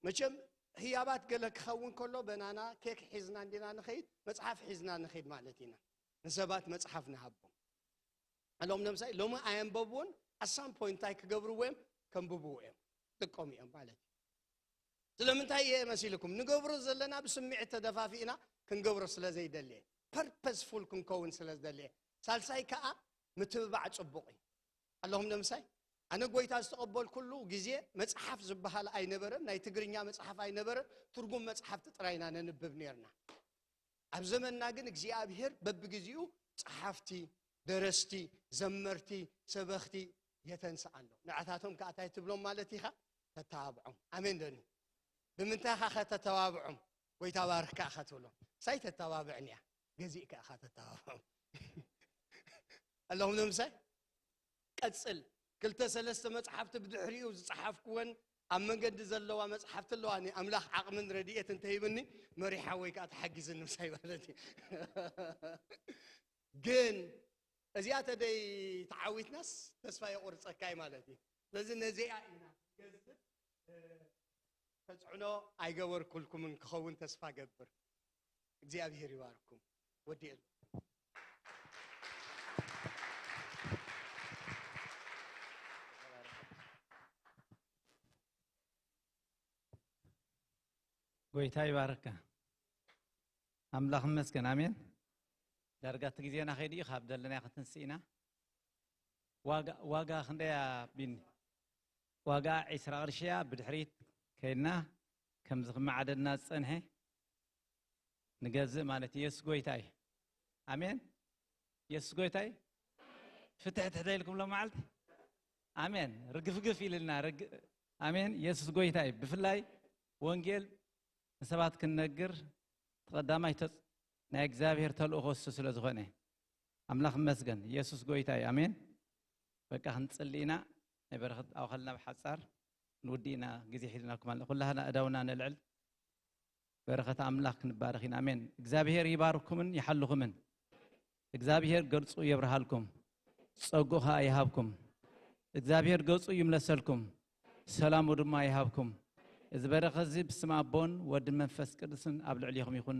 መቸም ህያባት ገለ ክኸውን ከሎ በናና ኬክ ሒዝና እንዲና ንኸይድ፣ መጽሓፍ ሒዝና ንኸይድ ማለት ኢና። ንሰባት መጽሓፍ ንሃቦም። ኣለኹም ዶ ምሳይ? ሎሚ ኣየንበብዎን ኣሳም ፖይንት እንታይ ክገብርዎ እዮም? ከንብብዎ እዮም፣ ጥቀሙ እዮም ማለት እዩ። ስለምንታይ እየ መሲልኩም? ንገብሮ ዘለና ብስምዒት ተደፋፊእና ክንገብሮ ስለ ዘይደልየ፣ ፐርፐስፉል ክንከውን ስለ ዝደልየ። ሳልሳይ ከኣ ምትብባዕ ጽቡቕ እዩ። ኣለኹም ዶ ምሳይ? ኣነ ጎይታ ዝተቐበልኩሉ ግዜ መጽሓፍ ዝበሃል ኣይነበረን፣ ናይ ትግርኛ መጽሓፍ ኣይነበረን፣ ትርጉም መጽሓፍቲ ጥራይ ኢና ነንብብ ነርና። ኣብ ዘመንና ግን እግዚኣብሔር በብግዜኡ ጸሓፍቲ፣ ደረስቲ፣ ዘመርቲ፣ ሰበኽቲ የተንስእ ኣሎ። ንዓታቶም ከኣ እንታይ ትብሎም ማለት ኢኻ? ተተባብዖም። ኣሜን ዶ? ብምንታይ ኢኻ ከተተባብዖም? ጎይታ ባርክ ከኣ ትብሎም። ሳይ ተተባብዕን እያ። ገዚእ ከኣ ተተባብዖም። ኣለኹም ዶ ምሳይ? ቀጽል። ክልተ ሰለስተ መጽሓፍቲ ብድሕሪኡ ዝጸሓፍኩወን ኣብ መንገዲ ዘለዋ መጽሓፍቲ ኣለዋኒ። ኣምላኽ ዓቕምን ረድኤት እንተሂብኒ መሪሓ ወይ ከኣ ተሓጊዝኒ ምሳይ ማለት እዩ። ግን እዚኣ ተደይ ተዓዊትናስ ተስፋ የቑርጸካይ ማለት እዩ። ስለዚ ነዚኣ ኢና ክንገዝእ፣ እ፣ ተጽዕኖ ኣይገበርኩልኩምን ክኸውን ተስፋ ገብር። እግዚኣብሔር ይባርኩም። ወዲኤሉ። ጎይታ ይባርካ። ኣምላኽ ይመስገን። ኣሜን። ዳርጋ እቲ ግዜና ከይዱ እዩ፣ ካብ ደለናዮ ክትንስእ ኢና። ዋጋ፣ ዋጋ ክንደያ ቢኒ? ዋጋ ዒስራ ቅርሺ እያ። ብድሕሪት ከይድና ከምዚ ክመዓደልና ዝጸንሐ ንገዝእ ማለት እዩ። የሱስ ጎይታ እዩ። ኣሜን። የሱስ ጎይታ እዩ። ፍትሕ ትሕተ ኢልኩም ሎ መዓልቲ። ኣሜን። ርግፍግፍ ኢልልና። ርግ-፣ ኣሜን። የሱስ ጎይታ እዩ። ብፍላይ ወንጌል ንሰባት ክንነግር ተቐዳማይ ተጽ-፣ ናይ እግዚኣብሔር ተልእኾ እሱ ስለ ዝኾነ ኣምላኽ ይመስገን። የሱስ ጎይታ እዩ። ኣሜን። በቃ ክንጽሊ ኢና። ናይ በረኸት ኣውኸልና ብሓጻር ንውዲ ኢና፣ ግዜ ሒዝናኩም ኣለና። ኩላህና እዳውና ነልዕል። በረኸት ኣምላኽ ክንባረኽ ኢና። ኣሜን። እግዚኣብሔር ይባርኩምን ይሓልኹምን። እግዚኣብሔር ገጹ የብርሃልኩም፣ ጸጉኡ ኸኣ ይሃብኩም። እግዚኣብሔር ገጹ ይምለሰልኩም፣ ሰላሙ ድማ ይሃብኩም። እዚ በረኸት እዚ ብስም ኣቦን ወድን መንፈስ ቅዱስን ኣብ ልዕሌኹም ይኹን።